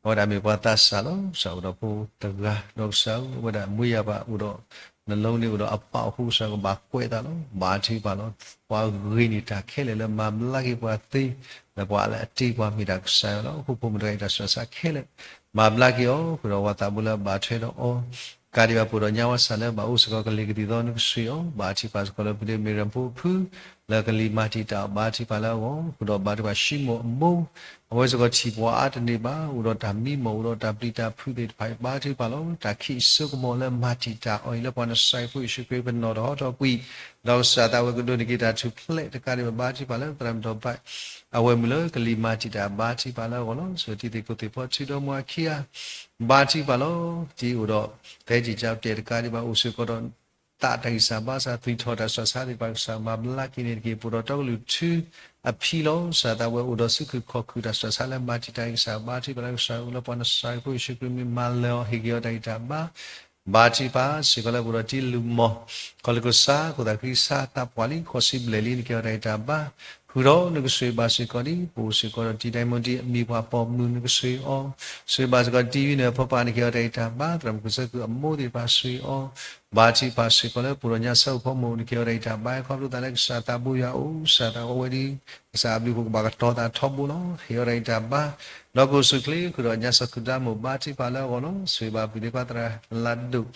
အဝဲဒၣ်မ့ၢ်ပှၤသးစၢ်လီၤ. ကစၢ်အိၣ်ဒီးဖိတဂၤ, ဒီးကစၢ်ဧၢ အဝဲဒၣ်မူယၤဘၣ်အိၣ်ဒီး နလိန့ၣ်အိၣ်ဒီးအပၢ်အဃိ ကစၢ်ကဘၣ်ကွဲးအသးလီၤ. ဘါထုကဖၣ်လီၤ. ပှၤဂ့ၤန့ၢ်တၢ်ခဲလၢာ်လၢမၤဘျါက့ၤပှၤသ့, လၢပှၤလၢအတ့ပှၤမ့ၢ်ဒၣ်ကစၢ်ယွၤလီၤ. အဃိဖိမုၣ်တဂၤအံၤတၢ်ဆူးတၢ်ဆါခဲလၢာ် မၤဘျါက့ၤအီၤ, ဃုာ်ဒီးပှၤသးဘိလၢအဘၣ်ထွဲဒီးအီၤ ကးဒံးဘၣ် ပအိၣ်ဒီးညါဝဲစၢ်လၢဘၣ်အိၣ်စ့ၢ်ကီးကလံၤကသံၣ်ကသီနကစၢ်ဧၢ, ဘါထုကဖၣ်စ့ၢ်ကီးလၢပုၢ်ဒ့မ့ၢ်ရၢၢ်ဖိအဖု လၢကလံၤမၤတံာ်တာ်အီၤ, ဘါထုကဖၣ်လၢအဂီၢ်, ဃုာ်ဒီးဘါထုကဖၣ်ၡံမိၣ်အမိၢ်, အဝဲစ့ၢ်ကီးထံၣ်ပှၤအါတန့ၢ်ဘၣ်, အိၣ်ဒီးတၢ်မံမီၢ်, အိၣ်ဒီးတၢ်ပျံၤတၢ်ဖုးသ့ၣ်တဖၣ်အံၤ, ဘါထုကဖၣ်လီၤ. တၢ်ခံးစိကမီၤလၢမၤတံာ်တာ်အီၤအံၤ လၢပှၤနစၤရ့းဖိယ့ၣ်ၡူးခရံာ်ပနီၢ်တဟီထီၣ်ကွံာ်, ဒီးကစၢ်သးဝဲကဒိးန့ၢ်က့ၤတၢ်ထူၣ်ဖျဲးတကးဒံးဘၣ်, ဘါထုကဖၣ်လၢသရၣ်မုၣ်ဒီးဘၣ် အဝဲမုၣ်လၢကလံၤမၤတံာ်တာ် ဘါထုကဖၣ်လၢအဂီၢ်လီၤ. ဆူတံၤသကိးသ့ၣ်ဖီထူဒီမါခံဂၤ ဘါထုကဖၣ်လီၤ. တံၤအိၣ်ဒီး ဖဲတံၤကၠါတဲာ်တကးဒံးဘၣ် အိၣ်စ့ၢ်ကီးဒီး သးတၢ်ဂံၢ်စၢ်ဘါစၢ် သွံၣ်ထီၣ်တၢ်ဆူးတၢ်ဆါသ့ၣ်တဖၣ် ကစၢ်မၤဘျါက့ၤန့ၢ်တက့ၢ်. ပအိၣ်ဒီးတီကလုၢ်ထူအဖံလီၤ. ကစၢ်သးဝဲအိၣ်ဒီးစုခုၣ်ခီၣ်ခုၣ်တၢ်ဆူးတၢ်ဆါလၢမၤတံာ်တာ်အံၤ ကစၢ်ဘါထုကဖၣ်လၢ ကစၢ်အိၣ်လၢပှၤနစၤရ့းဖိယ့ၣ်ၡူးခရံာ်မ့ၢ်မၤလၢအီၤ ဟ့ၣ်က့ၤအီၤတၢ်ဂံၢ်တၢ်ဘါ ဘါထုကဖၣ်စ့ၢ်ကီးလၢပအိၣ်ဒီးတံၤလူၤမီၢ် ကီၢ်လၢကစၢ် ခိၣ်သးခုကစၢ် သးပှၢ်လံ ဃိးဆံဘျဲၣ်လံ နက့ၤအီၤတၢ်ဂံၢ်တၢ်ဘါ, ဃုာ်ဒီးနကဆိၣ်ဂ့ၤဘၣ်စ့ၢ်ကီးဒ် ပအိၣ်စ့ၢ်ကီးဒီးတံၤဒၣ်မ့ၢ်ဒ်အမံၤပှၤပိာ်မုၣ် နကဆိၣ်ဂ့ၤအီၤ, ဆိၣ်ဂ့ၤဘၣ်စ့ၢ်ကီးတံၤဝံန့ၣ်အဖိပၢ် နက့ၤအီၤတၢ်ဂံၢ်တၢ်ဘါ, သရၣ်မုၣ်ကစၢ်ကုၢ်အမိၢ်သ့ၣ်တဖၣ်ဆိၣ်ဂ့ၤအီၤ, ဘါထုကဖၣ်စ့ၢ်ကီးလၢပအိၣ်ဒီးညါဆၢဖိမိၢ် နက့ၤအီၤတၢ်ဂံၢ်တၢ်ဘါ ခီဖျိသးလၢကစၢ်သးဘိယွၤအိၣ်, ကစၢ်သးဝဲဒၣ် ကစၢ်အဘျုးအဖှိၣ်ကဘၣ်ကတီၤသးထီဘိလီၤ. ဟ့ၣ်အီၤတၢ်ဂံၢ်တၢ်ဘါ ဒီးကအိၣ်ဆူၣ်ချ့ ဃုာ်ဒီးညါစၢ်ခုၣ်ဒၣ်မိၢ် ဘါထုကဖၣ်လၢအဂီၢ်လီၤ. ဆိၣ်ဂ့ၤဘၣ်ပုၢ်ဒ့ခွါသရၣ်လၢဒိၣ်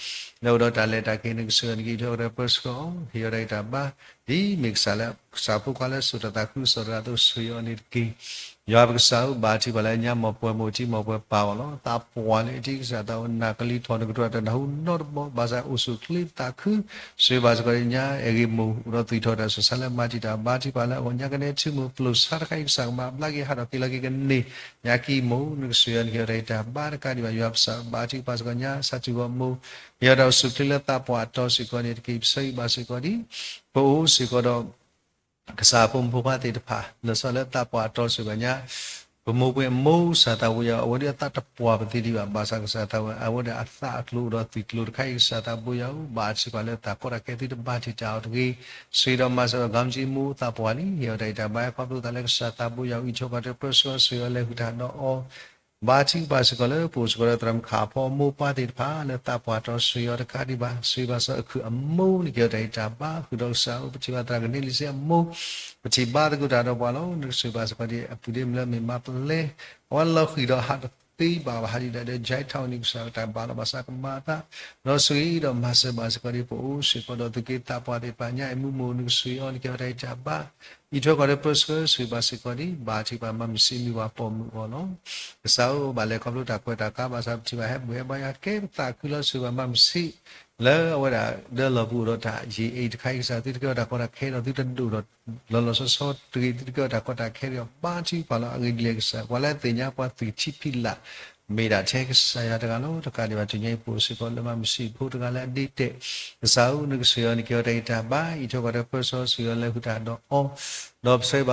လၢအိၣ်ဒီးတၢ်လဲၤတၢ်က့ၤ နကဆိၣ်ဂ့ၤအီၤ နက့ၤအံးထွဲဒီးပၢဆှၢအီၤ, ဟ့ၣ်အီၤတၢ်ဂံၢ်တၢ်ဘါ, ဒ်မ့ၢ်ကစၢ်လၢ ကစၢ်ဖိခွါလၢစိာ်တၢ်သးခုကစီၣ်တဂၤအသိး ဆိၣ်ဂ့ၤအီၤန့ၣ်တက့ၢ်. ယွၤပကစၢ်ဧၢ ဘါထုကဖၣ်လၢညါ မ်ပှဲၤမိၢ်အထံ မ်ပှဲၤပၢ်အီၤလီၤ. သးပှၢ်လၢအထံ ကစၢ်သးဝဲနၢ်ကလံၤထီၣ် နကတြူၢ်တနၢ်ဟူနီတဘီ ဘၣ်ဆၣ်အိၣ်ဆူၣ်ချ့သးခု ဆိၣ်ဂ့ၤဘၣ်စ့ၢ်ကီးညါ အဲၣ်ဂ့ၤမိၢ် အိၣ်ဒီးသွံၣ်ထီၣ်တၢ်ဆူးတၢ်ဆါလၢမၤတံာ်တာ် ဘါထုကဖၣ်လၢအဂီၢ် ညါကနဲထူမိၢ် ပျိာ်ဆါတခါအံၤ ကစၢ်ကမၤဘျါက့ၤ ဟးထီၣ်က့ၤလီၤက့ၤကန့ၢ် ညါကံမိၢ် နကဆိၣ်ဂ့ၤအီၤ နက့ၤအီၤတၢ်ဂံၢ်တၢ်ဘါတကးဒံးဘၣ် ယွၤပကစၢ် ဘါထုကဖၣ်စ့ၢ်ကီးညါ ဆၢထၢၣ်ဂီၢ်မိၢ် က့ၤအီၤတၢ်အိၣ်ဆူၣ်ချ့လၢသးပှၢ်အတီၤစ့ၢ်ကီးန့ၣ်တက့ၢ်. ပဆၢဂ့ၤဘၣ်စ့ၢ်ကီးဒ် ပအိၣ်စ့ၢ်ကီးဒီး ကစၢ်ဖိမုၣ်ဖိခွါသ့ၣ်တဖၣ် လၢာ်စီဆှံလၢသးပှၢ်အတီၤစ့ၢ်ကီးညါ ပမိၢ်ပှဲၤအမိၢ် ကစၢ်သးဘိယွၤ အဝဲဒၣ်အသးတပှၢ်ပသ့ဒံးဘၣ် ဘၣ်ဆၣ်ကစၢ်သးဝဲ အဝဲဒၣ်အသးအကျိၤအိၣ်ဒီးသွံၣ်ကျိၤတခါအံၤ ကစၢ်သးဘိယွၤဧၢ ဘါထုကဖၣ်လၢတၢ်ကီတၢ်ခဲသုတဘၣ်တံာ်တာ်အီၤတဂ့ၤ. ဆိၣ်ဂ့ၤဒီးမၤစၢၤဒီး ဂီၤမုၢ်ဆ့ၣ်မူ သးပှၢ်လံ ဟ့ၣ်အီၤတၢ်ဂံၢ်တၢ်ဘါ ခီဖျိသးလၢကစၢ်သးဘိယွၤ အံးထွဲကွၢ်ထွဲပၢဆှၢ ဆိၣ်ဂ့ၤအီၤလဲၤဃုာ်တၢ်ဒီးအီၤ ဘါထုကဖၣ်စ့ၢ်ကီးလၢ ပအိၣ်စ့ၢ်ကီးဒီးသရၣ်မုၣ်ခးဖီအမိၢ်ပၢ်သ့ၣ်တဖၣ် လၢသးပှၢ်တီၤဆိၣ်ဂ့ၤအီၤတကးဒံးဘၣ် ဆိၣ်ဂ့ၤဘၣ်စ့ၢ်ကီးအခုၣ်အမိၢ် နက့ၤအီၤတၢ်ဂံၢ်တၢ်ဘါ ဃုာ်ဒီးကစၢ်ဧၢ ပထံၣ်ဘၣ်သရၣ်ကန့လံစ့အမိၢ် ပထံၣ်ဘၣ်သကိးတၢ်ဒီးပှၤလီၤ နကဆိၣ်ဂ့ၤဘၣ်စ့ၢ်ကီးဒ်အပုၢ်ဒ့မုၣ်လၢအမ့ၢ်မၤပလဲ အဝဲလီၤဃံၤဒီးဟးတသ့ဘၣ်ဘၣ် ဟးဒံးဒၣ်ဒီး ကၠဲးထီၣ်န့ၣ် ကစၢ်တၢ်ဘၣ်လီၤဘၣ်စးကမၤအသး ဒီးဆိၣ်ဂ့ၤဒီးမၤစၢၤဘၣ်စ့ၢ်ကီးဒ် ပအိၣ်စ့ၢ်ကီးဒီးသုးက့သးပှၢ်သ့ၣ်တဖၣ်ညါ အဲၣ်မူမိၢ် နကဆိၣ်ဂ့ၤအီၤ နက့ၤအီၤတၢ်ဂံၢ်တၢ်ဘါ အံးထွဲကွၢ်ထွဲပၢဆှၢ ဆိၣ်ဂ့ၤဘၣ်စ့ၢ်ကီးဒ် ဘါထုကဖၣ်မၤမုၢ်ဆ့ၣ်မံၤပှၤပိာ်မုၣ်အဂီၢ်လီၤ. ကစၢ်ဧၢ ဘၣ်လဲၤခီဖျိတၢ်ကွဲးတၢ်ကါ ဘၣ်ဆၣ်ပထံၣ်ဘၣ်ဟဲဘူၣ်ဟဲဘါယွၤကဲပသးခုလီၤ ဆိၣ်ဂ့ၤဘၣ်မၤမုၢ်ဆ့ၣ် လၢအဝဲဒၣ်ဒၢလီၢ်ပူၤအိၣ်ဒီးတၢ်ယံာ်အံၤတခါအံၤ ကစၢ်သုတကဲထီၣ်တၢ်ကီတၢ်ခဲဒီး သုတဒိၣ်ထီၣ် လီၤလီၤဆီဆီတဂ့ၤ သုတကဲထီၣ်တၢ်ကီတၢ်ခဲဒီး ဘါထုကဖၣ်လီၤ အဂ့ၢ်ဒ်လဲၣ်ကစၢ် ပှၤလၢအသ့ၣ်ညါပှၤသွံၣ်ထံဖံးလာ် မ့ၢ်ဒၣ်ထဲကစၢ်ယွၤတဂၤလီၤ. တကးဒံးဘၣ် တနံၤအံၤ ပအိၣ်စ့ၢ်ကီးလၢမၤမုၢ်ဆ့ၣ်ဖိတဂၤလၢအဒ့တဲာ် ကစၢ်ဧၢ နကဆိၣ်ဂ့ၤအီၤ နက့ၤအီၤတၢ်ဂံၢ်တၢ်ဘါ အံးထွဲကွၢ်ထွဲပၢဆှၢ ဆိၣ်ဂ့ၤအီၤလဲၤဃုာ်တၢ်ဒီးအီၤ ဒီးပဆၢ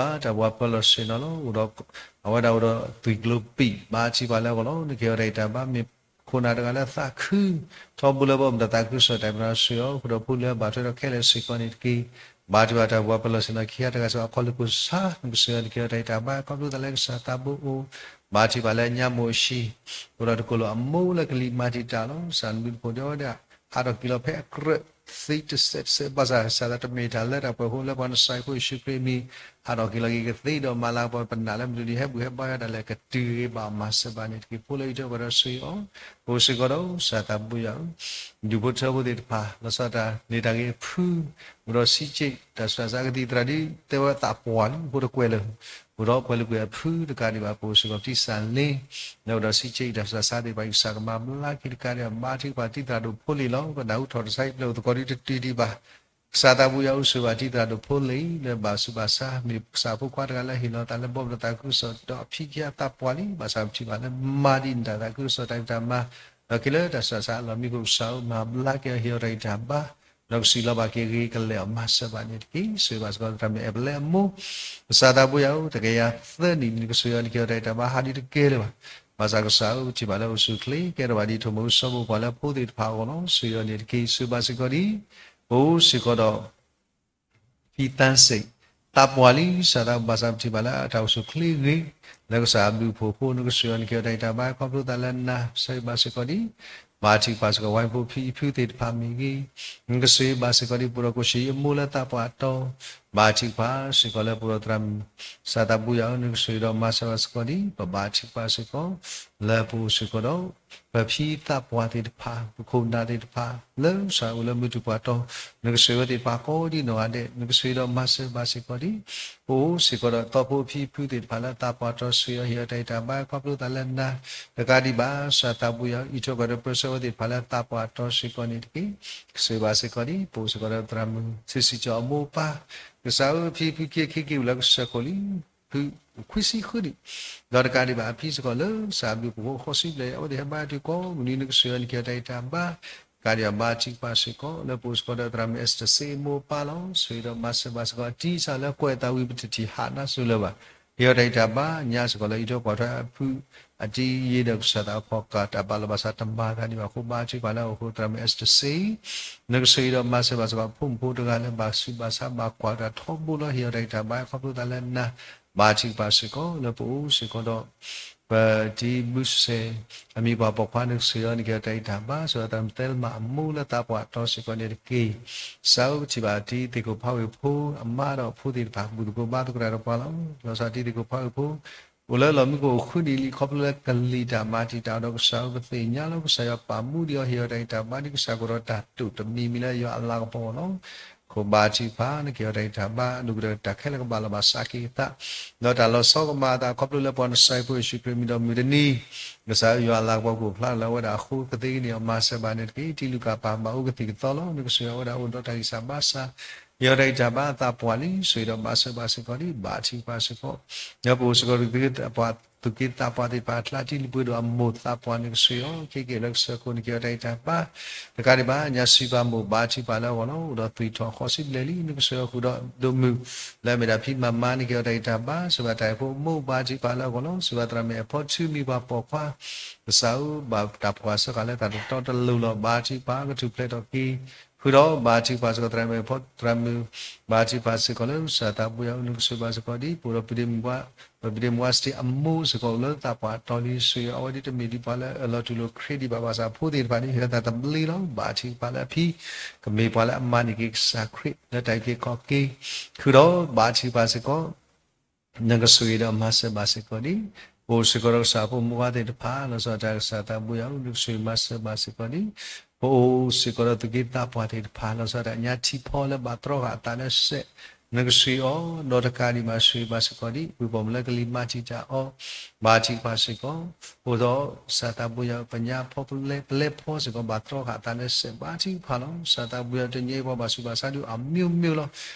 ဂ့ၤဘၣ်တၢ်ပှၤပၢၤလီၢ်ဆ့ၣ်နီၤလီၤ အိၣ်ဒီး အဝဲဒၣ်အိၣ်ဒီးသွံၣ်ကျိၤပံာ် ဘါထုကဖၣ်လၢအဂီၢ်လီၤ နက့ၤအီၤတၢ်ဂံၢ်တၢ်ဘါ မ့ၢ်ခိၣ်နၢ်တဂၤလၢသးခု ထီဘိလၢပအိၣ်မတၤသးခုကစီၣ်တၢ်ပနီၤ ဆိၣ်ဂ့ၤအီၤ ဃုာ်ဒီးဖိလၢအဘၣ်ထွဲဒီးခဲလၢာ်စ့ၢ်ကီးန့ၣ်တက့ၢ်. ဘါထုကဖၣ်တၢ်ပှၤပၢၤလီၢ်ဆ့ၣ်နီၤခံဂၤတဂၤစ့ၢ်ကီး အခီၣ်လ့ၢ်ခိၣ်ဆါ နကဆိၣ်ဂ့ၤအီၤ နက့ၤအီၤတၢ်ဂံၢ်တၢ်ဘါ ခီဖျိသးလၢကစၢ်သးဘိအိၣ် ဘါထုကဖၣ်လၢညါမိၢ်အဟံၣ် အိၣ်ဒီးတကိၢ်လီၤအမိၢ်လၢကလံၤမၤတံာ်တာ်လီၤ ကစၢ်နဘျုးနဖှိၣ်ဒီးအဝဲဒၣ် ဟးထီၣ်က့ၤလီၤဖဲအကြၢးသ့တစဲးတစဲး ဘၣ်ဆၣ်ကစၢ်သးတမ့ၢ်တၢ်လၢတၢ်ပှဲၤဃိလၢပှၤနစၤရ့းဖိယ့ၣ်ၡူးခရံာ်အမံၤ ဟးထီၣ်က့ၤလီၤက့ၤကသ့ဒီးမၤလၤကပီၤ ပနာ်လၢမနုၤဒ် ဟဲဘူၣ်ဟဲဘါယွၤတၢ်လဲၣ် ကတုၤဂ့ၤဘၣ်အီၤ မၤစၢၤဘၣ်န့ၣ်တက့ၢ်. ဖိလၢအံးထွဲကွၢ်ထွဲဆူအံၤအီၤ, ပအိၣ်စ့ၢ်ကီးဒီးကစၢ်သးဘိယွၤဧၢ, ဒူၣ်ဖိထၢဖိသ့ၣ်တဖၣ် လီၤဆီဒၣ်တၢ် န့ၢ်တၢ်ဂ့ၤအဖု, အိၣ်ဒီးစံးက့ၣ် တၢ်ဆူးတၢ်ဆါ ကသံၣ်သရၣ်ဒ်တဲဝဲသးပှၢ်လံ ဖိတကွဲးလၢာ်, အိၣ်ဒီးပှၤလုၢ်ကွဲၤအဖုတကးဒံးဘၣ် ပအိၣ်စ့ၢ်ကီးပထံၣ်စၢ်လ့ လၢအိၣ်ဒီးစံးက့ၣ် တၢ်ဆူးတၢ်ဆါသ့ၣ်တဖၣ်အံၤ ကစၢ်ကမၤဘျါက့ၤတကးဒံးဘၣ် ဘါထုကဖၣ်တံၤသရၣ်ဒိၣ်ဖိလ့ၣ်လီၤ. ပနၢ်ဟူထီၣ်တၢ်ဆါဟံၣ်ပျဲၢ်အိၣ်သကိးဒ်တတုၤဒံးဘၣ် ကစၢ်သးဘိယွၤအိၣ်ဆိးဘၣ်တံၤသရၣ်ဒိၣ်ဖိလ့ၣ် လၢဘၣ်ဆူးဘၣ်ဆါ မ့ၢ်ကစၢ်ဖိခွါတဂၤလၢဟ့ၣ်လီၤသးလၢဘီၣ်မုၢ်သးခုကစီၣ်ဒီးအဖံကဟၣ်သးပှၢ်လံ ဘၣ်ဆၣ်ပထံၣ်ဘၣ်လၢမၤဒ်န့ၣ်တၢ်သးခုကစီၣ်တၢ်ဖံးတၢ်မၤ, ဒီးက့ၤလၢတၢ်ဆူးတၢ်ဆါအလီၢ်မံခိၣ် ကစၢ်ဧၢ မၤဘျါက့ၤအီၤ ဟ့ၣ်အီၤတၢ်ဂံၢ်တၢ်ဘါ, ဒီးကစံးလီၤဘၣ်က့ၤဂ့ၤကလဲာ်အီၤ မၤစၢၤဘၣ်န့ၣ်တက့ၢ်. ဆိၣ်ဂ့ၤဘၣ်စ့ၢ်ကီးသရၣ်မုၣ်အဲၣ်ပလဲအမိၢ်, ကစၢ်သးဘိယွၤဧၢ တကယၤသၢနံၣ်န့ၣ် နကဆိၣ်ဂ့ၤအီၤ နကဟ့ၣ်အီၤတၢ်ဂံၢ်တၢ်ဘါ ဟးဒ်တကဲလၢၤဘၣ်. ဘၣ်ဆၣ်ကစၢ်ဧၢ ပထံၣ်ဘၣ်လၢအိၣ်ဆူၣ်အိၣ်ချ့ ကဲထီၣ်ဘၣ်ဒ်ထိၣ်မူဆိဖိပှၤလၢဖိသ့ၣ်တဖၣ်အဂီၢ်လီၤ. ဆိၣ်ဂ့ၤအီၤန့ၣ်တက့ၢ်. ဆိၣ်ဂ့ၤဘၣ်စ့ၢ်ကီးဒ် ပအိၣ်စ့ၢ်ကီးဒီး ဖံသၣ်စ့ၣ် သးပှၢ်လံ ကစၢ်သးဘိ ဘၣ်ဆၣ်ပထံၣ်ဘၣ်လၢအတၢ်အိၣ်ဆူၣ်အိၣ်ချ့ဂ့ၤ လၢကစၢ်အဘျုးအဖှိၣ်အဃိ နကဆိၣ်ဂ့ၤအီၤ နကဟ့ၣ်အီၤတၢ်ဂံၢ်တၢ်ဘါ ခီဖျိသးလၢနၤ ဆိၣ်ဂ့ၤဘၣ်စ့ၢ်ကီးဒ် ဘါထုကဖၣ်စ့ၢ်ကီးဝဲဖိဖံဖုသ့ၣ်တဖၣ်မ့ၢ်ဂ့ၤ, နကဆိၣ်ဂ့ၤဘၣ်စ့ၢ်ကီးဒ် ပအိၣ်ဒီးကိၣ်ၡံၣ်အံၤအမိၢ်လၢသးပှၢ်အတီ, ဘါထုကဖၣ်စ့ၢ်ကီးလၢပအိၣ်ဒီးသရၣ်မုၣ် ကစၢ်သးဘိယွၤဧၢ နကဆိၣ်ဂ့ၤဒီးမၤစၢၤဘၣ်စ့ၢ်ကီးဒ် ပဘါထုကဖၣ်စ့ၢ်ကီး လၢပအိၣ်စ့ၢ်ကီးဒီး ပဖံသးပှၢ်သ့ၣ်တဖၣ် ပခိၣ်ပနၢ်သ့ၣ်တဖၣ် လၢကစၢ်အိၣ်လၢမုၢ်တူၢ်ပှၤတီၤ နကဆိၣ်ဂ့ၤဝဲသ့ၣ်တဖၣ်ကိးဒ်နီၢ်ဂၤဒဲး နကဆိၣ်ဂ့ၤဒီးမၤစၢၤဘၣ်စ့ၢ်ကီးဒ် ပအိၣ်စ့ၢ်ကီးဒီးသီဖိအဖံအဖုသ့ၣ်တဖၣ်လၢသးပှၢ်တီၤ ဆိၣ်ဂ့ၤအီၤ ဟ့ၣ်အီၤတၢ်ဂံၢ်တၢ်ဘါ ခီဖျိသးလၢနၤ တကးဒံးဘၣ် ကစၢ်သးဘိယွၤဧၢ အံးထွဲကွၢ်ထွဲပၢဆှၢဝဲသ့ၣ်တဖၣ်လၢသးပှၢ်တီၤစ့ၢ်ကီးန့ၣ်တက့ၢ်. ဆိၣ်ဂ့ၤဘၣ်စ့ၢ်ကီးဒ် ပအိၣ်စ့ၢ်ကီးဒီးသရၣ်မုၣ် ဆံးစံးကၠီၤအမိၢ်အပၢ် ကစၢ်ဧၢ ဖံဖုခံခ့က့ၤဝံၤလၢကစၢၢ်ခိၣ်လံ ဖုခွံဆံဃုနံၣ်, ဒီးတကးဒံးဘၣ်အဖံစ့ၢ်ကီးလၢ ကစၢ်အဘျုးအဖှိၣ်အဃိ ဃီဆံဘျဲၣ် အဝဲသ့ၣ်ဟဲဘါထုကဖၣ်ကိးမုၢ်နံၤ နကဆိၣ်ဂ့ၤအီၤ နကဟ့ၣ်အီၤတၢ်ဂံၢ်တၢ်ဘါ, တကးဒံးဘၣ် ဘါထုကဖၣ်စ့ၢ်ကီး လၢပအိၣ်စ့ၢ်ကီးဒီးသရၣ်မုၣ်အဲစတၢၣ်စ့ၣ်အမိၢ်အပၢ်လီၤ. ဆိၣ်ဂ့ၤဒီးမၤစၢၤဘၣ်စ့ၢ်ကီး တံၢ်စၢ်လၢကွဲးအသးဝံၤ ပတထံၣ်ဟးနါစိၤလၢၤဘၣ်, ဟ့ၣ်အီၤတၢ်ဂံၢ်တၢ်ဘါ ညါစ့ၢ်ကီးလၢအံးထွဲကွၢ်ထွဲအဖု အတံၤယ့ဒီးကစၢ်သးအခီၣ်ကၢ် တၢ်ဘၣ်လီၤဘၣ်စးတမၤတဂၤဒံးဘၣ်အဃိ ဘါထုကဖၣ်လၢအအိၣ်အဃိ သရၣ်မုၣ်အဲစတၢၣ်စ့ၣ် နကဆိၣ်ဂ့ၤဒီးမၤစၢၤဘၣ်စ့ၢ်ကီး ဖိမုၣ်ဖိတဂၤလၢဘၣ်ဆူးဘၣ်ဆါဘၣ်ကွၢ်တၢ်ထီဘိလီၤ. ဟ့ၣ်အီၤတၢ်ဂံၢ်တၢ်ဘါ ခီဖျိသးလၢနၤ, ဘါထုကဖၣ်စ့ၢ်ကီး လၢပအိၣ်စ့ၢ်ကီးဒီး ပတံၤဘုစဲၣ် အမံၤပှၢ်ပိာ်ခွါ နကဆိၣ်ဂ့ၤအီၤ နကဟ့ၣ်အီၤတၢ်ဂံၢ်တၢ်ဘါ ဆိၣ်ဂ့ၤသရၣ်မုၣ်သဲလမၤအမိၢ်လၢသးပှၢ်တီၤစ့ၢ်ကီးန့ၣ်တက့ၢ်. ကစၢ်ဧၢ ပထံၣ်ဘၣ်တံၤသ့ၣ်ခိၣ်ဖးဝ့ၢ်ဖိ အမါဒီးအဖိသ့ၣ်တဖၣ် ဘူၣ်သကိးဘါသကိးတၢ်ဒီးပှၤလီၤ. လီၤဆီဒၣ်တံၤသ့ၣ်ခိၣ်ဖးဝ့ၢ်ဖိ အိၣ်လၢလီၢ်မံခိၣ်ဃုနံၣ်လံ ခီဖျိလၢကလံၤတၢ်မၤတံာ်တာ်အီၤဒီး ကစၢ်ဧၢ ပသ့ၣ်ညါလီၤ ကစၢ်ယွၤပာ်မူဒံးအီၤ ဟ့ၣ်အီၤတၢ်ဂံၢ်တၢ်ဘါ ဒ်ကစၢ်ကအိၣ်ဒီးတၢ်တိာ်တမံၤမံၤလၢယွၤအလၤကပီၤအဂီၢ်လီၤ. ခိၣ်ဘါထုကဖၣ် နကဟ့ၣ်အီၤတၢ်ဂံၢ်တၢ်ဘါ ဒိၣ်ကတၢၢ်တၢ်ခဲလၢာ်ကဘၣ်လီၤဘၣ်စးက့ၤအသး ဒီးတၢ်လီၤဆီကမၤအသး ခီဖျိလၢပှၤနစၢ်ဖိယ့ၣ်ၡူးခရံာ်မံၤဒီးမုၢ်တနံၤ ကစၢ်ယွၤအလၤကပီၤကအိၣ်ဖျါလၢအဝဲဒၣ်အဃိ ကသ့ကန့ၢ်အီၤ မၤစၢၤဘၣ်န့ၣ်တက့ၢ်. တံၤလူၤကၣ်ပာ်ဘၣ်အိၣ်ကသံၣ်ကသီလီၤ. နကဆိၣ်ဂ့ၤအဝဲဒၣ်အိၣ်ဒီးတၢ်ဂံၢ်စၢ်ဘါစၢ် ဟ့ၣ်အီၤတၢ်ဂံၢ်တၢ်ဘါအသးပှၢ်လံ ဆိၣ်ဂ့ၤဒီးမၤစၢၤဘၣ်စ့ၢ်ကီးဒံး ဘါထုကဖၣ်စ့ၢ်ကီး ဒီးပအိၣ်စ့ၢ်ကီး သူၣ်က့သးပှၢ်သ့ၣ်တဖၣ်အကျါ တံၤလံၤပှ့ၤဒိၣ်အမိၢ်သးပှၢ် နကဆိၣ်ဂ့ၤအီၤ ခဲက့ၤလၢကစၢၢ်ခိၣ် နကဟ့ၣ်အီၤတၢ်ဂံၢ်တၢ်ဘါ တကးဒံးဘၣ် ညါစံးပာ်မိၢ် ဘါထုကဖၣ်လၢအဂီၢ်လီၤ. အိၣ်ဒီးသွံၣ်ထီၣ်ဃိးဆံဘျဲၣ်လံ နကဆိၣ်ဂ့ၤအီၤဃုာ်ဒီးဒိၣ်မုၢ် လၢအမ့ၢ်ဒၣ်ဖံမၤမါ နကဟ့ၣ်အီၤတၢ်ဂံၢ်တၢ်ဘါ ဆိၣ်ဂ့ၤဘၣ်တၢ်အဲၣ်ဖိအမိၢ် ဘါထုကဖၣ်လၢအဂီၢ်လီၤ. ဆိၣ်ဂ့ၤဘၣ်သရၣ်မုၣ်အဲၣ်ဖီထုမံၤပှၤပိာ်ခွါ ကစၢ်ဧၢ ဘၣ်တၢ်ပှၤစၢဃာ်လၢတၢ်တတီတလိၤလီၤ. ဘါထုကဖၣ်ကထူၣ်ဖျဲးထီၣ်က့ၤ ဃုာ်ဒီးဘါထုကဖၣ်စ့ၢ်ကီးသရၣ်မုၣ်အဲၣ်ဖီ သရၣ်မုၣ် ဘါထုကဖၣ်စ့ၢ်ကီးလၢကစၢ်သးဘိယွၤ နကဆိၣ်ဂ့ၤဘၣ်စ့ၢ်ကီးဒ် ပအိၣ်ဒီးပဒ့မုၣ်ဝါ ပဒ့မုၣ်ဝါစတ့အမိၢ်စ့ၢ်ကီးအိၣ်လၢသးပှၢ်တီၤလံ ဆိၣ်ဂ့ၤအဝဲဒ်တမ့ၢ်ဒ်ပှၤလၢအလီၤတူၢ်လိာ်ခရံာ်ဒံးဘၣ် ဘၣ်ဆၣ်ဖိသ့ၣ်တဖၣ်န့ၣ် ဟ့ၣ်လီၤသးသဘျ့လီၤ. ဘါထုကဖၣ်လၢအဖံ ကမ့ၢ်ပှၤလၢအမၤန့ၢ်က့ၤကစၢ်ခရံာ်လၢတၢ်အုၣ်က့ၤခီၣ်က့ၤ ဃုာ်ဒီးဘါထုကဖၣ်စ့ၢ်ကီး နကဆိၣ်ဂ့ၤဒီးမၤစၢၤဘၣ်စ့ၢ်ကီးဒ် ပအိၣ်စ့ၢ်ကီးဒီးကစၢ်ဖိမုၣ်ဝါသ့ၣ်တဖၣ် လီၤဆီဒၣ်တၢ်ကစၢ်သးဘိယွၤ နကဆိၣ်ဂ့ၤမၤစၢၤဘၣ်စ့ၢ်ကီးဒ် ပအိၣ်စ့ၢ်ကီးဒီးသူၣ်က့သးပှၢ်သ့ၣ်တဖၣ် လီၤဆီဒၣ်တၢ်ညါထံဖီလၢဘၣ်တြီဃာ်အသးလၢစဲး နကဆိၣ်ဂ့ၤအီၤ ဒီးတကးဒံးဘၣ်ဆိၣ်ဂ့ၤဘၣ်စ့ၢ်ကီးဒ် ဝ့ၢ်ပိာ်မုၣ်လၢကလံၤမၤတံာ်တာ်အီၤ ဘါထုကဖၣ်စ့ၢ်ကီး အိၣ်ဒီးကစၢ်သးဘိယွၤ ပညါဖီပလဲ ပလဲဖီစ့ၢ်ကီး ဘၣ်တြီဃာ်အသးလၢစဲး ဘါထုကဖၣ်လီၤ. ကစၢ်သးဘိယွၤ တနံၤအံၤပှၤဘၣ်ဆူးဘၣ်ဆါဒုးအမျိုးမျိုးလီၤ.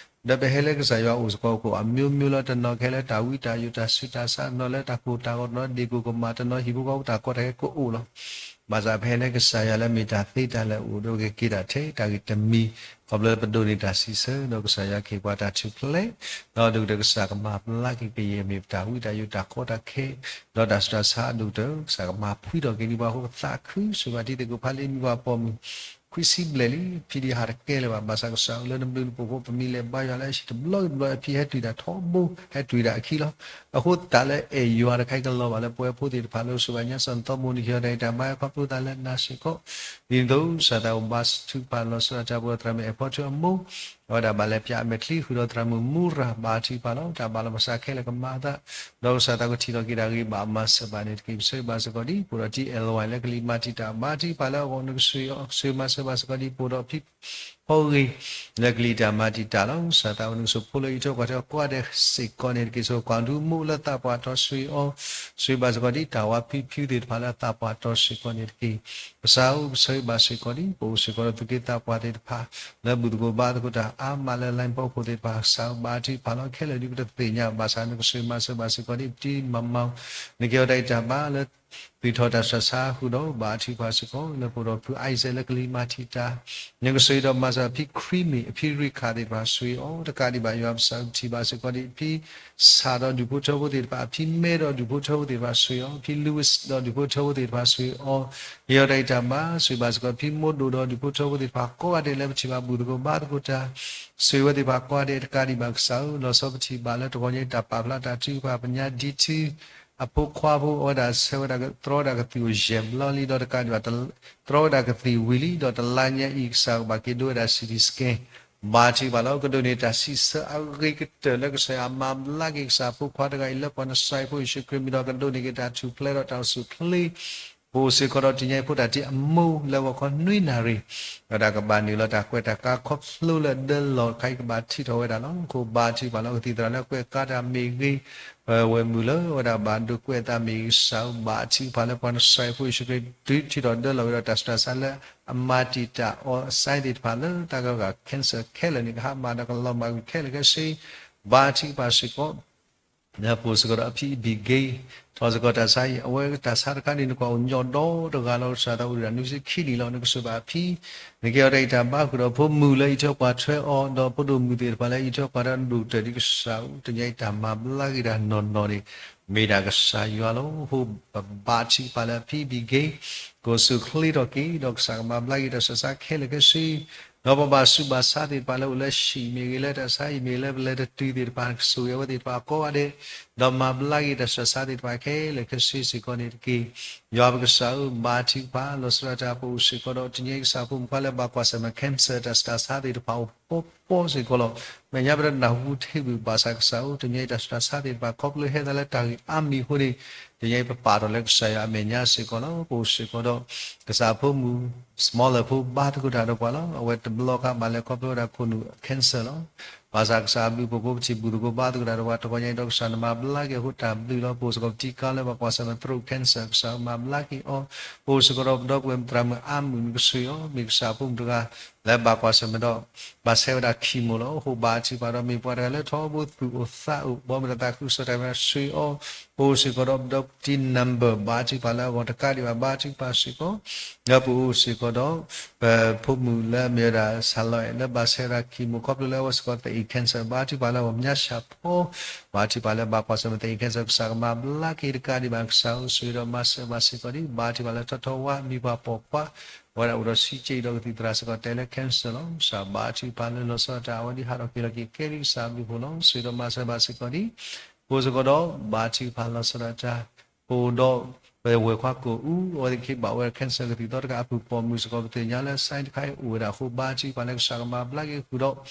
ဒီးပဟဲလၢကစၢ်ယွၤအိၣ်စ့ၢ်ကီးအခိၣ် အမျိုးမျိုးလီၤ. တနီၤကဟဲလၢတၢ်ဝံတၢ်ယိးတၢ်ဆူးတၢ်ဆါ တနီၤလၢတၢ်ကိၢ်တၢ်ဂီၤ တနီၤဒ့ၣ်ကိၢ်ကမၣ် တနီၤဟံၣ်ဖိဃီဖိတၢ်ကီတၢ်ခဲကအိၣ်လီၤ. ဘၣ်ဆၣ်ပဟဲလၢကစၢ်ယွၤလၢအမ့ၢ်တၢ်သ့တၢ်လၢာ်အိၣ်ဒီးကက့ၤတၢ်ထဲတၢ်ဂ့ၢ်တမံၤ ခီဖျိလၢပဒိးန့ၢ်တၢ်စံးဆၢ ဒီးကစၢ်ယွၤကဟ့ၣ်ပှၤတၢ်ထူၣ်ဖျဲး ဒီးဒိၣ်ကတၢၢ်ကစၢ်ကမၤဘျါက့ၤကယဲၢ်မ့ၢ်ပတၢ်ဝံတၢ်ယိးတၢ်ကီတၢ်ခဲ ဒီးတၢ်ဆူးတၢ်ဆါအဒိၣ်ကတၢၢ် ကစၢ်ကမၤဖှံထီၣ်က့ၤန့ၢ်ပှၤအဃိ ပသးခု ဆိၣ်ဂ့ၤဘၣ်တံၤသကိးဖးလံ မံၤပှၤပိာ်မုၣ် ခွံဆံဘျဲၣ်လံ ဖံဒံးဟးတကဲလၢၤဘၣ် ဘၣ်ဆၣ်ကစၢ်အိၣ်လၢနဘျုးနဖှိၣ်အဃိ ပမံၤလဲၤဘါယွၤလၢအဟံၣ်တဘျီဂ့ၤတဘျီ အဖံဟဲတုၤတၢ်ထီဘိ ဟဲတုၤတၢ်အခံလီၤ. အဃိသတးလၢအဲၣ်ယွၤတခါအံၤကလီၤဘၣ်လၢပဝဲဖိသ့ၣ်တဖၣ်လၢ အိၣ်ဆိးဘၣ်ညါစၢ်နသီမိၢ် နကဟ့ၣ်အီၤတၢ်ဂံၢ်တၢ်ဘါ ခီဖျိသးလၢနၤစ့ၢ်ကီး ဒ်သိးကစၢ်သးဘိဘါထုကဖၣ်လီၤဆီဒၣ်တၢ် ပအိၣ်ဒီးသရၣ်မုၣ်အဲၣ်ဖီထုအမိၢ် အဝဲဒၣ်ဘၣ်လဲၤပၠးအမဲာ်ချံဃုာ်ဒီးသရၣ်မုၣ်မူရၤ ဘါထုကဖၣ်လီၤ. တၢ်ဘၣ်လီၤပစးခဲလၢာ်ကမၤအသး, ဒီးကစၢ်သးကထံၣ်ထီၣ်က့ၤတၢ်ဂ့ၤဘၣ်မၤစၢၤဘၣ်န့ၣ်တက့ၢ်. ပဆၢဂ့ၤဘၣ်စ့ၢ်ကီးဒ် ပအိၣ်ဒီးတံၢ်အဲၣ်ဝဲလၢကလံၤမၤတံာ်တာ် ဘါထုကဖၣ်လၢအဂီၢ်နကဆိၣ်ဂ့ၤအီၤ, ကဆိၣ်ဂ့ၤမၤစၢၤဘၣ်စ့ၢ်ကီးဒ် ပအိၣ်ဒီးဖံဖီဂ့ၤ လၢကလံၤတၢ်မၤတံာ်တာ်လီၤ. ကစၢ်သးအိၣ်နကဆိၣ်ဖိလၢအံးထွဲကွၢ်ထွဲအီၤကိးဂၤဒဲးစ့ၢ်ကီးန့ၣ်တက့ၢ်. ဆိၣ်ဂ့ၤကွၢ်ဒုမူလၢသးပှၢ်တီဆှံအီၤ, ဆိၣ်ဂ့ၤဘၣ်စ့ၢ်ကီးဒ်တၢ်ဝးဖံဖုသ့ၣ်တဖၣ်လၢအသးပှၢ်တီဆှံအဃိန့ၣ်တက့ၢ်. ကစၢ်ဧၢ ပဆၢဂ့ၤဘၣ်စ့ၢ်ကီးဒ် ပအိၣ်စ့ၢ်ကီးဒီးသူၣ်က့သးပှၢ်သ့ၣ်တဖၣ် လၢဘူၣ်သကိးဘါသကိးတၢ်အါမးလၢ line ဖီခိၣ်သ့ၣ်တဖၣ် ကစၢ်ဧၢ ဘါထုကဖၣ်လီၤ. ခဲလၢာ်ဒ်ပတသ့ၣ်ညါဘၣ်ဆၣ် နကဆိၣ်ဂ့ၤမၤစၢၤဘၣ်စ့ၢ်ကီးဒ် ပတံၤမၤမီၤ နကဲထီၣ်တၢ်အံးတၢ်ဘါလၢ သူၣ်ထီၣ်တၢ်ဆှၢဆါဃုာ်ဒီး ဘါထုကဖၣ်စ့ၢ်ကီး လၢပအိၣ်ဒီးဖု Isaac လၢကလံၤမၤတံာ်တာ်, နကဆိၣ်ဂ့ၤဒီးမၤစၢၤဖံခရံမ့ၣ် အဖံရ့ခၣ်သ့ၣ်တဖၣ်ဆိၣ်ဂ့ၤအီၤ တကးဒံးဘၣ်ယွၤပကစၢ် ပထံၣ်ဘၣ်စ့ၢ်ကီးဒ် ဖံစၣ်ဒီးဒူၣ်ဖိထၢဖိသ့ၣ်တဖၣ်, ဖံမဲဒီးဒူၣ်ဖိထၢဖိသ့ၣ်တဖၣ်ဆိၣ်ဂ့ၤအီၤ, ဖံ Louis ဒီးဒူၣ်ဖိထၢဖိသ့ၣ်တဖၣ်ဆိၣ်ဂ့ၤအီၤ, ကဲထီၣ်တၢ်အံးတၢ်ဘါ ဆိၣ်ဂ့ၤဘၣ်စ့ၢ်ကီး ဖံမိၢ်ဒိၣ်ဒီးဒူၣ်ဖိထၢဖိသ့ၣ်တဖၣ် ကိးဂၤဒဲးလၢပထံၣ်ဘၣ် ဘူၣ်သကိးဘါသကိးတၢ် ဆိၣ်ဂ့ၤဝဲသ့ၣ်တဖၣ်ကိးဂၤဒဲး တကးဒံးဘၣ်ကစၢ်ဧၢ လီၤဆီပထံၣ်ဘၣ်လၢတဂီၤညါအံၤ တၢ်ပာ်ဖျါတၢ်ထုကဖၣ် ပညါဒံထူ အဖိခွါဖိ အဝဲဒၣ်ဆဲးဝဲဒၣ် တြီဝဲဒၣ်ကသံၣ်အိၣ်ယဲၢ်ဘျီလံ ဒီးတကးဒံးဘၣ် တြီဝဲဒၣ်ကသံၣ်ဝံၤလံ ဒီးတလါညါအံၤ ကစၢ်ကဘၣ်က့ၤဒိဝဲဒၣ် CT scan ဘါထုကဖၣ်လီၤ. ကဒိးန့ၢ်တၢ်စံးဆၢအဂ့ၤကတၢၢ်လၢကစၢ်ယွၤမၤဘျါက့ၤ ကစၢ်ဖိခွါတဂၤအံၤလၢပှၤနစၤအံၤဖိယ့ၣ်ၡူးခရံာ်မံၤဒီး ကဒိးန့ၢ်က့ၤတၢ်ထူၣ်ဖျဲးဒီးတၢ်အိၣ်ဆူၣ်အိၣ်ချ့ ပအိၣ်စ့ၢ်ကီးဒီးတနံၤညါအံၤဖိတၢ်တ့အမိၢ်လၢဂီၤခီနွံနၣ်ရံၣ် ဒီးတၢ်ကဘၣ်နုာ်လီၤတၢ်ကွဲးတၢ်ကါခီဖျိလၢဒၢလီၢ်တခါအံၤ ကဘၣ်ထုးထီၣ်ဝဲဒၣ်လီၤ. အဃိဘါထုကဖၣ်လီၤ ကသံၣ်သရၣ်လၢကွဲးကါတၢ်မ့ၢ်ဂ့ၤ, ပဝဲၢ်မုၣ်လၢအဝဲဒၣ်ဘၣ်ဒိကွဲးအသးမ့ၢ်ဂ့ၤ ကစၢ်ဧၢ ဘါထုကဖၣ်လၢပှၤနစၤအံၤဖိယ့ၣ်ၡူးခရံာ် ဒုးထုးထီၣ်ဒၢလီၤဝဲဒီးတၢ်ဆူးတၢ်ဆါလၢအမၤတံာ်တာ်အီၤအစဲသ့ၣ်တဖၣ်လၢတၢ်ဂၤဂၤ cancer ခဲလၢာ်န့ၣ် ကဟါမၢ်ဒီးကလီၤမၢ်ကွံာ်ခဲလၢာ်ခဲဆ့ ဘါထုကဖၣ်စ့ၢ်ကီး လၢပအိၣ်စ့ၢ်ကီးဒီးအဖံအဘံၣ်က့ ထီၣ်စ့ၢ်ကီးတၢ်ဆါအံၤ အဝဲတၢ်ဆါတခါန့ၣ် နကွၢ်အိၣ်ညီဒီတဂၤလီၤ ကစၢ်သးအိၣ်ဒံးနွံဆံခံနံၣ်လီၤ နကဆိၣ်ဘၣ်အဖံ နကဲထီၣ်တၢ်အံးတၢ်ဘါဃုာ်ဒီးဖိမုၣ်လၢ အံးထွဲကွၢ်ထွဲအီၤ ဒီးဖိဒိၣ်မုၣ်သ့ၣ်တဖၣ်လၢအံးထွဲကွၢ်ထွဲအီၤ ဒိၣ်ကတၢၢ်ဒ်ကစၢ်ဧၢ တနံၤညါအံၤတၢ်မၤဘျါက့ၤတၢ်နီၢ်နီၢ်န့ၣ် မ့ၢ်ဒၣ်ကစၢ်ယွၤလီၤ. အဃိပဘါထုကဖၣ်လၢအဖံအဘံၣ်က့ ကအိၣ်ဆူၣ်အိၣ်ချ့ထီၣ်က့ၤ ဒီးကစၢ်ကမၤဘျါက့ၤတၢ်ဆူးတၢ်ဆါခဲလၢာ်ခဲဆ့ ဒီးပဘၣ်ဆူးဘၣ်ဆါသ့ၣ်တဖၣ်လၢအိၣ်လၢဟံၣ်မ့ၢ်ဂ့ၤ လၢတၢ်ဆါဟံၣ်မ့ၢ်ဂ့ၤ လၢပလဲၤတတုၤသ့ၣ်တဖၣ် ကဆိၣ်ဂ့ၤအဝဲသ့ၣ်တဖၣ်ကိးဂၤဒဲး ဒီးမၤဘျါက့ၤတၢ်ဆူးတၢ်ဆါသ့ၣ်တဖၣ်ခဲလၢာ်ခဲဆ့စ့ၢ်ကီးန့ၣ်တက့ၢ်. ယွၤပကစၢ်ဧၢ ဘါထုကဖၣ် လီၤဆီဒၣ်တၢ် ပအိၣ်စ့ၢ်ကီးဒီးတနံၤညါအံၤ ကစၢ်ဖိမုၣ်ခွါလၢဘၣ်ကွၢ်ဆၢၣ်မဲာ် cancer တၢ်ဆူးတၢ်ဆါသ့ၣ်တဖၣ်အိၣ်ပီပီစ့ၢ်ကီးလီၤ. မဲာ်ညါပတနၢ်ဟူထဲဘၣ်ဆၣ် ကစၢ်ဧၢ တနံၤညါအံၤတၢ်ဆူးတၢ်ဆါသ့ၣ်တဖၣ် ခီဖျိဟဲသးလၢတၢ်ဂ့ၢ်အါမံၤအဃိန့ၣ် တနံၤညါအံၤပပာ်ထီၣ်လၢကစၢ်ယွၤအမဲာ်ညါစ့ၢ်ကီးလီၤ. ပအိၣ်စ့ၢ်ကီးဒီး ကစၢ်ဖိမုၣ် smaller ဖိ ဘါသကိးတၢ်ဒီးပှၤလီၤ. အဝဲတဘျီခါဘၣ်လဲၤခီဖျိဝဲဒၣ်ခိၣ်နူာ် cancer လီၤ. ဘၣ်ဆၣ်ကစၢ်အဘျုးအဖှိၣ်အဃိ ပထံၣ်ဘူၣ်သကိးဘါသကိးတၢ်ဒီးပှၤ တဂီၤညါအံၤဒီး ကစၢ်နမၤဘျါက့ၤအဃိတၢ်ဘျုးလီၤ. ပအိၣ်စ့ၢ်ကီးပထံကါလၢဘၣ်ကွၢ်ဆၢၣ်မဲာ် throat cancer ကစၢ်မၤဘျါက့ၤအီၤ. ပအိၣ်စ့ၢ်ကီးဒီးပဒီပုၢ်ဝဲၢ်သရၣ်မုၣ်အါမုၣ် နကဆိၣ်ဂ့ၤအီၤ မ့ၢ်ကစၢ်ဖိမုၣ်တဂၤ လၢဘၣ်ကွၢ်ဆၢၣ်မဲာ်ဒီး ဘၣ်ဆဲးဝဲဒၣ် chemo လီၤ. အဃိဘါထုကဖၣ်ဒီး မ့ၢ်ပှၤတဂၤလၢထီဘိသူၣ်အိၣ်သးအိၣ် ဘီမုၢ်ဒီးသးခုကစီၣ်တၢ်မၤ ဆိၣ်ဂ့ၤအီၤ. ပအိၣ်စ့ၢ်ကီးဒီးပဒီပုၢ်ဝဲၢ် number ဘါထုကဖၣ်လၢအဂီၢ်တကးဒံးဘၣ် ဘါထုကဖၣ်စ့ၢ်ကီး လၢပအိၣ်စ့ၢ်ကီးဒီး ပဖိမုၣ်လၢအမ့ၢ်ဝဲဒၣ် ဆၣ်လီၤအဲၣ် လၢဘၣ်ဆဲးဝဲဒၣ် chemo ခီဖျိလၢအဝဲစ့ၢ်ကီး သအ့ၣ် cancer ဘါထုကဖၣ်လၢအဂီၢ် မညါဆၣ်ဖီ ဘါထုကဖၣ်လၢဘၣ်ကွၢ်ဆၢၣ်မဲာ် သအ့ၣ် cancer ကစၢ်ကမၤဘျါက့ၤတကးဒံးဘၣ် ကစၢ်ဧၢ ဆိၣ်ဂ့ၤဒီးမၤစၢၤဘၣ်စ့ၢ်ကီးဒံး ဘါထုကဖၣ်လၢထီထီဝါ မံၤပှၢ်ပိာ်ခွါ အဝဲဒၣ်အိၣ်ဒီးဆံးက့ဒီးကသံၣ်သရၣ်စ့ၢ်ကီး တဲလၢ cancer လီၤ. ကစၢ်ဘါထုကဖၣ်လၢလီၤဆီဒၣ်တၢ် အဝဲဒၣ်ဟးထီၣ်က့ၤလီၤက့ၤကဲဒ်ကစၢ်အဘျုးအဖှိၣ်လီၤ. ဆိၣ်ဂ့ၤဒီးမၤစၢၤဘၣ်စ့ၢ်ကီးဒံး ပအိၣ်စ့ၢ်ကီးဒီး ဘါထုကဖၣ်လီၤဆီဒၣ်တၢ် ပအိၣ်ဒီး ပဝဲၢ်ခွါကိၣ်အူ အဝဲသ့ၣ်က့ၤဘၣ်ဝဲ cancer ကသံၣ်သီတခါအဖုၣ်ပိာ်မုၣ်စ့ၢ်ကီး ပသ့ၣ်ညါလၢ sign တခါအံၤအိၣ်ဝဲဒၣ်အဃိ ဘါထုကဖၣ်လၢကစၢ်ကမၤဘျါက့ၤဃုာ်ဒီး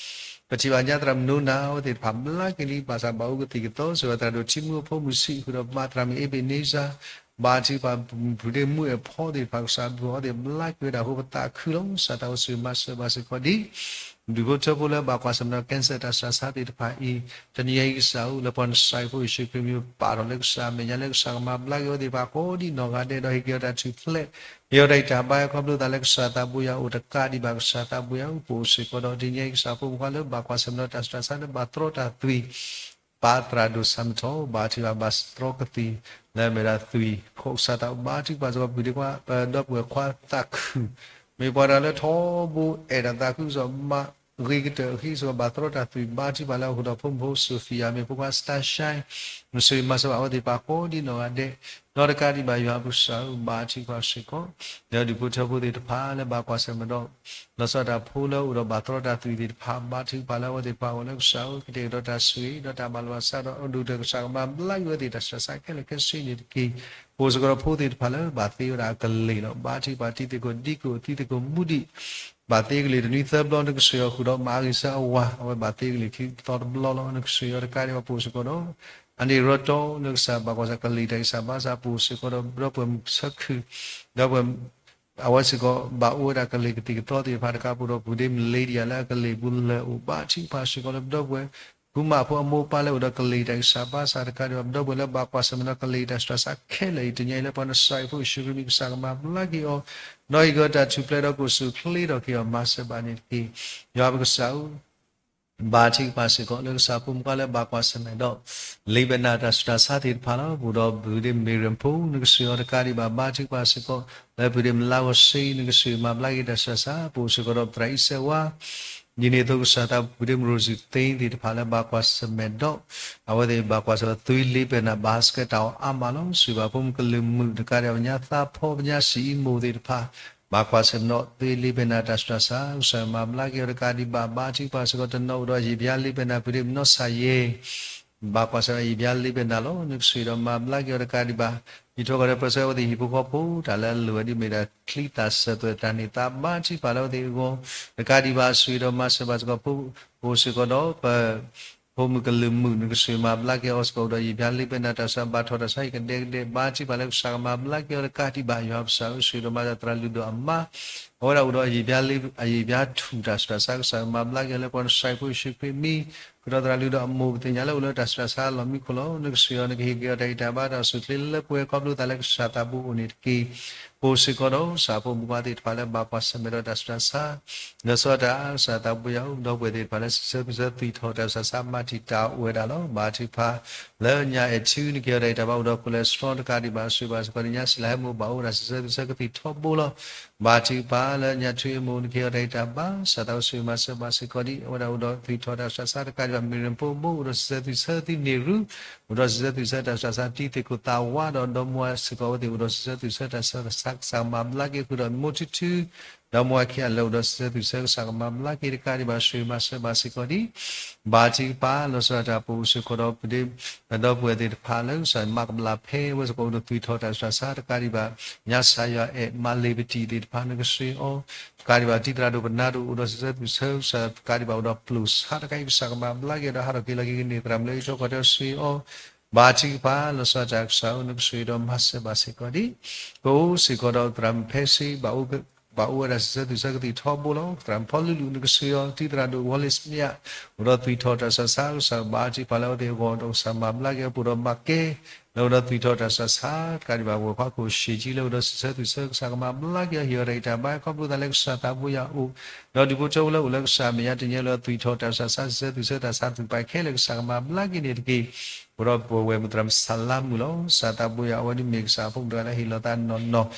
ပထံၣ်ဘၣ်ညါသရၣ်မုၣ်နိနၤ အဝဲသ့ၣ်တဖၣ်ဘျါက့ၤလံ ဘၣ်ဆၣ်ဘၣ်အူကသံၣ်ကသီ စ့ၢ်ကီးသရၣ်ဒိၣ်ထံမူအဖိမုၣ်ဆံးဃုာ်ဒီး ဘါသရၣ်မုၣ်အ့ဘ့းန့စၢ် ဘါထုကဖၣ် ဖုၣ်ဒ့မူအဲၣ်ဖီသ့ၣ်တဖၣ် ကစၢ်အဘျုးအဖှိၣ်သ့ၣ်ဘျါက့ၤဝဲဒၣ်အဃိ ပသးခုလီၤ. ကစၢ်သးအိၣ်ဆိၣ်ဂ့ၤမၤစၢၤဘၣ်စ့ၢ်ကီးဒံး ဒူၣ်ဖိထၢဖိလၢဘၣ်ကွၢ်ဆၢၣ်မဲာ်ဒီး cancer တၢ်ဆူးတၢ်ဆါသ့ၣ်တဖၣ်အံၤ တနံၤညါအံၤကစၢ်ဧၢ လၢပှၤနစၤအံၤဖိယ့ၣ်ၡူးခရံာ်မံၤ ပပာ်ထီၣ်လၢကစၢ်အမဲာ်ညါလၢကစၢ်ကမၤဘျါက့ၤအဝဲသ့ၣ်တဖၣ်ကိးဒ်နီၢ်ဂၤဒဲး ဒီးဟ့ၣ်က့ၤအီၤတၢ်ထူၣ်ဖျဲး ဟ့ၣ်အီၤတၢ်အံးတၢ်ဘါ ခီဖျိသးလၢကစၢ်သးဘိယွၤအိၣ်တကးဒံးဘၣ် ကစၢ်သးဘိယွၤအိၣ် ပအိၣ်စ့ၢ်ကီးဒီး တနံၤညါအံၤကစၢ်ဖိမုၣ်ခွါလၢဘၣ်ကွၢ်ဆၢၣ်မဲာ်ဒီးတၢ်ဆူးတၢ်ဆါလၢဘၣ်တြီတၢ်သွံၣ် ပၢ်သရၣ်ဒိၣ်ဆၣ်မထီၣ် ဘါထုကဖၣ်ဘၣ်တြီကသံၣ် လၢအမ့ၢ်ဝဲဒၣ်သွံၣ် ကစၢ်သးဘါထုကဖၣ်စ့ၢ်ကီး ပူၤဒ့ခွါ ပဒီပုၢ်ဝဲၢ်ခွါသးခုၣ် မ့ၢ်ပှၤတဂၤလၢထီဘိအဲၣ်တၢ်သးခုကစီၣ် မၤဂ့ၤကတၢၢ်အဃိစ့ၢ်ကီး ဘၣ်တြီတၢ်သွံၣ် ဘါထုကဖၣ်လၢအအိၣ်ဒီးဖိမုၣ်ဖိ Sophia မ့ၢ်ဖိခွါ Starshine နဆိၣ်ဂ့ၤမၤစၢၤဘၣ်အဝဲသ့ၣ်တဖၣ်ကိးဒ်နီၢ်ဂၤဒဲး ဒီးတကးဒံးဘၣ်ယွၤပကစၢ်ဧၢ ဘါထုကဖၣ်စ့ၢ်ကီး လၢဒူၣ်ဖိထၢဖိသ့ၣ်တဖၣ်လၢဘၣ်ကွၢ်ဆၢၣ်မဲာ်ဒီး လီၤဆီဒၣ်တၢ်ဖိလၢအိၣ်ဒီးဘၣ်တြီတၢ်သွံၣ်သ့ၣ်တဖၣ် ဘါထုကဖၣ်လၢအဝဲသ့ၣ်တဖၣ်အဂီၢ်လၢကစၢ်ဧၢ ကတဲာ်ကတီၤတၢ်ဆိၣ်ဂ့ၤ ဒီးတၢ်ဘၣ်လီၤဘၣ်စးဒီး အဒိၣ်ကတၢၢ်ကစၢ်ကမၤဘျါက့ၤဝဲသ့ၣ်တၢ်ဆူးတၢ်ဆါခဲလၢာ်ခဲဆ့န့ၣ်တက့ၢ်. ပအိၣ်စ့ၢ်ကီးဒီးဖိသ့ၣ်တဖၣ်လၢဘၣ်သ့ဝဲဒၣ်အကလ့ၢ်လီၤ. ဘါထုကဖၣ်တံၤသကိး ဒံကိၣ် အတံၤသကိး မူဒံး ဘၣ်သ့ကလံၤတနွံသၢဘျီ နကစၢ်ယွၤဃုာ်ဒီးမၤအဂ့ၤဆၢအဝၤ, အဝဲဘၣ်သ့ကလံၤခံသီတဘျီလီၤ. နကစၢ်ယွၤတကးဒံးဘၣ် ပအိၣ်စ့ၢ်ကီးဒီး အန့ၣ်ရီတီ နကစၢ်ဘၣ်ကွၢ်ဆၢကလံၤတၢ်ဂံၢ်စၢ်ဘါစၢ် ပအိၣ်စ့ၢ်ကီးဒီး ပဒီပုၢ်ဝဲၢ်မုၣ်ဆၢခုၣ်, ဒီးပ အဝဲစ့ၢ်ကီး ဘၣ်အိၣ်ဝဲဒၣ်ကလံၤကသံၣ်ကသီသ့ၣ်တဖၣ်တကး ပအိၣ်ဒီးပုၢ်ဒ့မုၣ်လ့ဒံယၤလၢအကလံၤပူၤလၢာ်အိၣ် ဘါထုကဖၣ်စ့ၢ်ကီးလၢပဒီပုၢ်ဝဲၢ် ဖုမးဖိအမိၢ်ပၢ်လၢအိၣ်ဒီးကလံၤတၢ်ဂံၢ်စၢ်ဘါစၢ်တကးဒံးဘၣ် ပဒီပုၢ်ဝဲၢ်လၢဘၣ်ကွၢ်ဆၢၣ်မဲာ်ဒီးကလံၤတၢ်ဆူးတၢ်ဆါခဲလၢာ်အံၤ တနံၤအံၤလၢပှၤနစၢ်အံၤဖိယ့ၣ်ၡူးခရံာ်မံၤ ကစၢ်ကမၤဘျါက့ၤအီၤ, ဒီးဟံးက့ၤတၢ်ထူၣ်ဖျဲးဒီးကအိၣ်ဆူၣ်ချ့ဒီးက့ၤအီၤမၤစၢၤဘၣ်န့ၣ်တက့ၢ်. ယွၤပကစၢ်ဧၢ ဘါထုကဖၣ်စ့ၢ်ကီးလၢကစၢ်ဖိမုၣ်ဖိလၢဘၣ်ကွၢ်ဆၢၣ်မဲာ်ဒီး လံာ်ဘဲၣ်နၤတၢ်ဆူးတၢ်ဆါသ့ၣ်တဖၣ်လီၤ. ပအိၣ်ဒီးပုၢ်ဒ့မုၣ်မ့ၢ်ရၢၣ်ဖိ နကစၢ်ယွၤတကးဒံးဘၣ် ဘါထုကဖၣ်စ့ၢ်ကီး လၢပုၢ်ဒ့မုၣ်လါဂီၤစ့ နကစၢ်မၤဘျါက့ၤတၢ်ဆူးတၢ်ဆါ ပအိၣ်စ့ၢ်ကီးဒီးသရၣ်အံၤစဲးဝါ ဒ်န့ၣ်အသိးကစၢ်သးပုၢ်ဒ့မုၣ်ရိစူသ့ သ့ၣ်တဖၣ်လၢဘၣ်ကွၢ်ဆၢၣ်မဲာ်ဒီး အဝဲသ့ၣ်ဘၣ်ကွၢ်ဆၢၣ်မဲာ် သွံလံာ်ဘဲၣ်နၤ ဘါစကဲးတၢ်အီၣ်အါမးလီၤ. စံးဘၣ်ဖိမုၣ်ကလုာ်မုၣ်တကးဒံး ပညါသးဖီ ပညါစံၣ်အံမိၢ်သ့ၣ်တဖၣ် ဘၣ်ကွၢ်ဆၢၣ်မဲာ်ဒီး သွံလံာ်ဘဲၣ်နၤတၢ်ဆူးတၢ်ဆါ ကစၢ်မၤဘျါက့ၤအီၤတကးဒံးဘၣ် ဘါထုကဖၣ်စ့ၢ်ကီး တနီၤအိၣ်ဒီးယံာ်ဘျါလံာ်ဘဲၣ်နၤ ပုၢ်ဒ့မုၣ်နီၢ်ဆၣ်ယဲ ဘၣ်ကွၢ်ဆၢၣ်မဲာ်ယံာ်ဘျါလံာ်ဘဲၣ်နၤလီၤ. နကစၢ်ဒီးမၤဘျါက့ၤအီၤတကးဒံးဘၣ် ဟံးထီၣ်ကီၢ်ဒီးပၢဆှၢအဝဲသ့ၣ်ဟံၣ်ဖိဃီဖိ တၢ်လၢအလိၣ်ဝဲဒ်မ့ၢ်ဒၣ်ချံသၣ်စၢၤသွဲၣ်တၢ်န့ၣ် သးဘါထုကဖၣ်လၢအဝဲသ့ၣ်အဂီၢ် တကးဒံးဘၣ် စံးဒီးမၤစၢၤဘၣ်စ့ၢ်ကီး ပအိၣ်စ့ၢ်ကီးဒီးပ ဖိမုၣ်ကလုာ်မုၣ် နကစၢ်မၤဘျါက့ၤအီၤစ့ၢ်ကီး အိၣ်ဒီးယံာ်ဘျါလံာ်ဘဲၣ်နၤတၢ်ဆူးတၢ်ဆါ ဘၣ်ထီၣ်တၢ်ဆါဟံၣ်ကဒဲကဒဲ ဘါထုကဖၣ်လၢကစၢ်ကမၤဘျါက့ၤအီၤတကးဒံးဘၣ် ယွၤပကစၢ်ဧၢ စံးဒီးမၤစၢၤသရၣ်လုၢ်ဒိၣ်အမါ အဝဲဒၣ်အိၣ်ဒီးအယံာ်ဘျါလံာ် အယံာ်ဘျါထူၣ်တၢ်ဆူးတၢ်ဆါ ကစၢ်မၤဘျါက့ၤအီၤလၢပှၤနစၢ်အံၤဖိယ့ၣ်ၡူးခရံာ်မံၤ ဃုာ်ဒီးသရၣ်လုၢ်ဒိၣ်အမိၢ် ပသ့ၣ်ညါလၢအိၣ်လၢတၢ်ဆူးတၢ်ဆါလီၢ်မံခိၣ်လီၤ. နကစၢ်ယွၤ နကဟ့ၣ်က့ၤအီၤတၢ်ဂံၢ်တၢ်ဘါတၢ်အိၣ်ဆူၣ်ချ့လၢပှဲၤ ခီဖျိသးလၢကစၢ်သးဘိအိၣ်န့ၣ်တက့ၢ်. ပအိၣ်စ့ၢ်ကီးဒီး ကစၢ်ဖိမုၣ်ဖိသ့ၣ်တဖၣ်လၢဘၣ်ကွၢ်ဆၢၣ်မဲာ်ဒီးတၢ်ဆူးတၢ်ဆါ လၢစီၤတၢ် ကစၢ်သးဘိယွၤအိၣ် ဒီပုၢ်ဝဲၢ်သ့ၣ်တဖၣ်လၢ စံးဆၢကွံာ်ဆၢ သွံၣ်ထီၣ်တၢ်ဆူးတၢ်ဆါ မၤတံာ်တာ်အိၣ်ဝဲဒၣ်လီၤ. ဘါထုကဖၣ် လၢညါအဲၣ်ထူ နကဟ့ၣ်အီၤတၢ်ဂံၢ်တၢ်ဘါအိၣ်ဒီး cholesterol တကးဒံးဘၣ် စံးဘၣ်စ့ၢ်ကီး ညါစံးလၢဟဲမိၢ်ဘၣ်အိၣ်ဝဲဒၣ် စံးဆၢသွံၣ်ဆၢကသံၣ်ထီဘိလီၤ. ဘါထုကဖၣ်လၢညါထူအ့မိၢ် နကဟ့ၣ်အီၤတၢ်ဂံၢ်တၢ်ဘါ ကစၢ်သးဘိစံးမၤစၢၤဘၣ်စ့ၢ်ကီးဒ် အဝဲဒၣ်အိၣ်ဒီးသွံၣ်ထီၣ်တၢ်ဆူးတၢ်ဆါတကးဒံးဘၣ် မ့ၢ်ရၢၣ်ဖိဘိ အိၣ်ဒီးစံးဆၢသွံၣ်ဆၢသံန့ၣ်ရူ အိၣ်ဒီးစံးဆၢသွံၣ်ဆၢတၢ်ဆူးတၢ်ဆါ တံၤသ့ၣ်ခိၣ်သးဝါဒီး ဒီမါဝၤစ့ၢ်ကီး အဝဲသ့ၣ်အိၣ်ဒီးစံးဆၢသွံၣ်ဆၢတၢ်ဆူးတၢ်ဆါ ကစၢ်ကမၤဘျါက့ၤဃုာ်ဒီးမိၢ်ထူထူ ဒီမါဝၤခံဂၤလၢအိၣ်ဒီးစံးဆၢသွံၣ်ဆၢ ကစၢ်ကမၤဘျါက့ၤတကးဒံးဘၣ် စံးမၤစၢၤဘၣ်စ့ၢ်ကီးဒ် ဘါထုကဖၣ် လီၤဆီဒၣ်တၢ်ပအိၣ်စ့ၢ်ကီးဒီး ပဒီပုၢ်ဝဲၢ်သ့ၣ်တဖၣ်လၢ ကစၢ်မၤကဘျၣ်ဖဲဝဲစ့ၢ်ကီးအိၣ်ဒီးသွံၣ်ထီၣ်တၢ်ဆူးတၢ်ဆါတကးဒံးဘၣ် ညါစၢ်ယွၤအဲၣ်မၤလ့ၤပတံၢ်သ့ၣ်တဖၣ် နကစၢ်အီၤ တကးဒံးဘၣ် တံၤသရၣ်ဒိၣ်ပနါဒိၣ် အိၣ်ဒီးစံးဆၢသွံၣ်ဆၢ ကစၢ်တကးဒံးဘၣ် အိၣ်ဒီးပျိာ်ဆါတကးအံၤ ကစၢ်ကမၤဘျါက့ၤဒီး ဟးထီၣ်က့ၤလီၤက့ၤကန့ၢ်သရၣ်မုၣ်လၢအံးထွဲကွၢ်ထွဲစ့ၢ်အီၤ ဘါထုကဖၣ် လီၤဆီဒၣ်တၢ်ကစၢ်ဧၢ နကစၢ်ဒီးမၤစၢၤဘၣ်စ့ၢ်ကီးဒ် ပအိၣ်စ့ၢ်ကီးဒီးသရၣ်မုၣ်ဖဲစ့ ဘၣ်အိၣ်ဝဲဒၣ်စံးဆၢသွံၣ်ဆၢကသံၣ်ထီဘိလီၤ. သရၣ်မုၣ်ဖီလူလူ နကစၢ်အီၤ တံၤသရၣ်ဒိၣ်ဝီလ့ၣ်စမံယါ အိၣ်ဒီးသွံၣ်ထီၣ်တၢ်ဆူးတၢ်ဆါ ကစၢ်ဘါထုကဖၣ်လၢအဝဲသ့ၣ်အဂီၢ်ဒီး ကစၢ်မၤဘျါက့ၤအီၤ ပအိၣ်ဒီးမၤကဲ လၢအိၣ်ဒီးသွံၣ်ထီၣ်တၢ်ဆူးတၢ်ဆါ တကးဒံးဘၣ် ဝဲၢ်ခွါခိၣ်ရှံးကၠံလၢအိၣ်ဒီးစံးဆၢသွံၣ်ဆၢ ကစၢ်ကမၤဘျါက့ၤအီၤ ဟ့ၣ်အီၤတၢ်ဂံၢ်တၢ်ဘါ ခီဖျိသးလၢကစၢ်သးဘိယွၤအိၣ် ဒီးဒူၣ်ဖိထၢဖိလၢအိၣ်လၢကစၢ်မဲာ်ညါတနံၤညါလၢသွံၣ်ထီၣ်တၢ်ဆူးတၢ်ဆါ စံးဆၢသွံၣ်ဆၢတၢ်ဆါ သူၣ်ပာ်ခဲလၢာ် ကစၢ်ကမၤဘျါက့ၤန့ၣ်တက့ၢ်. ပအိၣ်ဒီးပဝဲၢ်မုၣ်သရၣ်မုၣ်စၢ်လါမုၣ်လီၤ. ကစၢ်သးဘိယွၤ အဝဲဒၣ်မ့ၢ်ကစၢ်အဖိမုၣ်တဂၤလၢဟ့ၣ်လီၤသးနီၢ်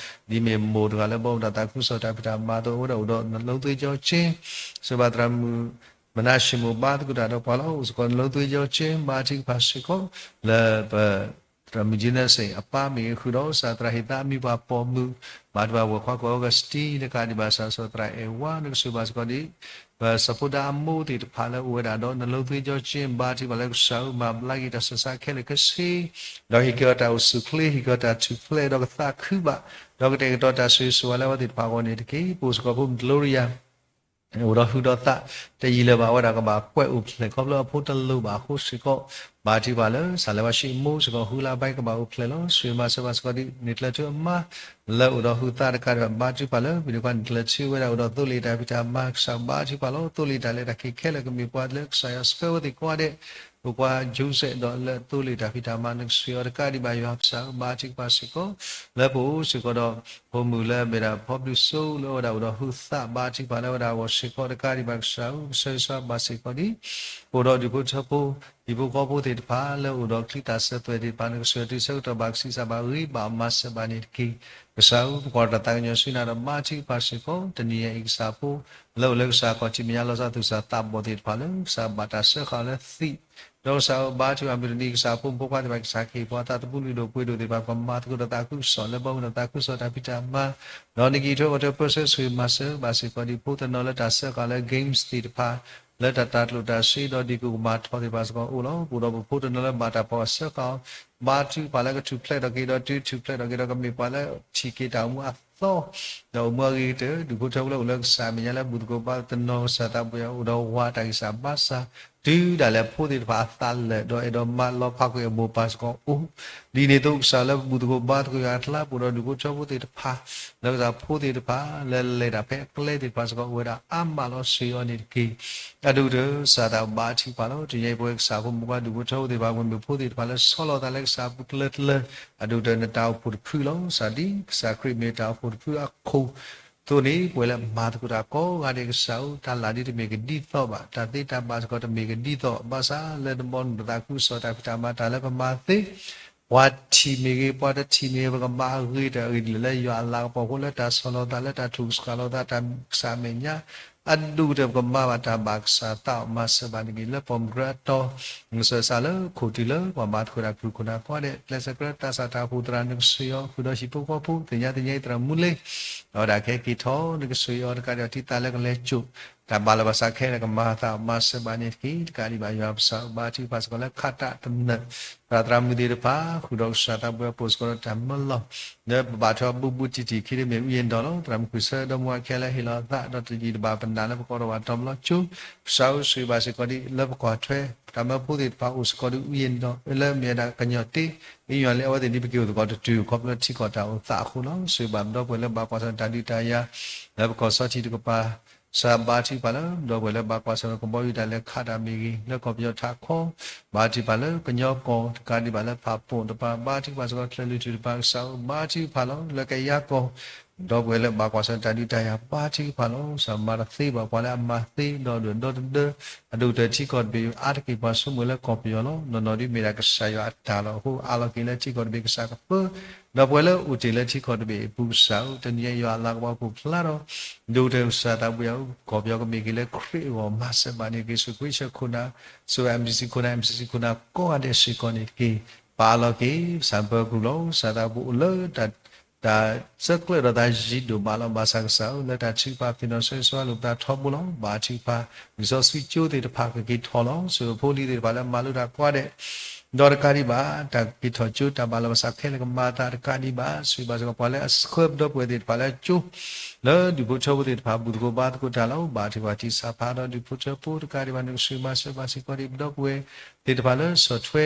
နီၢ် ဒ်မ့ၢ်မိၢ်တဂၤလၢဘီမုၢ်ဒီးသးခုကစီၣ်တၢ်ဖံးတၢ်မၤအသိး အဝဲဒၣ်အိၣ်ဒီး နှလုံးသွေးကြောကျဉ် စံးဘၣ်သရၣ်မုၣ် မနၤၡ့မိၢ် ဘါသကိးတၢ်ဒီးပှၤလီၤ. အိၣ်စ့ၢ်ကီး နှလုံးသွေးကြောကျဉ် ဘါထုကဖၣ်စ့ၢ်ကီး လၢပ သရၣ်မုၣ်ကၠံနၢစ့ၣ်အပၢ်မ့ၢ်ဂ့ၤ ဃုာ်ဒီးကစၢ်သရၣ်ဟ့ၣ်သးအမံၤပှၤပိာ်မုၣ် ဘါထုကဖၣ်ဝဲၢ်ခွါကိးအီကူးစတံ တကးဒံးဘၣ် ကစၢ်စီၤသရၣ်အဲၣ်ဝါ နကစၢ်ဘါစ့ၢ်ကီးဒ် ပစီၤဖိဒါအမိၢ်သ့ၣ်တဖၣ်လၢအိၣ်ဝဲဒၣ်ဒီး နှလုံးသွေးကြောကျဉ် ဘါထုကဖၣ်လၢကစၢ်ဧၢ မၤဘျါက့ၤတၢ်ဆူးတၢ်ဆါခဲလၢာ်ခဲဆ့ ဒီးဟ့ၣ်က့ၤအီၤတၢ်အိၣ်ဆူၣ်ချ့ ဟ့ၣ်က့ၤအီၤတၢ်အိၣ်ဆူၣ်ချ့ ဒီးကသးခုဘၣ် ဒီးကတဲာ်ကတီၤတၢ်ဆိၣ်ဂ့ၤဆိၣ်ဝါလၢအဝဲသ့ၣ်တဖၣ်အဂီၢ်န့ၣ်တက့ၢ်. ပအိၣ်စ့ၢ်ကီးဖိမုၣ်ကလီရံယါ အိၣ်ဒီးဟုဒီးသး တယံာ်လၢၤဘၣ် အဝဲဒၣ်ကဘၣ်ကွဲးအိၣ်ဖျဲၣ် ခီဖျိအဖိတလိၣ်ဘၣ်အဃိစ့ၢ်ကီး ဘါထုကဖၣ်လၢ စၢ်လၢၤဘၣ်ရှံးမိၢ်စ့ၢ်ကီး ဃုလါဘၣ်ကဘၣ်အိၣ်ဖျဲၣ်လီၤ. စံးမၤစၢၤဘၣ်စ့ၢ်ကီးဒ် န့ၢ်ကျၢၤထူအမါ လၢအိၣ်ဒီးဟုသးတကးဒံးဘၣ် ဘါထုကဖၣ်လၢ ပဒိၣ်ခွါန့ၢ်ကျၢၤထူဝဲဒၣ် အိၣ်ဒီးသိလ့ၣ်တၢ်ဖံးတၢ်မၤ ကစၢ်ဘါထုကဖၣ်လီၤ. သိလ့ၣ်တၢ်လဲၤတၢ်က့ၤခဲလၢာ် ကမ့ၢ်ပှၤလၢကစၢ်ယွၤဆှၢဝဲသ့ၣ်ကိးဂၤဒဲး ပကွၢ် Joseph ဒီးလၢသိလ့ၣ်တၢ်ဖံးတၢ်မၤ နကစၢ်အီၤတကးဒံးဘၣ် ယွၤကစၢ်ဧၢ ဘါထုကဖၣ်စ့ၢ်ကီး လၢပအိၣ်စ့ၢ်ကီးဒီး ဖိမုၣ်လၢအမ့ၢ်ဒၣ်ဖီဘျုးစိလၢအဝဲဒၣ်အိၣ်ဒီးဟုသး ဘါထုကဖၣ်လၢအဝဲဒၣ်အဂီၢ်စ့ၢ်ကီးတကးဒံးဘၣ် ကစၢ်ဧၢ ကဆှၢဂ့ၤဆှၢဘၣ်စ့ၢ်ကီးဒ် ပအိၣ်ဒီးဒူၣ်ဖိထၢဖိ ဟံၣ်ဖိဃီဖိသ့ၣ်တဖၣ် လၢအိၣ်ဒီးချံသၣ်စၢၤသွဲၣ်သ့ၣ်တဖၣ် နကစၢ်တုၤဆၢကတီၢ်ဘၣ်ကဆံးစၢ်ဘၣ်ဂ့ၤဘၣ်မၤစၢၤဘၣ်န့ၣ်တက့ၢ်. ကစၢ်ဧၢ ပကွၢ်တၢ်သးကညီၤဆူနၤဒီး ဘါထုကဖၣ်စ့ၢ်ကီး တနံၤအံၤကစၢ်ဖိ လၢအိၣ်လၢကစၢ်ခီၣ်ထံးမဲာ်ညါလီၤဆီသူၣ်စၢ်သးဘီၣ်သ့ၣ်တဖၣ်လၢ ကစၢ်ဘၣ်တၢ်စၢဃာ်အီၤလၢသံး ဒီးကစၢ်ဧၢ ဘါထုကဖၣ်မုၢ်တနံၤ ကစၢ်ဖိမုၣ်ဖိခွါသ့ၣ်တဖၣ် ကစၢ်ကဟ့ၣ်ပှၤသးသမူလုၢ်ဒိၣ်ပှ့ၤဒိၣ်သ့ၣ်တဖၣ် ပမၤသကိးဒီးသးခုကစီၣ်လၢဘီမုၢ်ဒီးသးခုကစီၣ်တၢ်ဖံးတၢ်မၤ ဒီးနကဟံးထွဲကွၢ်ထွဲပၢဆှၢဆိၣ်ဂ့ၤမၤစၢၤဘၣ်စ့ၢ်ကီးဒ် ဖိသနီၤလၢတၢ်စၢဃာ်လၢ games သ့ၣ်တဖၣ် လၢတၢ်တၢ်ကျိၣ်တၢ်စ့ဒီး ဒ်ကူၣ်ကမၤထီၣ်သ့ၣ်တဖၣ်စ့ၢ်ကီးအိၣ်လီၤ. ပအိၣ်ဒီးပဖိတနီၤလၢဘၣ်တၢ်ဖီၣ်စၢဃာ်အီၤ ဘါထုကဖၣ်လၢကထူၣ်ဖျဲးထီၣ်က့ၤဒီး တုၤထူၣ်ဖျဲးထီၣ်က့ၤဒီး ကမ့ၢ်ပှၤလၢထံၣ်က့ၤတၢ်အိၣ်မူအ တၢ်လၢအမ့ၢ်တၢ်အုၣ်က့ၤခီၣ်က့ၤအသီ ဒီးအိၣ်မူအဂ့ၤကတၢၢ် ဒူၣ်ဖိထၢဖိလၢအိၣ်လၢကစၢ်အမဲာ်ညါလၢဘူၣ်သကိးဘါသကိးတနီၤ ကစၢ်သးဘိယွၤအိၣ်ဒီးဝၤတၢ်ဂံၢ်စၢ်ဘါစၢ် တုၤဒၣ်လဲာ်ဖိသ့ၣ်တဖၣ်အသးလၢာ် ဒီးအဲၣ်ဒိးမၤလီၤဖးကွံာ်အမိၢ်ပၢ်စ့ၢ်ကီးအိၣ် ဒ်န့ၣ်အသိးကစၢ်လၢဘူၣ်သကိးဘါသကိးယွၤအကျါ ပအိၣ်ဒီးဒူၣ်ဖိထၢဖိသ့ၣ်တဖၣ် လၢကစၢ်ဖိသ့ၣ်တဖၣ် လၢလဲၤတၢ်ဖဲအကျဲသ့ၣ်တဖၣ်စ့ၢ်ကီး အိၣ်ဝဲဒၣ်အါမးလီၤဆှံအီၤန့ၣ်တက့ၢ်. အဒိၣ်ကတၢၢ် ကစၢ်သးဘိဘါထုကဖၣ်လီၤ. တနံၤအံၤပဝဲကစၢ်ဖိမုၣ်ဖိဒူၣ်ဖိထၢဖိသ့ၣ်တဖၣ် ပမ့ၢ်ဖိသ့ၣ်တဖၣ်လၢဆီလီၤသးလၢကစၢ်အပူၤကျၢၤကျၢၤ အဒိၣ်ကတၢၢ်နတၢ်အိၣ်ဖှိၣ်တဖုလီၤ. ကစၢ်ဒ်ကစၢ်ခရံာ်မ့ၢ်တၢ်အိၣ်ဖှိၣ်တဖုအခိၣ် အသိးန့ၣ် ပဝဲလၢမၤသကိးတၢ်ကိးဂၤဒဲးကစၢ်ဧၢ တၢ်လၢ်ဒ်တမ့ၢ်ကဒ်သိးဘၣ် တၢ်သ့တၢ်ဘၣ်စ့ၢ်ကီးတမ့ၢ်ကဒ်သိး ဘၣ်ဆၣ်လၢနဘီနုာ်ပသးခုကစီၣ် တၢ်ဖံးတၢ်မၤတၢ်လၢပမၤသ့ ပှၤထံၣ်မ့ၢ်ဂ့ၤ ပှၤတထံၣ်မ့ၢ်ဂ့ၤ ပကမၤအဂ့ၤတၢ်အဂ့ၤဒ်လဲၣ်လၢယွၤအလၤကပီၤအဃိ လၢတၢ်ဆီလီၤသး လၢတၢ်ထုးကဆှီလီၤသး တၢ်ကစၢ်အမဲာ်ညါ အဒိၣ်ကတၢၢ်ပကမၤဘၣ်တၢ်ဘၣ်ကစၢ်သးအီၤမၤစၢၤဘၣ်န့ၣ်ဂ့ၤ လၢပှၤမုၢ်ကြၢအတီ နကစၢ်စးလၢခိၣ်တုၤလၢပှၤမၤသကိးတၢ်ကရူၢ်ခိၣ်နၢ်ကိးဂၤဒဲး ကျဲးစၢးကြၢးတၢ်စၢ်တၢ်ဖှိၣ်သရၣ်နကစၢ်ယွၤ ဃုာ်ဒီးဟံၣ်ဖိဃီဖိ သ့ၣ်ညါသ့ၣ်ညါအံၤသရၣ်မူလ့ အဝဲဒၣ်ကဟဲက့ၤထီၣ်နကစၢ်ယွၤတကးဒံး အထံသးလၢကလဲၤစိာ် တၢ်ဘၣ်လၢဘၣ်စးခဲလၢာ်ကမၤအသးမၤစၢၤဘၣ်န့ၣ်တက့ၢ်. တကးဒံးဘၣ်ယွၤပကစၢ်ဘါထုကဖၣ်စ့ၢ်ကီးလၢခးတၢ်တနၢၤ သရၣ်သရၣ်မုၣ်သ့ၣ်တဖၣ် ဃုာ်ဒီးကစၢ်သးဘိယွၤပအိၣ်စ့ၢ်ကီးဒီးတၢ်မၢလီၤ လၢပဘၣ်ထွဲအီၤဘူးဘူးတံၢ်တံၢ်ခံတမ့ၢ် ဥယျာဉ်တော် လီၤ. သရၣ်မုၣ်ခွံဆၢဒီမါဝၤခဲလၢာ်ဟ့ၣ်လီၤအသး ဒီးတယံာ်တဘၣ်ပနာ်လၢပကအိးထီၣ်ဘၣ်တၢ်မၢလီၤကၠိ ကစၢ်ဧၢ ဆိၣ်ဂ့ၤဘၣ်စ့ၢ်ကီးဒ်လၢပကွၢ်ထွဲ တၢ်မၢဖိသ့ၣ်တဖၣ်အိၣ်စ့ၢ်ကီးဒီး ဥယျာဉ်တော် လၢမ့ၢ်ဝဲဒၣ်ကညီၤတ့ အံၤယွၤလၢအဝဲသ့ၣ်န့ၣ် ပက့ၤအိၣ်သကိးတတုၤခီဖျိထံကီၢ်တၢ်အိၣ်သးအဃိလီၤ. ဆိၣ်ဂ့ၤဘၣ်ပဒီပုၢ်ဝဲၢ်လၢဘၣ်ကွၢ်ဆၢၣ်တၢ်ဒုးတၢ်ယၤ လၢပကီၢ်စီထံတကပၤ ကစၢ်ဘါထုကဖၣ်လၢ ပဒီပုၢ်ဝဲၢ်လၢဘၣ်ကွၢ်ဆၢၣ်ကဘီယူၤတၢ်လဲၤခးတၢ်မ့ၢ်ဂ့ၤ လၢကီၢ်ပယီၤထးခီ ဘါထုကဖၣ်လၢကညီကီၢ် တကးဒံးဘၣ်လၢဖးပိာ်တပၤ ဘါထုကဖၣ်စ့ၢ်ကီး ကၠဲၤလွံၢ်ထူၣ်တပၤ ကစၢ်ဧၢ ဘါထုကဖၣ်လီၤ. လၢကယၤကီၢ် ဒီပုၢ်ဝဲၢ်လၢဘၣ်ကွၢ်ဆၢၣ်တၢ်ဒုးတၢ်ယၤ ဘါထုကဖၣ်လီၤ. ကစၢ်မၤတသ့ဘၣ်ပှၤလၢအမၤသ့ ဒီးဒိၣ်ဒီတဒၢ အဒိၣ်ကတၢၢ်ထံကီၢ်တဘ့ၣ် အါတက့ၢ်ပှၤဆိကမိၣ်လၢကီၢ်ပယီၤလီၤ. နီၢ်နီၢ်ဒ်မ့ၢ်ဒၣ်ကစၢ်ယွၤအတၢ်လီၤ. အဃိအါလီၤက့ၤလၢထံကီၢ်တဘ့ၣ်ကစၢ်ကပၢ ဒီပုၢ်ဝဲၢ်လၢအိၣ်တ့ၢ်လၢထံကီၢ်တဘ့ၣ်အပူၤ ကစၢ်ဧၢ တနံၤအံၤယွၤအလၤကပီၤကအိၣ်ဖျါဒီး ဒိၣ်ကတၢၢ်ကစၢ်သးဘိယွၤဧၢ ကီၢ်ပယီၤကမ့ၢ်က့ၤလၢခရံာ်အဂီၢ် မၤစၢၤဘၣ်န့ၣ်တက့ၢ်. စူးကွံဆၢခိၣ်နၢ် စူး M C C ခိၣ်နၢ် M C C ခိၣ်နၢ်ကိးဂၤဒဲးစ့ၢ်ကီးန့ၣ်တက့ၢ်. ပအးလီၤက့ၤ ကစၢ်ပၢၤကရူၢ်လီၤ. ကစၢ်သးဘိအိၣ်လၢ တၢ်ဆၢကျၢးဒီးတၢ်ယံၤဒိၣ်မးလီၤ. ဘၣ်ဆၣ်ကစၢ်ဧၢ လၢတၢ်ထုကဖၣ်သ့ၣ်နီၣ်ဆၢဂ့ၤဆၢဝါလိာ်ပသးထီဘိလီၤ. ဘါထုကဖၣ် လံာ်စီဆှံကၠိသ့ၣ်တဖၣ်ကက့ၤထီၣ်လီၤ. ဆိၣ်ဂ့ၤဖိလံၤသ့ၣ်တဖၣ်လၢမၤလိတၢ်ကိးဂၤဒဲး ဒီးတကးဒံးဘၣ် တၢ်ကက့ၤထီၣ်ကၠိ တၢ်ဘၣ်လၢဘၣ်စးခဲလၢာ်ကမၤအသးတကးဒံးဘၣ် ဆိၣ်ဂ့ၤဘၣ်စ့ၢ်ကီးပှၤလၢအဆှၢပဒီပုၢ်ဝဲၢ်သ့ၣ်တဖၣ်လၢအကၠိ လၢဒူၣ်ဖိထၢဖိသ့ၣ်တဖၣ် ဘူၣ်သကိးဘါသကိးတၢ်လီၤ. ဘါထုကဖၣ်ထံၣ်ဆၣ်ဖးဒီးဒူၣ်ဖိထၢဖိတကးဒံးဘၣ် နကဆိၣ်ဂ့ၤမၤစၢၤဘၣ်စ့ၢ်ကီးဒံးပဒီပုၢ်ဝဲၢ်သ့ၣ်တဖၣ်လၢဆီၣ်ထွဲ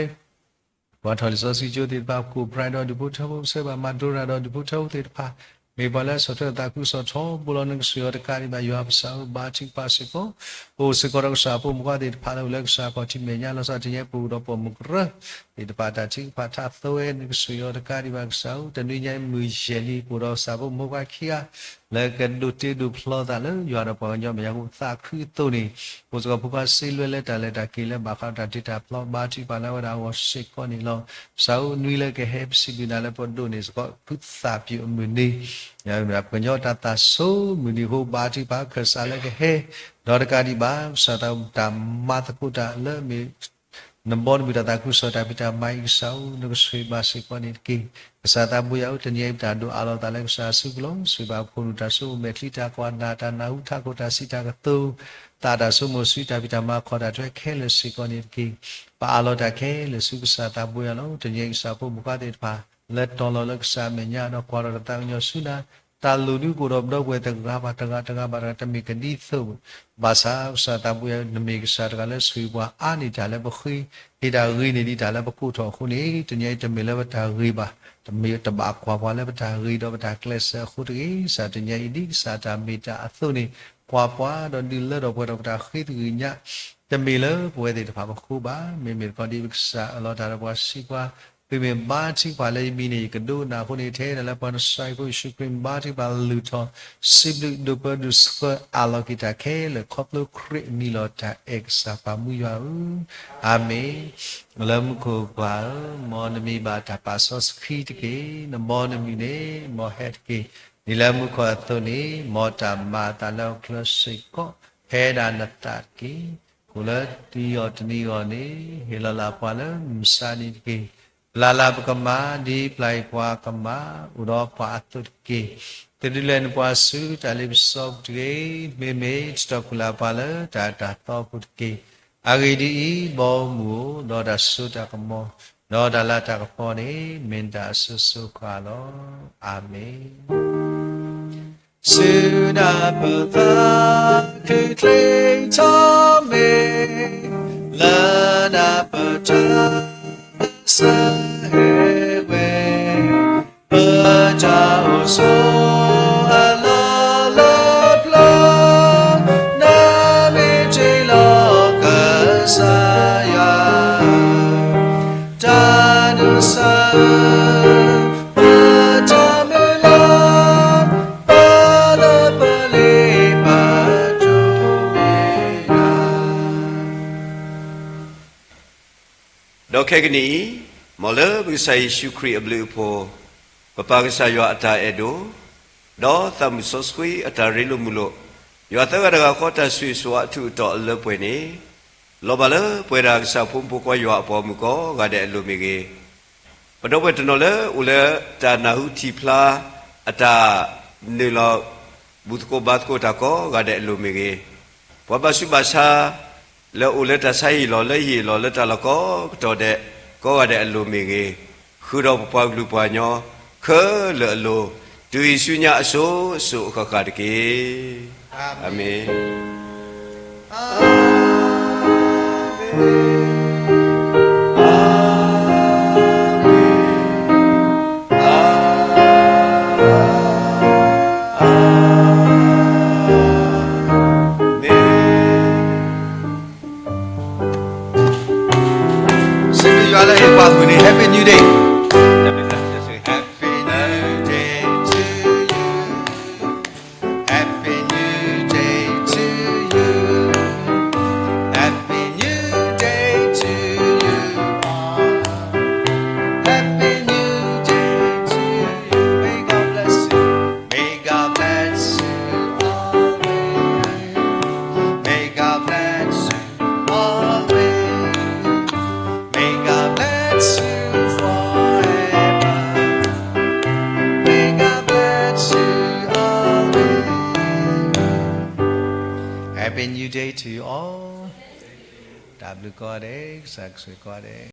ပှၤထီၣ်လံာ်စီဆှံကၠိသ့ၣ်တဖၣ် ကိးပြးဒီးဒူၣ်ဖိထၢဖိ ဆှၢဘၣ်မၤဒိရၤဒီးဒူၣ်ဖိထၢဖိသ့ၣ်တဖၣ် မ့ၢ်ပှၤလၢဆီၣ်ထွဲသးခုကစီၣ်ထီဘိလီၤ. နကဆိၣ်ဂ့ၤအီၤတကးဒံးဘၣ် ယွၤပကစၢ်ဧၢ ဘါထုကဖၣ်စ့ၢ်ကီး အိၣ်စ့ၢ်ကီးဒီးကစၢ်ဖိမုၣ်ဖိသ့ၣ်တဖၣ်လၢအိၣ်လၢကစၢ်ခီၣ်ထံးမဲာ်ညါလီၤ. ကစၢ်တနံၤအံၤပအိၣ်ဒီးပိာ်မုၣ်ကရၢသ့ၣ်တဖၣ် တၢ်ထုကဖၣ်ထးသဝဲ နကဆိၣ်ဂ့ၤအီၤတကးဒံးဘၣ်ကစၢ်ဧၢ တနွံညါအံၤမုၢ်ယဲၢ်လံ ပအိၣ်ဒီးကစၢ်ဖိမုၣ်ဖိခွါခံဂၤ လၢကဒိးတ့ဒိးဖျီသးလၢယွၤဒီးပှၤကညီမဲာ်ညါအဃိ သးခုအသိးန့ၣ် အိၣ်စ့ၢ်ကီးဖိခွါစ့လွဲလၢတၢ်လဲၤတၢ်က့ၤလၢဘၣ်ဃးဒီးတၢ်တ့တၢ်ဖျီ ဘါထုကဖၣ်လၢအဝဲဒၣ်အဂီၢ်စ့ၢ်ကီးန့ၣ်လီၤ. ကစၢ်ဧၢ နွံလၢကဟဲပစံးဘျုးနၤလၢပဒိးန့ၢ်စ့ၢ်ကီးဖုသၣ်ပျိာ်အမုၢ်နံၤ ပှၤကညီတၢ်သးစိမုၢ်နံၤအဃိ ဘါထုကဖၣ်ခၢၣ်စးလၢကဟဲ ဒီးတကးဒံးဘၣ် ကစၢ်သးတၢ်မၤသကိးတၢ်လၢမ့ၢ် နဘီတမုၢ်တၢ်သးခုကစီၣ်တၢ်ဖံးတၢ်မၤအံၤကစၢ်ဧၢ နကဆိၣ်ဂ့ၤဘၣ်စ့ၢ်ကီးန့ၣ်တက့ၢ်. ကစၢ်သးဘိယွၤဧၢ တနံၤအံၤပတၢ်ဒိးအးလီၤသးလၢကစၢ်အစုပူၤလီၤ. ဆိၣ်ဂ့ၤဘၣ်ဖိမုၣ်တၢ်ဆိကမိၣ်မဲာ်ချံတၢ်ကွၢ်နၢ်တၢ်နၢ်ဟူထးခိၣ်တၢ်စံးတၢ်ကတိၤ သးတၢ်ဆိကမိၣ်ဆူတၢ်ဖံးတၢ်မၤခီၣ်တၢ်ထွဲခဲလၢာ်စ့ၢ်ကီးန့ၣ်တက့ၢ်. ပအးလီၤတၢ်ခဲလၢာ်ဆူကစၢ်သးဘိယွၤလီၤ. တနံၤအံၤကစၢ်ဖိမုၣ်ဖိသ့ၣ်တဖၣ် လၢတီၤလီၤလၢကစၢ်အမဲာ်ညါဒီးကွၢ်ထီၣ်တၢ်သးကညီၤဆူနၤ တၢ်လိၣ်ဒုးကအိၣ်ဒီးပဒီပုၢ်ဝဲၢ်တဂၤဘၣ်တဂၤတဂၤဘၣ်တဂၤ တမ့ၢ်ကဒ်သိး ဘၣ်ဆၣ်ကစၢ်သးဘိယွၤ နမ့ၢ်ကစၢ်တဂၤလၢဆိၣ်ဂ့ၤပှၤအါန့ၢ်တၢ်လၢပဃ့ ဟ့ၣ်တၢ်ဂ့ၤန့ၢ်ဒံးတၢ်လၢပကိးထီၣ်အဃိန့ၣ် တနံၤအံၤတမ့ၢ်လၢပတၢ်ဂ့ၤဘၣ်, တဘၣ်ကွၢ်ပှၤလၢပတၢ်ဂ့ၤဒီးပတၢ်ကျဲးစၢးအဃိတဂ့ၤ. ကစၢ်တနံၤအံၤဒ်ကစၢ်တၢ်မ့ၢ်တၢ်အသိးန့ၣ် ကွၢ်ပှၤဒီးဒုးလၢထီၣ်ပှဲၤထီၣ်ပတၢ်ဃ့တဂ့ၤညါ တမ့ၢ်လၢပဝဲသ့ၣ်တဖၣ်ပဃိဘၣ်. မ့မ့ၢ်တခီဒ်ပကစၢ်အၢၣ်လီၤတၢ်ဒီးပှၤစံးပှၤ သုမ့ၢ်ဘါထုကဖၣ်လၢယမံၤန့ၣ် ယကဒိကနၣ်အဃိန့ၣ် ထဲဒၣ်လၢပှၤနစၢ်အံၤဖိယ့ၣ်ၡူးခရံာ်ဘါထုကဖၣ်လုၢ်ထီၣ် စံးဘျုးဒိးပၢဒိးဆှၢအၢၣ်လီၤက့ၤတၢ်ခဲလၢာ်ခီဖျိခရံာ်အမံၤလီၤ. တၢ်အဲၣ်ကစၢ်ပၢ်မူယွၤဧၢ, အၤမ့ၣ်. လၢမူခိၣ်ပၢ်ဧၢ, မ်နမံၤဘၣ်တၢ်ပာ်စီဆှံတက့ၢ်. နဘီနမုၢ်န့ၣ် မ်ဟဲတက့ၢ်. ဒ်လၢမူခိၣ်အသိးန့ၣ် မ်တၢ်မၤအသးလၢဟီၣ်ခိၣ်ချၢစ့ၢ်ကီး ဖဲဒၣ်နသးတက့ၢ်. ကိၣ်လၢတနံၤအီၤတနံၤအဂီၢ်န့ၣ် ဟ့ၣ်လီၤလၢပှၤလၢမုၢ်ဆါနံၤတက့ၢ်. ပျၢ်လၢပကမၤ ဒ်ပျၢ်အံၤပှၤကမၤ အိၣ်ဒီးပှၤအသိးတက့ၢ်. တဒုးလဲၤနပှၤဆူတၢ်လ့ပစီပူၤတဂ့ၤ. မ့မ့ၢ်တတီၢ်ခိၣ်လၢ်ပှၤလၢတၢ်တၢ်သီပူၤတက့ၢ်. အဂ့ၢ်ဒ်အံၤ, ဘီမုၢ်ဧၢ, ဒီးတၢ်စိတၢ်ကမီၤ, ဒီးတၢ်လၤတၢ်ကပီၤန့ၣ် မ့ၢ်နတၢ်အစိၤစိၤဃၣ်ဃၣ်လီၤ. အၤမ့ၣ်. ဆူနပသးခုချ့ထီၣ်မ့ၢ် လၢနပတၢ် စဟဲဝဲ ပတၢ်အိၣ်ဆိးအလီၢ်လၢပျၢၤ နမ့ၢ်တ့လီၤကစၢ်ယွၤ တၢ်ဒိးစၢ် ပတၢ်မုၢ်လၢ် ပလၢပလ့ပဒိၣ်မ့ၢ်ယွၤ ဒီးခဲကနံၣ်အံၤ, မ်လၢပကစၢ်ယ့ၣ်ၡူးခရံာ်အဘျုးအဖှိၣ်, ပပၢ်ကစၢ်ယွၤအတၢ်အဲၣ်ဒိၣ်, ဒီးသးမုၣ်စီဆှံအတၢ်ရ့လိာ်မုာ်လိာ်, ယွၤသၢဂၤတဂၤဃီတၢ်ဆိၣ်ဂ့ၤဆိၣ်ဝါအထူးအတီၤလၢပှဲၤန့ၣ်, လီၤဘၣ်လၢပဝဲဒၣ်ကစၢ်ဖိမုၣ်ဖိခွါယွၤအပိာ်မုၣ်ကိးဂၤဒဲးအလိၤမ့ၢ်ဂ့ၤ, ပဒီပုၢ်ဝဲၢ်တနီၤလၢအိၣ်လၢတၢ်နၢ်ဟူထံၣ်ဖျါ အတၢ်နုာ်လီၤ ဘူၣ်သကိးဘါသကိးတၢ်ကိးဂၤဒဲးအလိၤမ့ၢ်ဂ့ၤ, ပှၤဘၣ်ဆူးဘၣ်ဆါ လၢအိၣ်လၢတၢ်ဆါဟံၣ်လီၤလၢဟံၣ်လီၤလၢတၢ်လီၢ်ကိးကတီၢ်ဒဲး ကိးဂၤဒဲးအလိၤမ့ၢ်ဂ့ၤ, ဃုာ်ဒီးပပှၤကလုာ်ပှၤကညီ ခဲလၢာ်အလိၤ, တုၤဆူညါအစိၤစိၤအဃၣ်ဃၣ်တက့ၢ်. အၤမ့ၣ်. Sing to you, Happy New Day. Happy New Day to you. Happy New Day to you. Happy New Day to you all. Happy New Day to you. May God bless you. May God bless you always. May God bless you always. May God bless you forever. May God bless you always. Happy New Day to you all. တၢ်ဘျုးကိးဂၤဒဲး, ကစၢ်ဆိၣ်ဂ့ၤကိးဂၤဒဲး.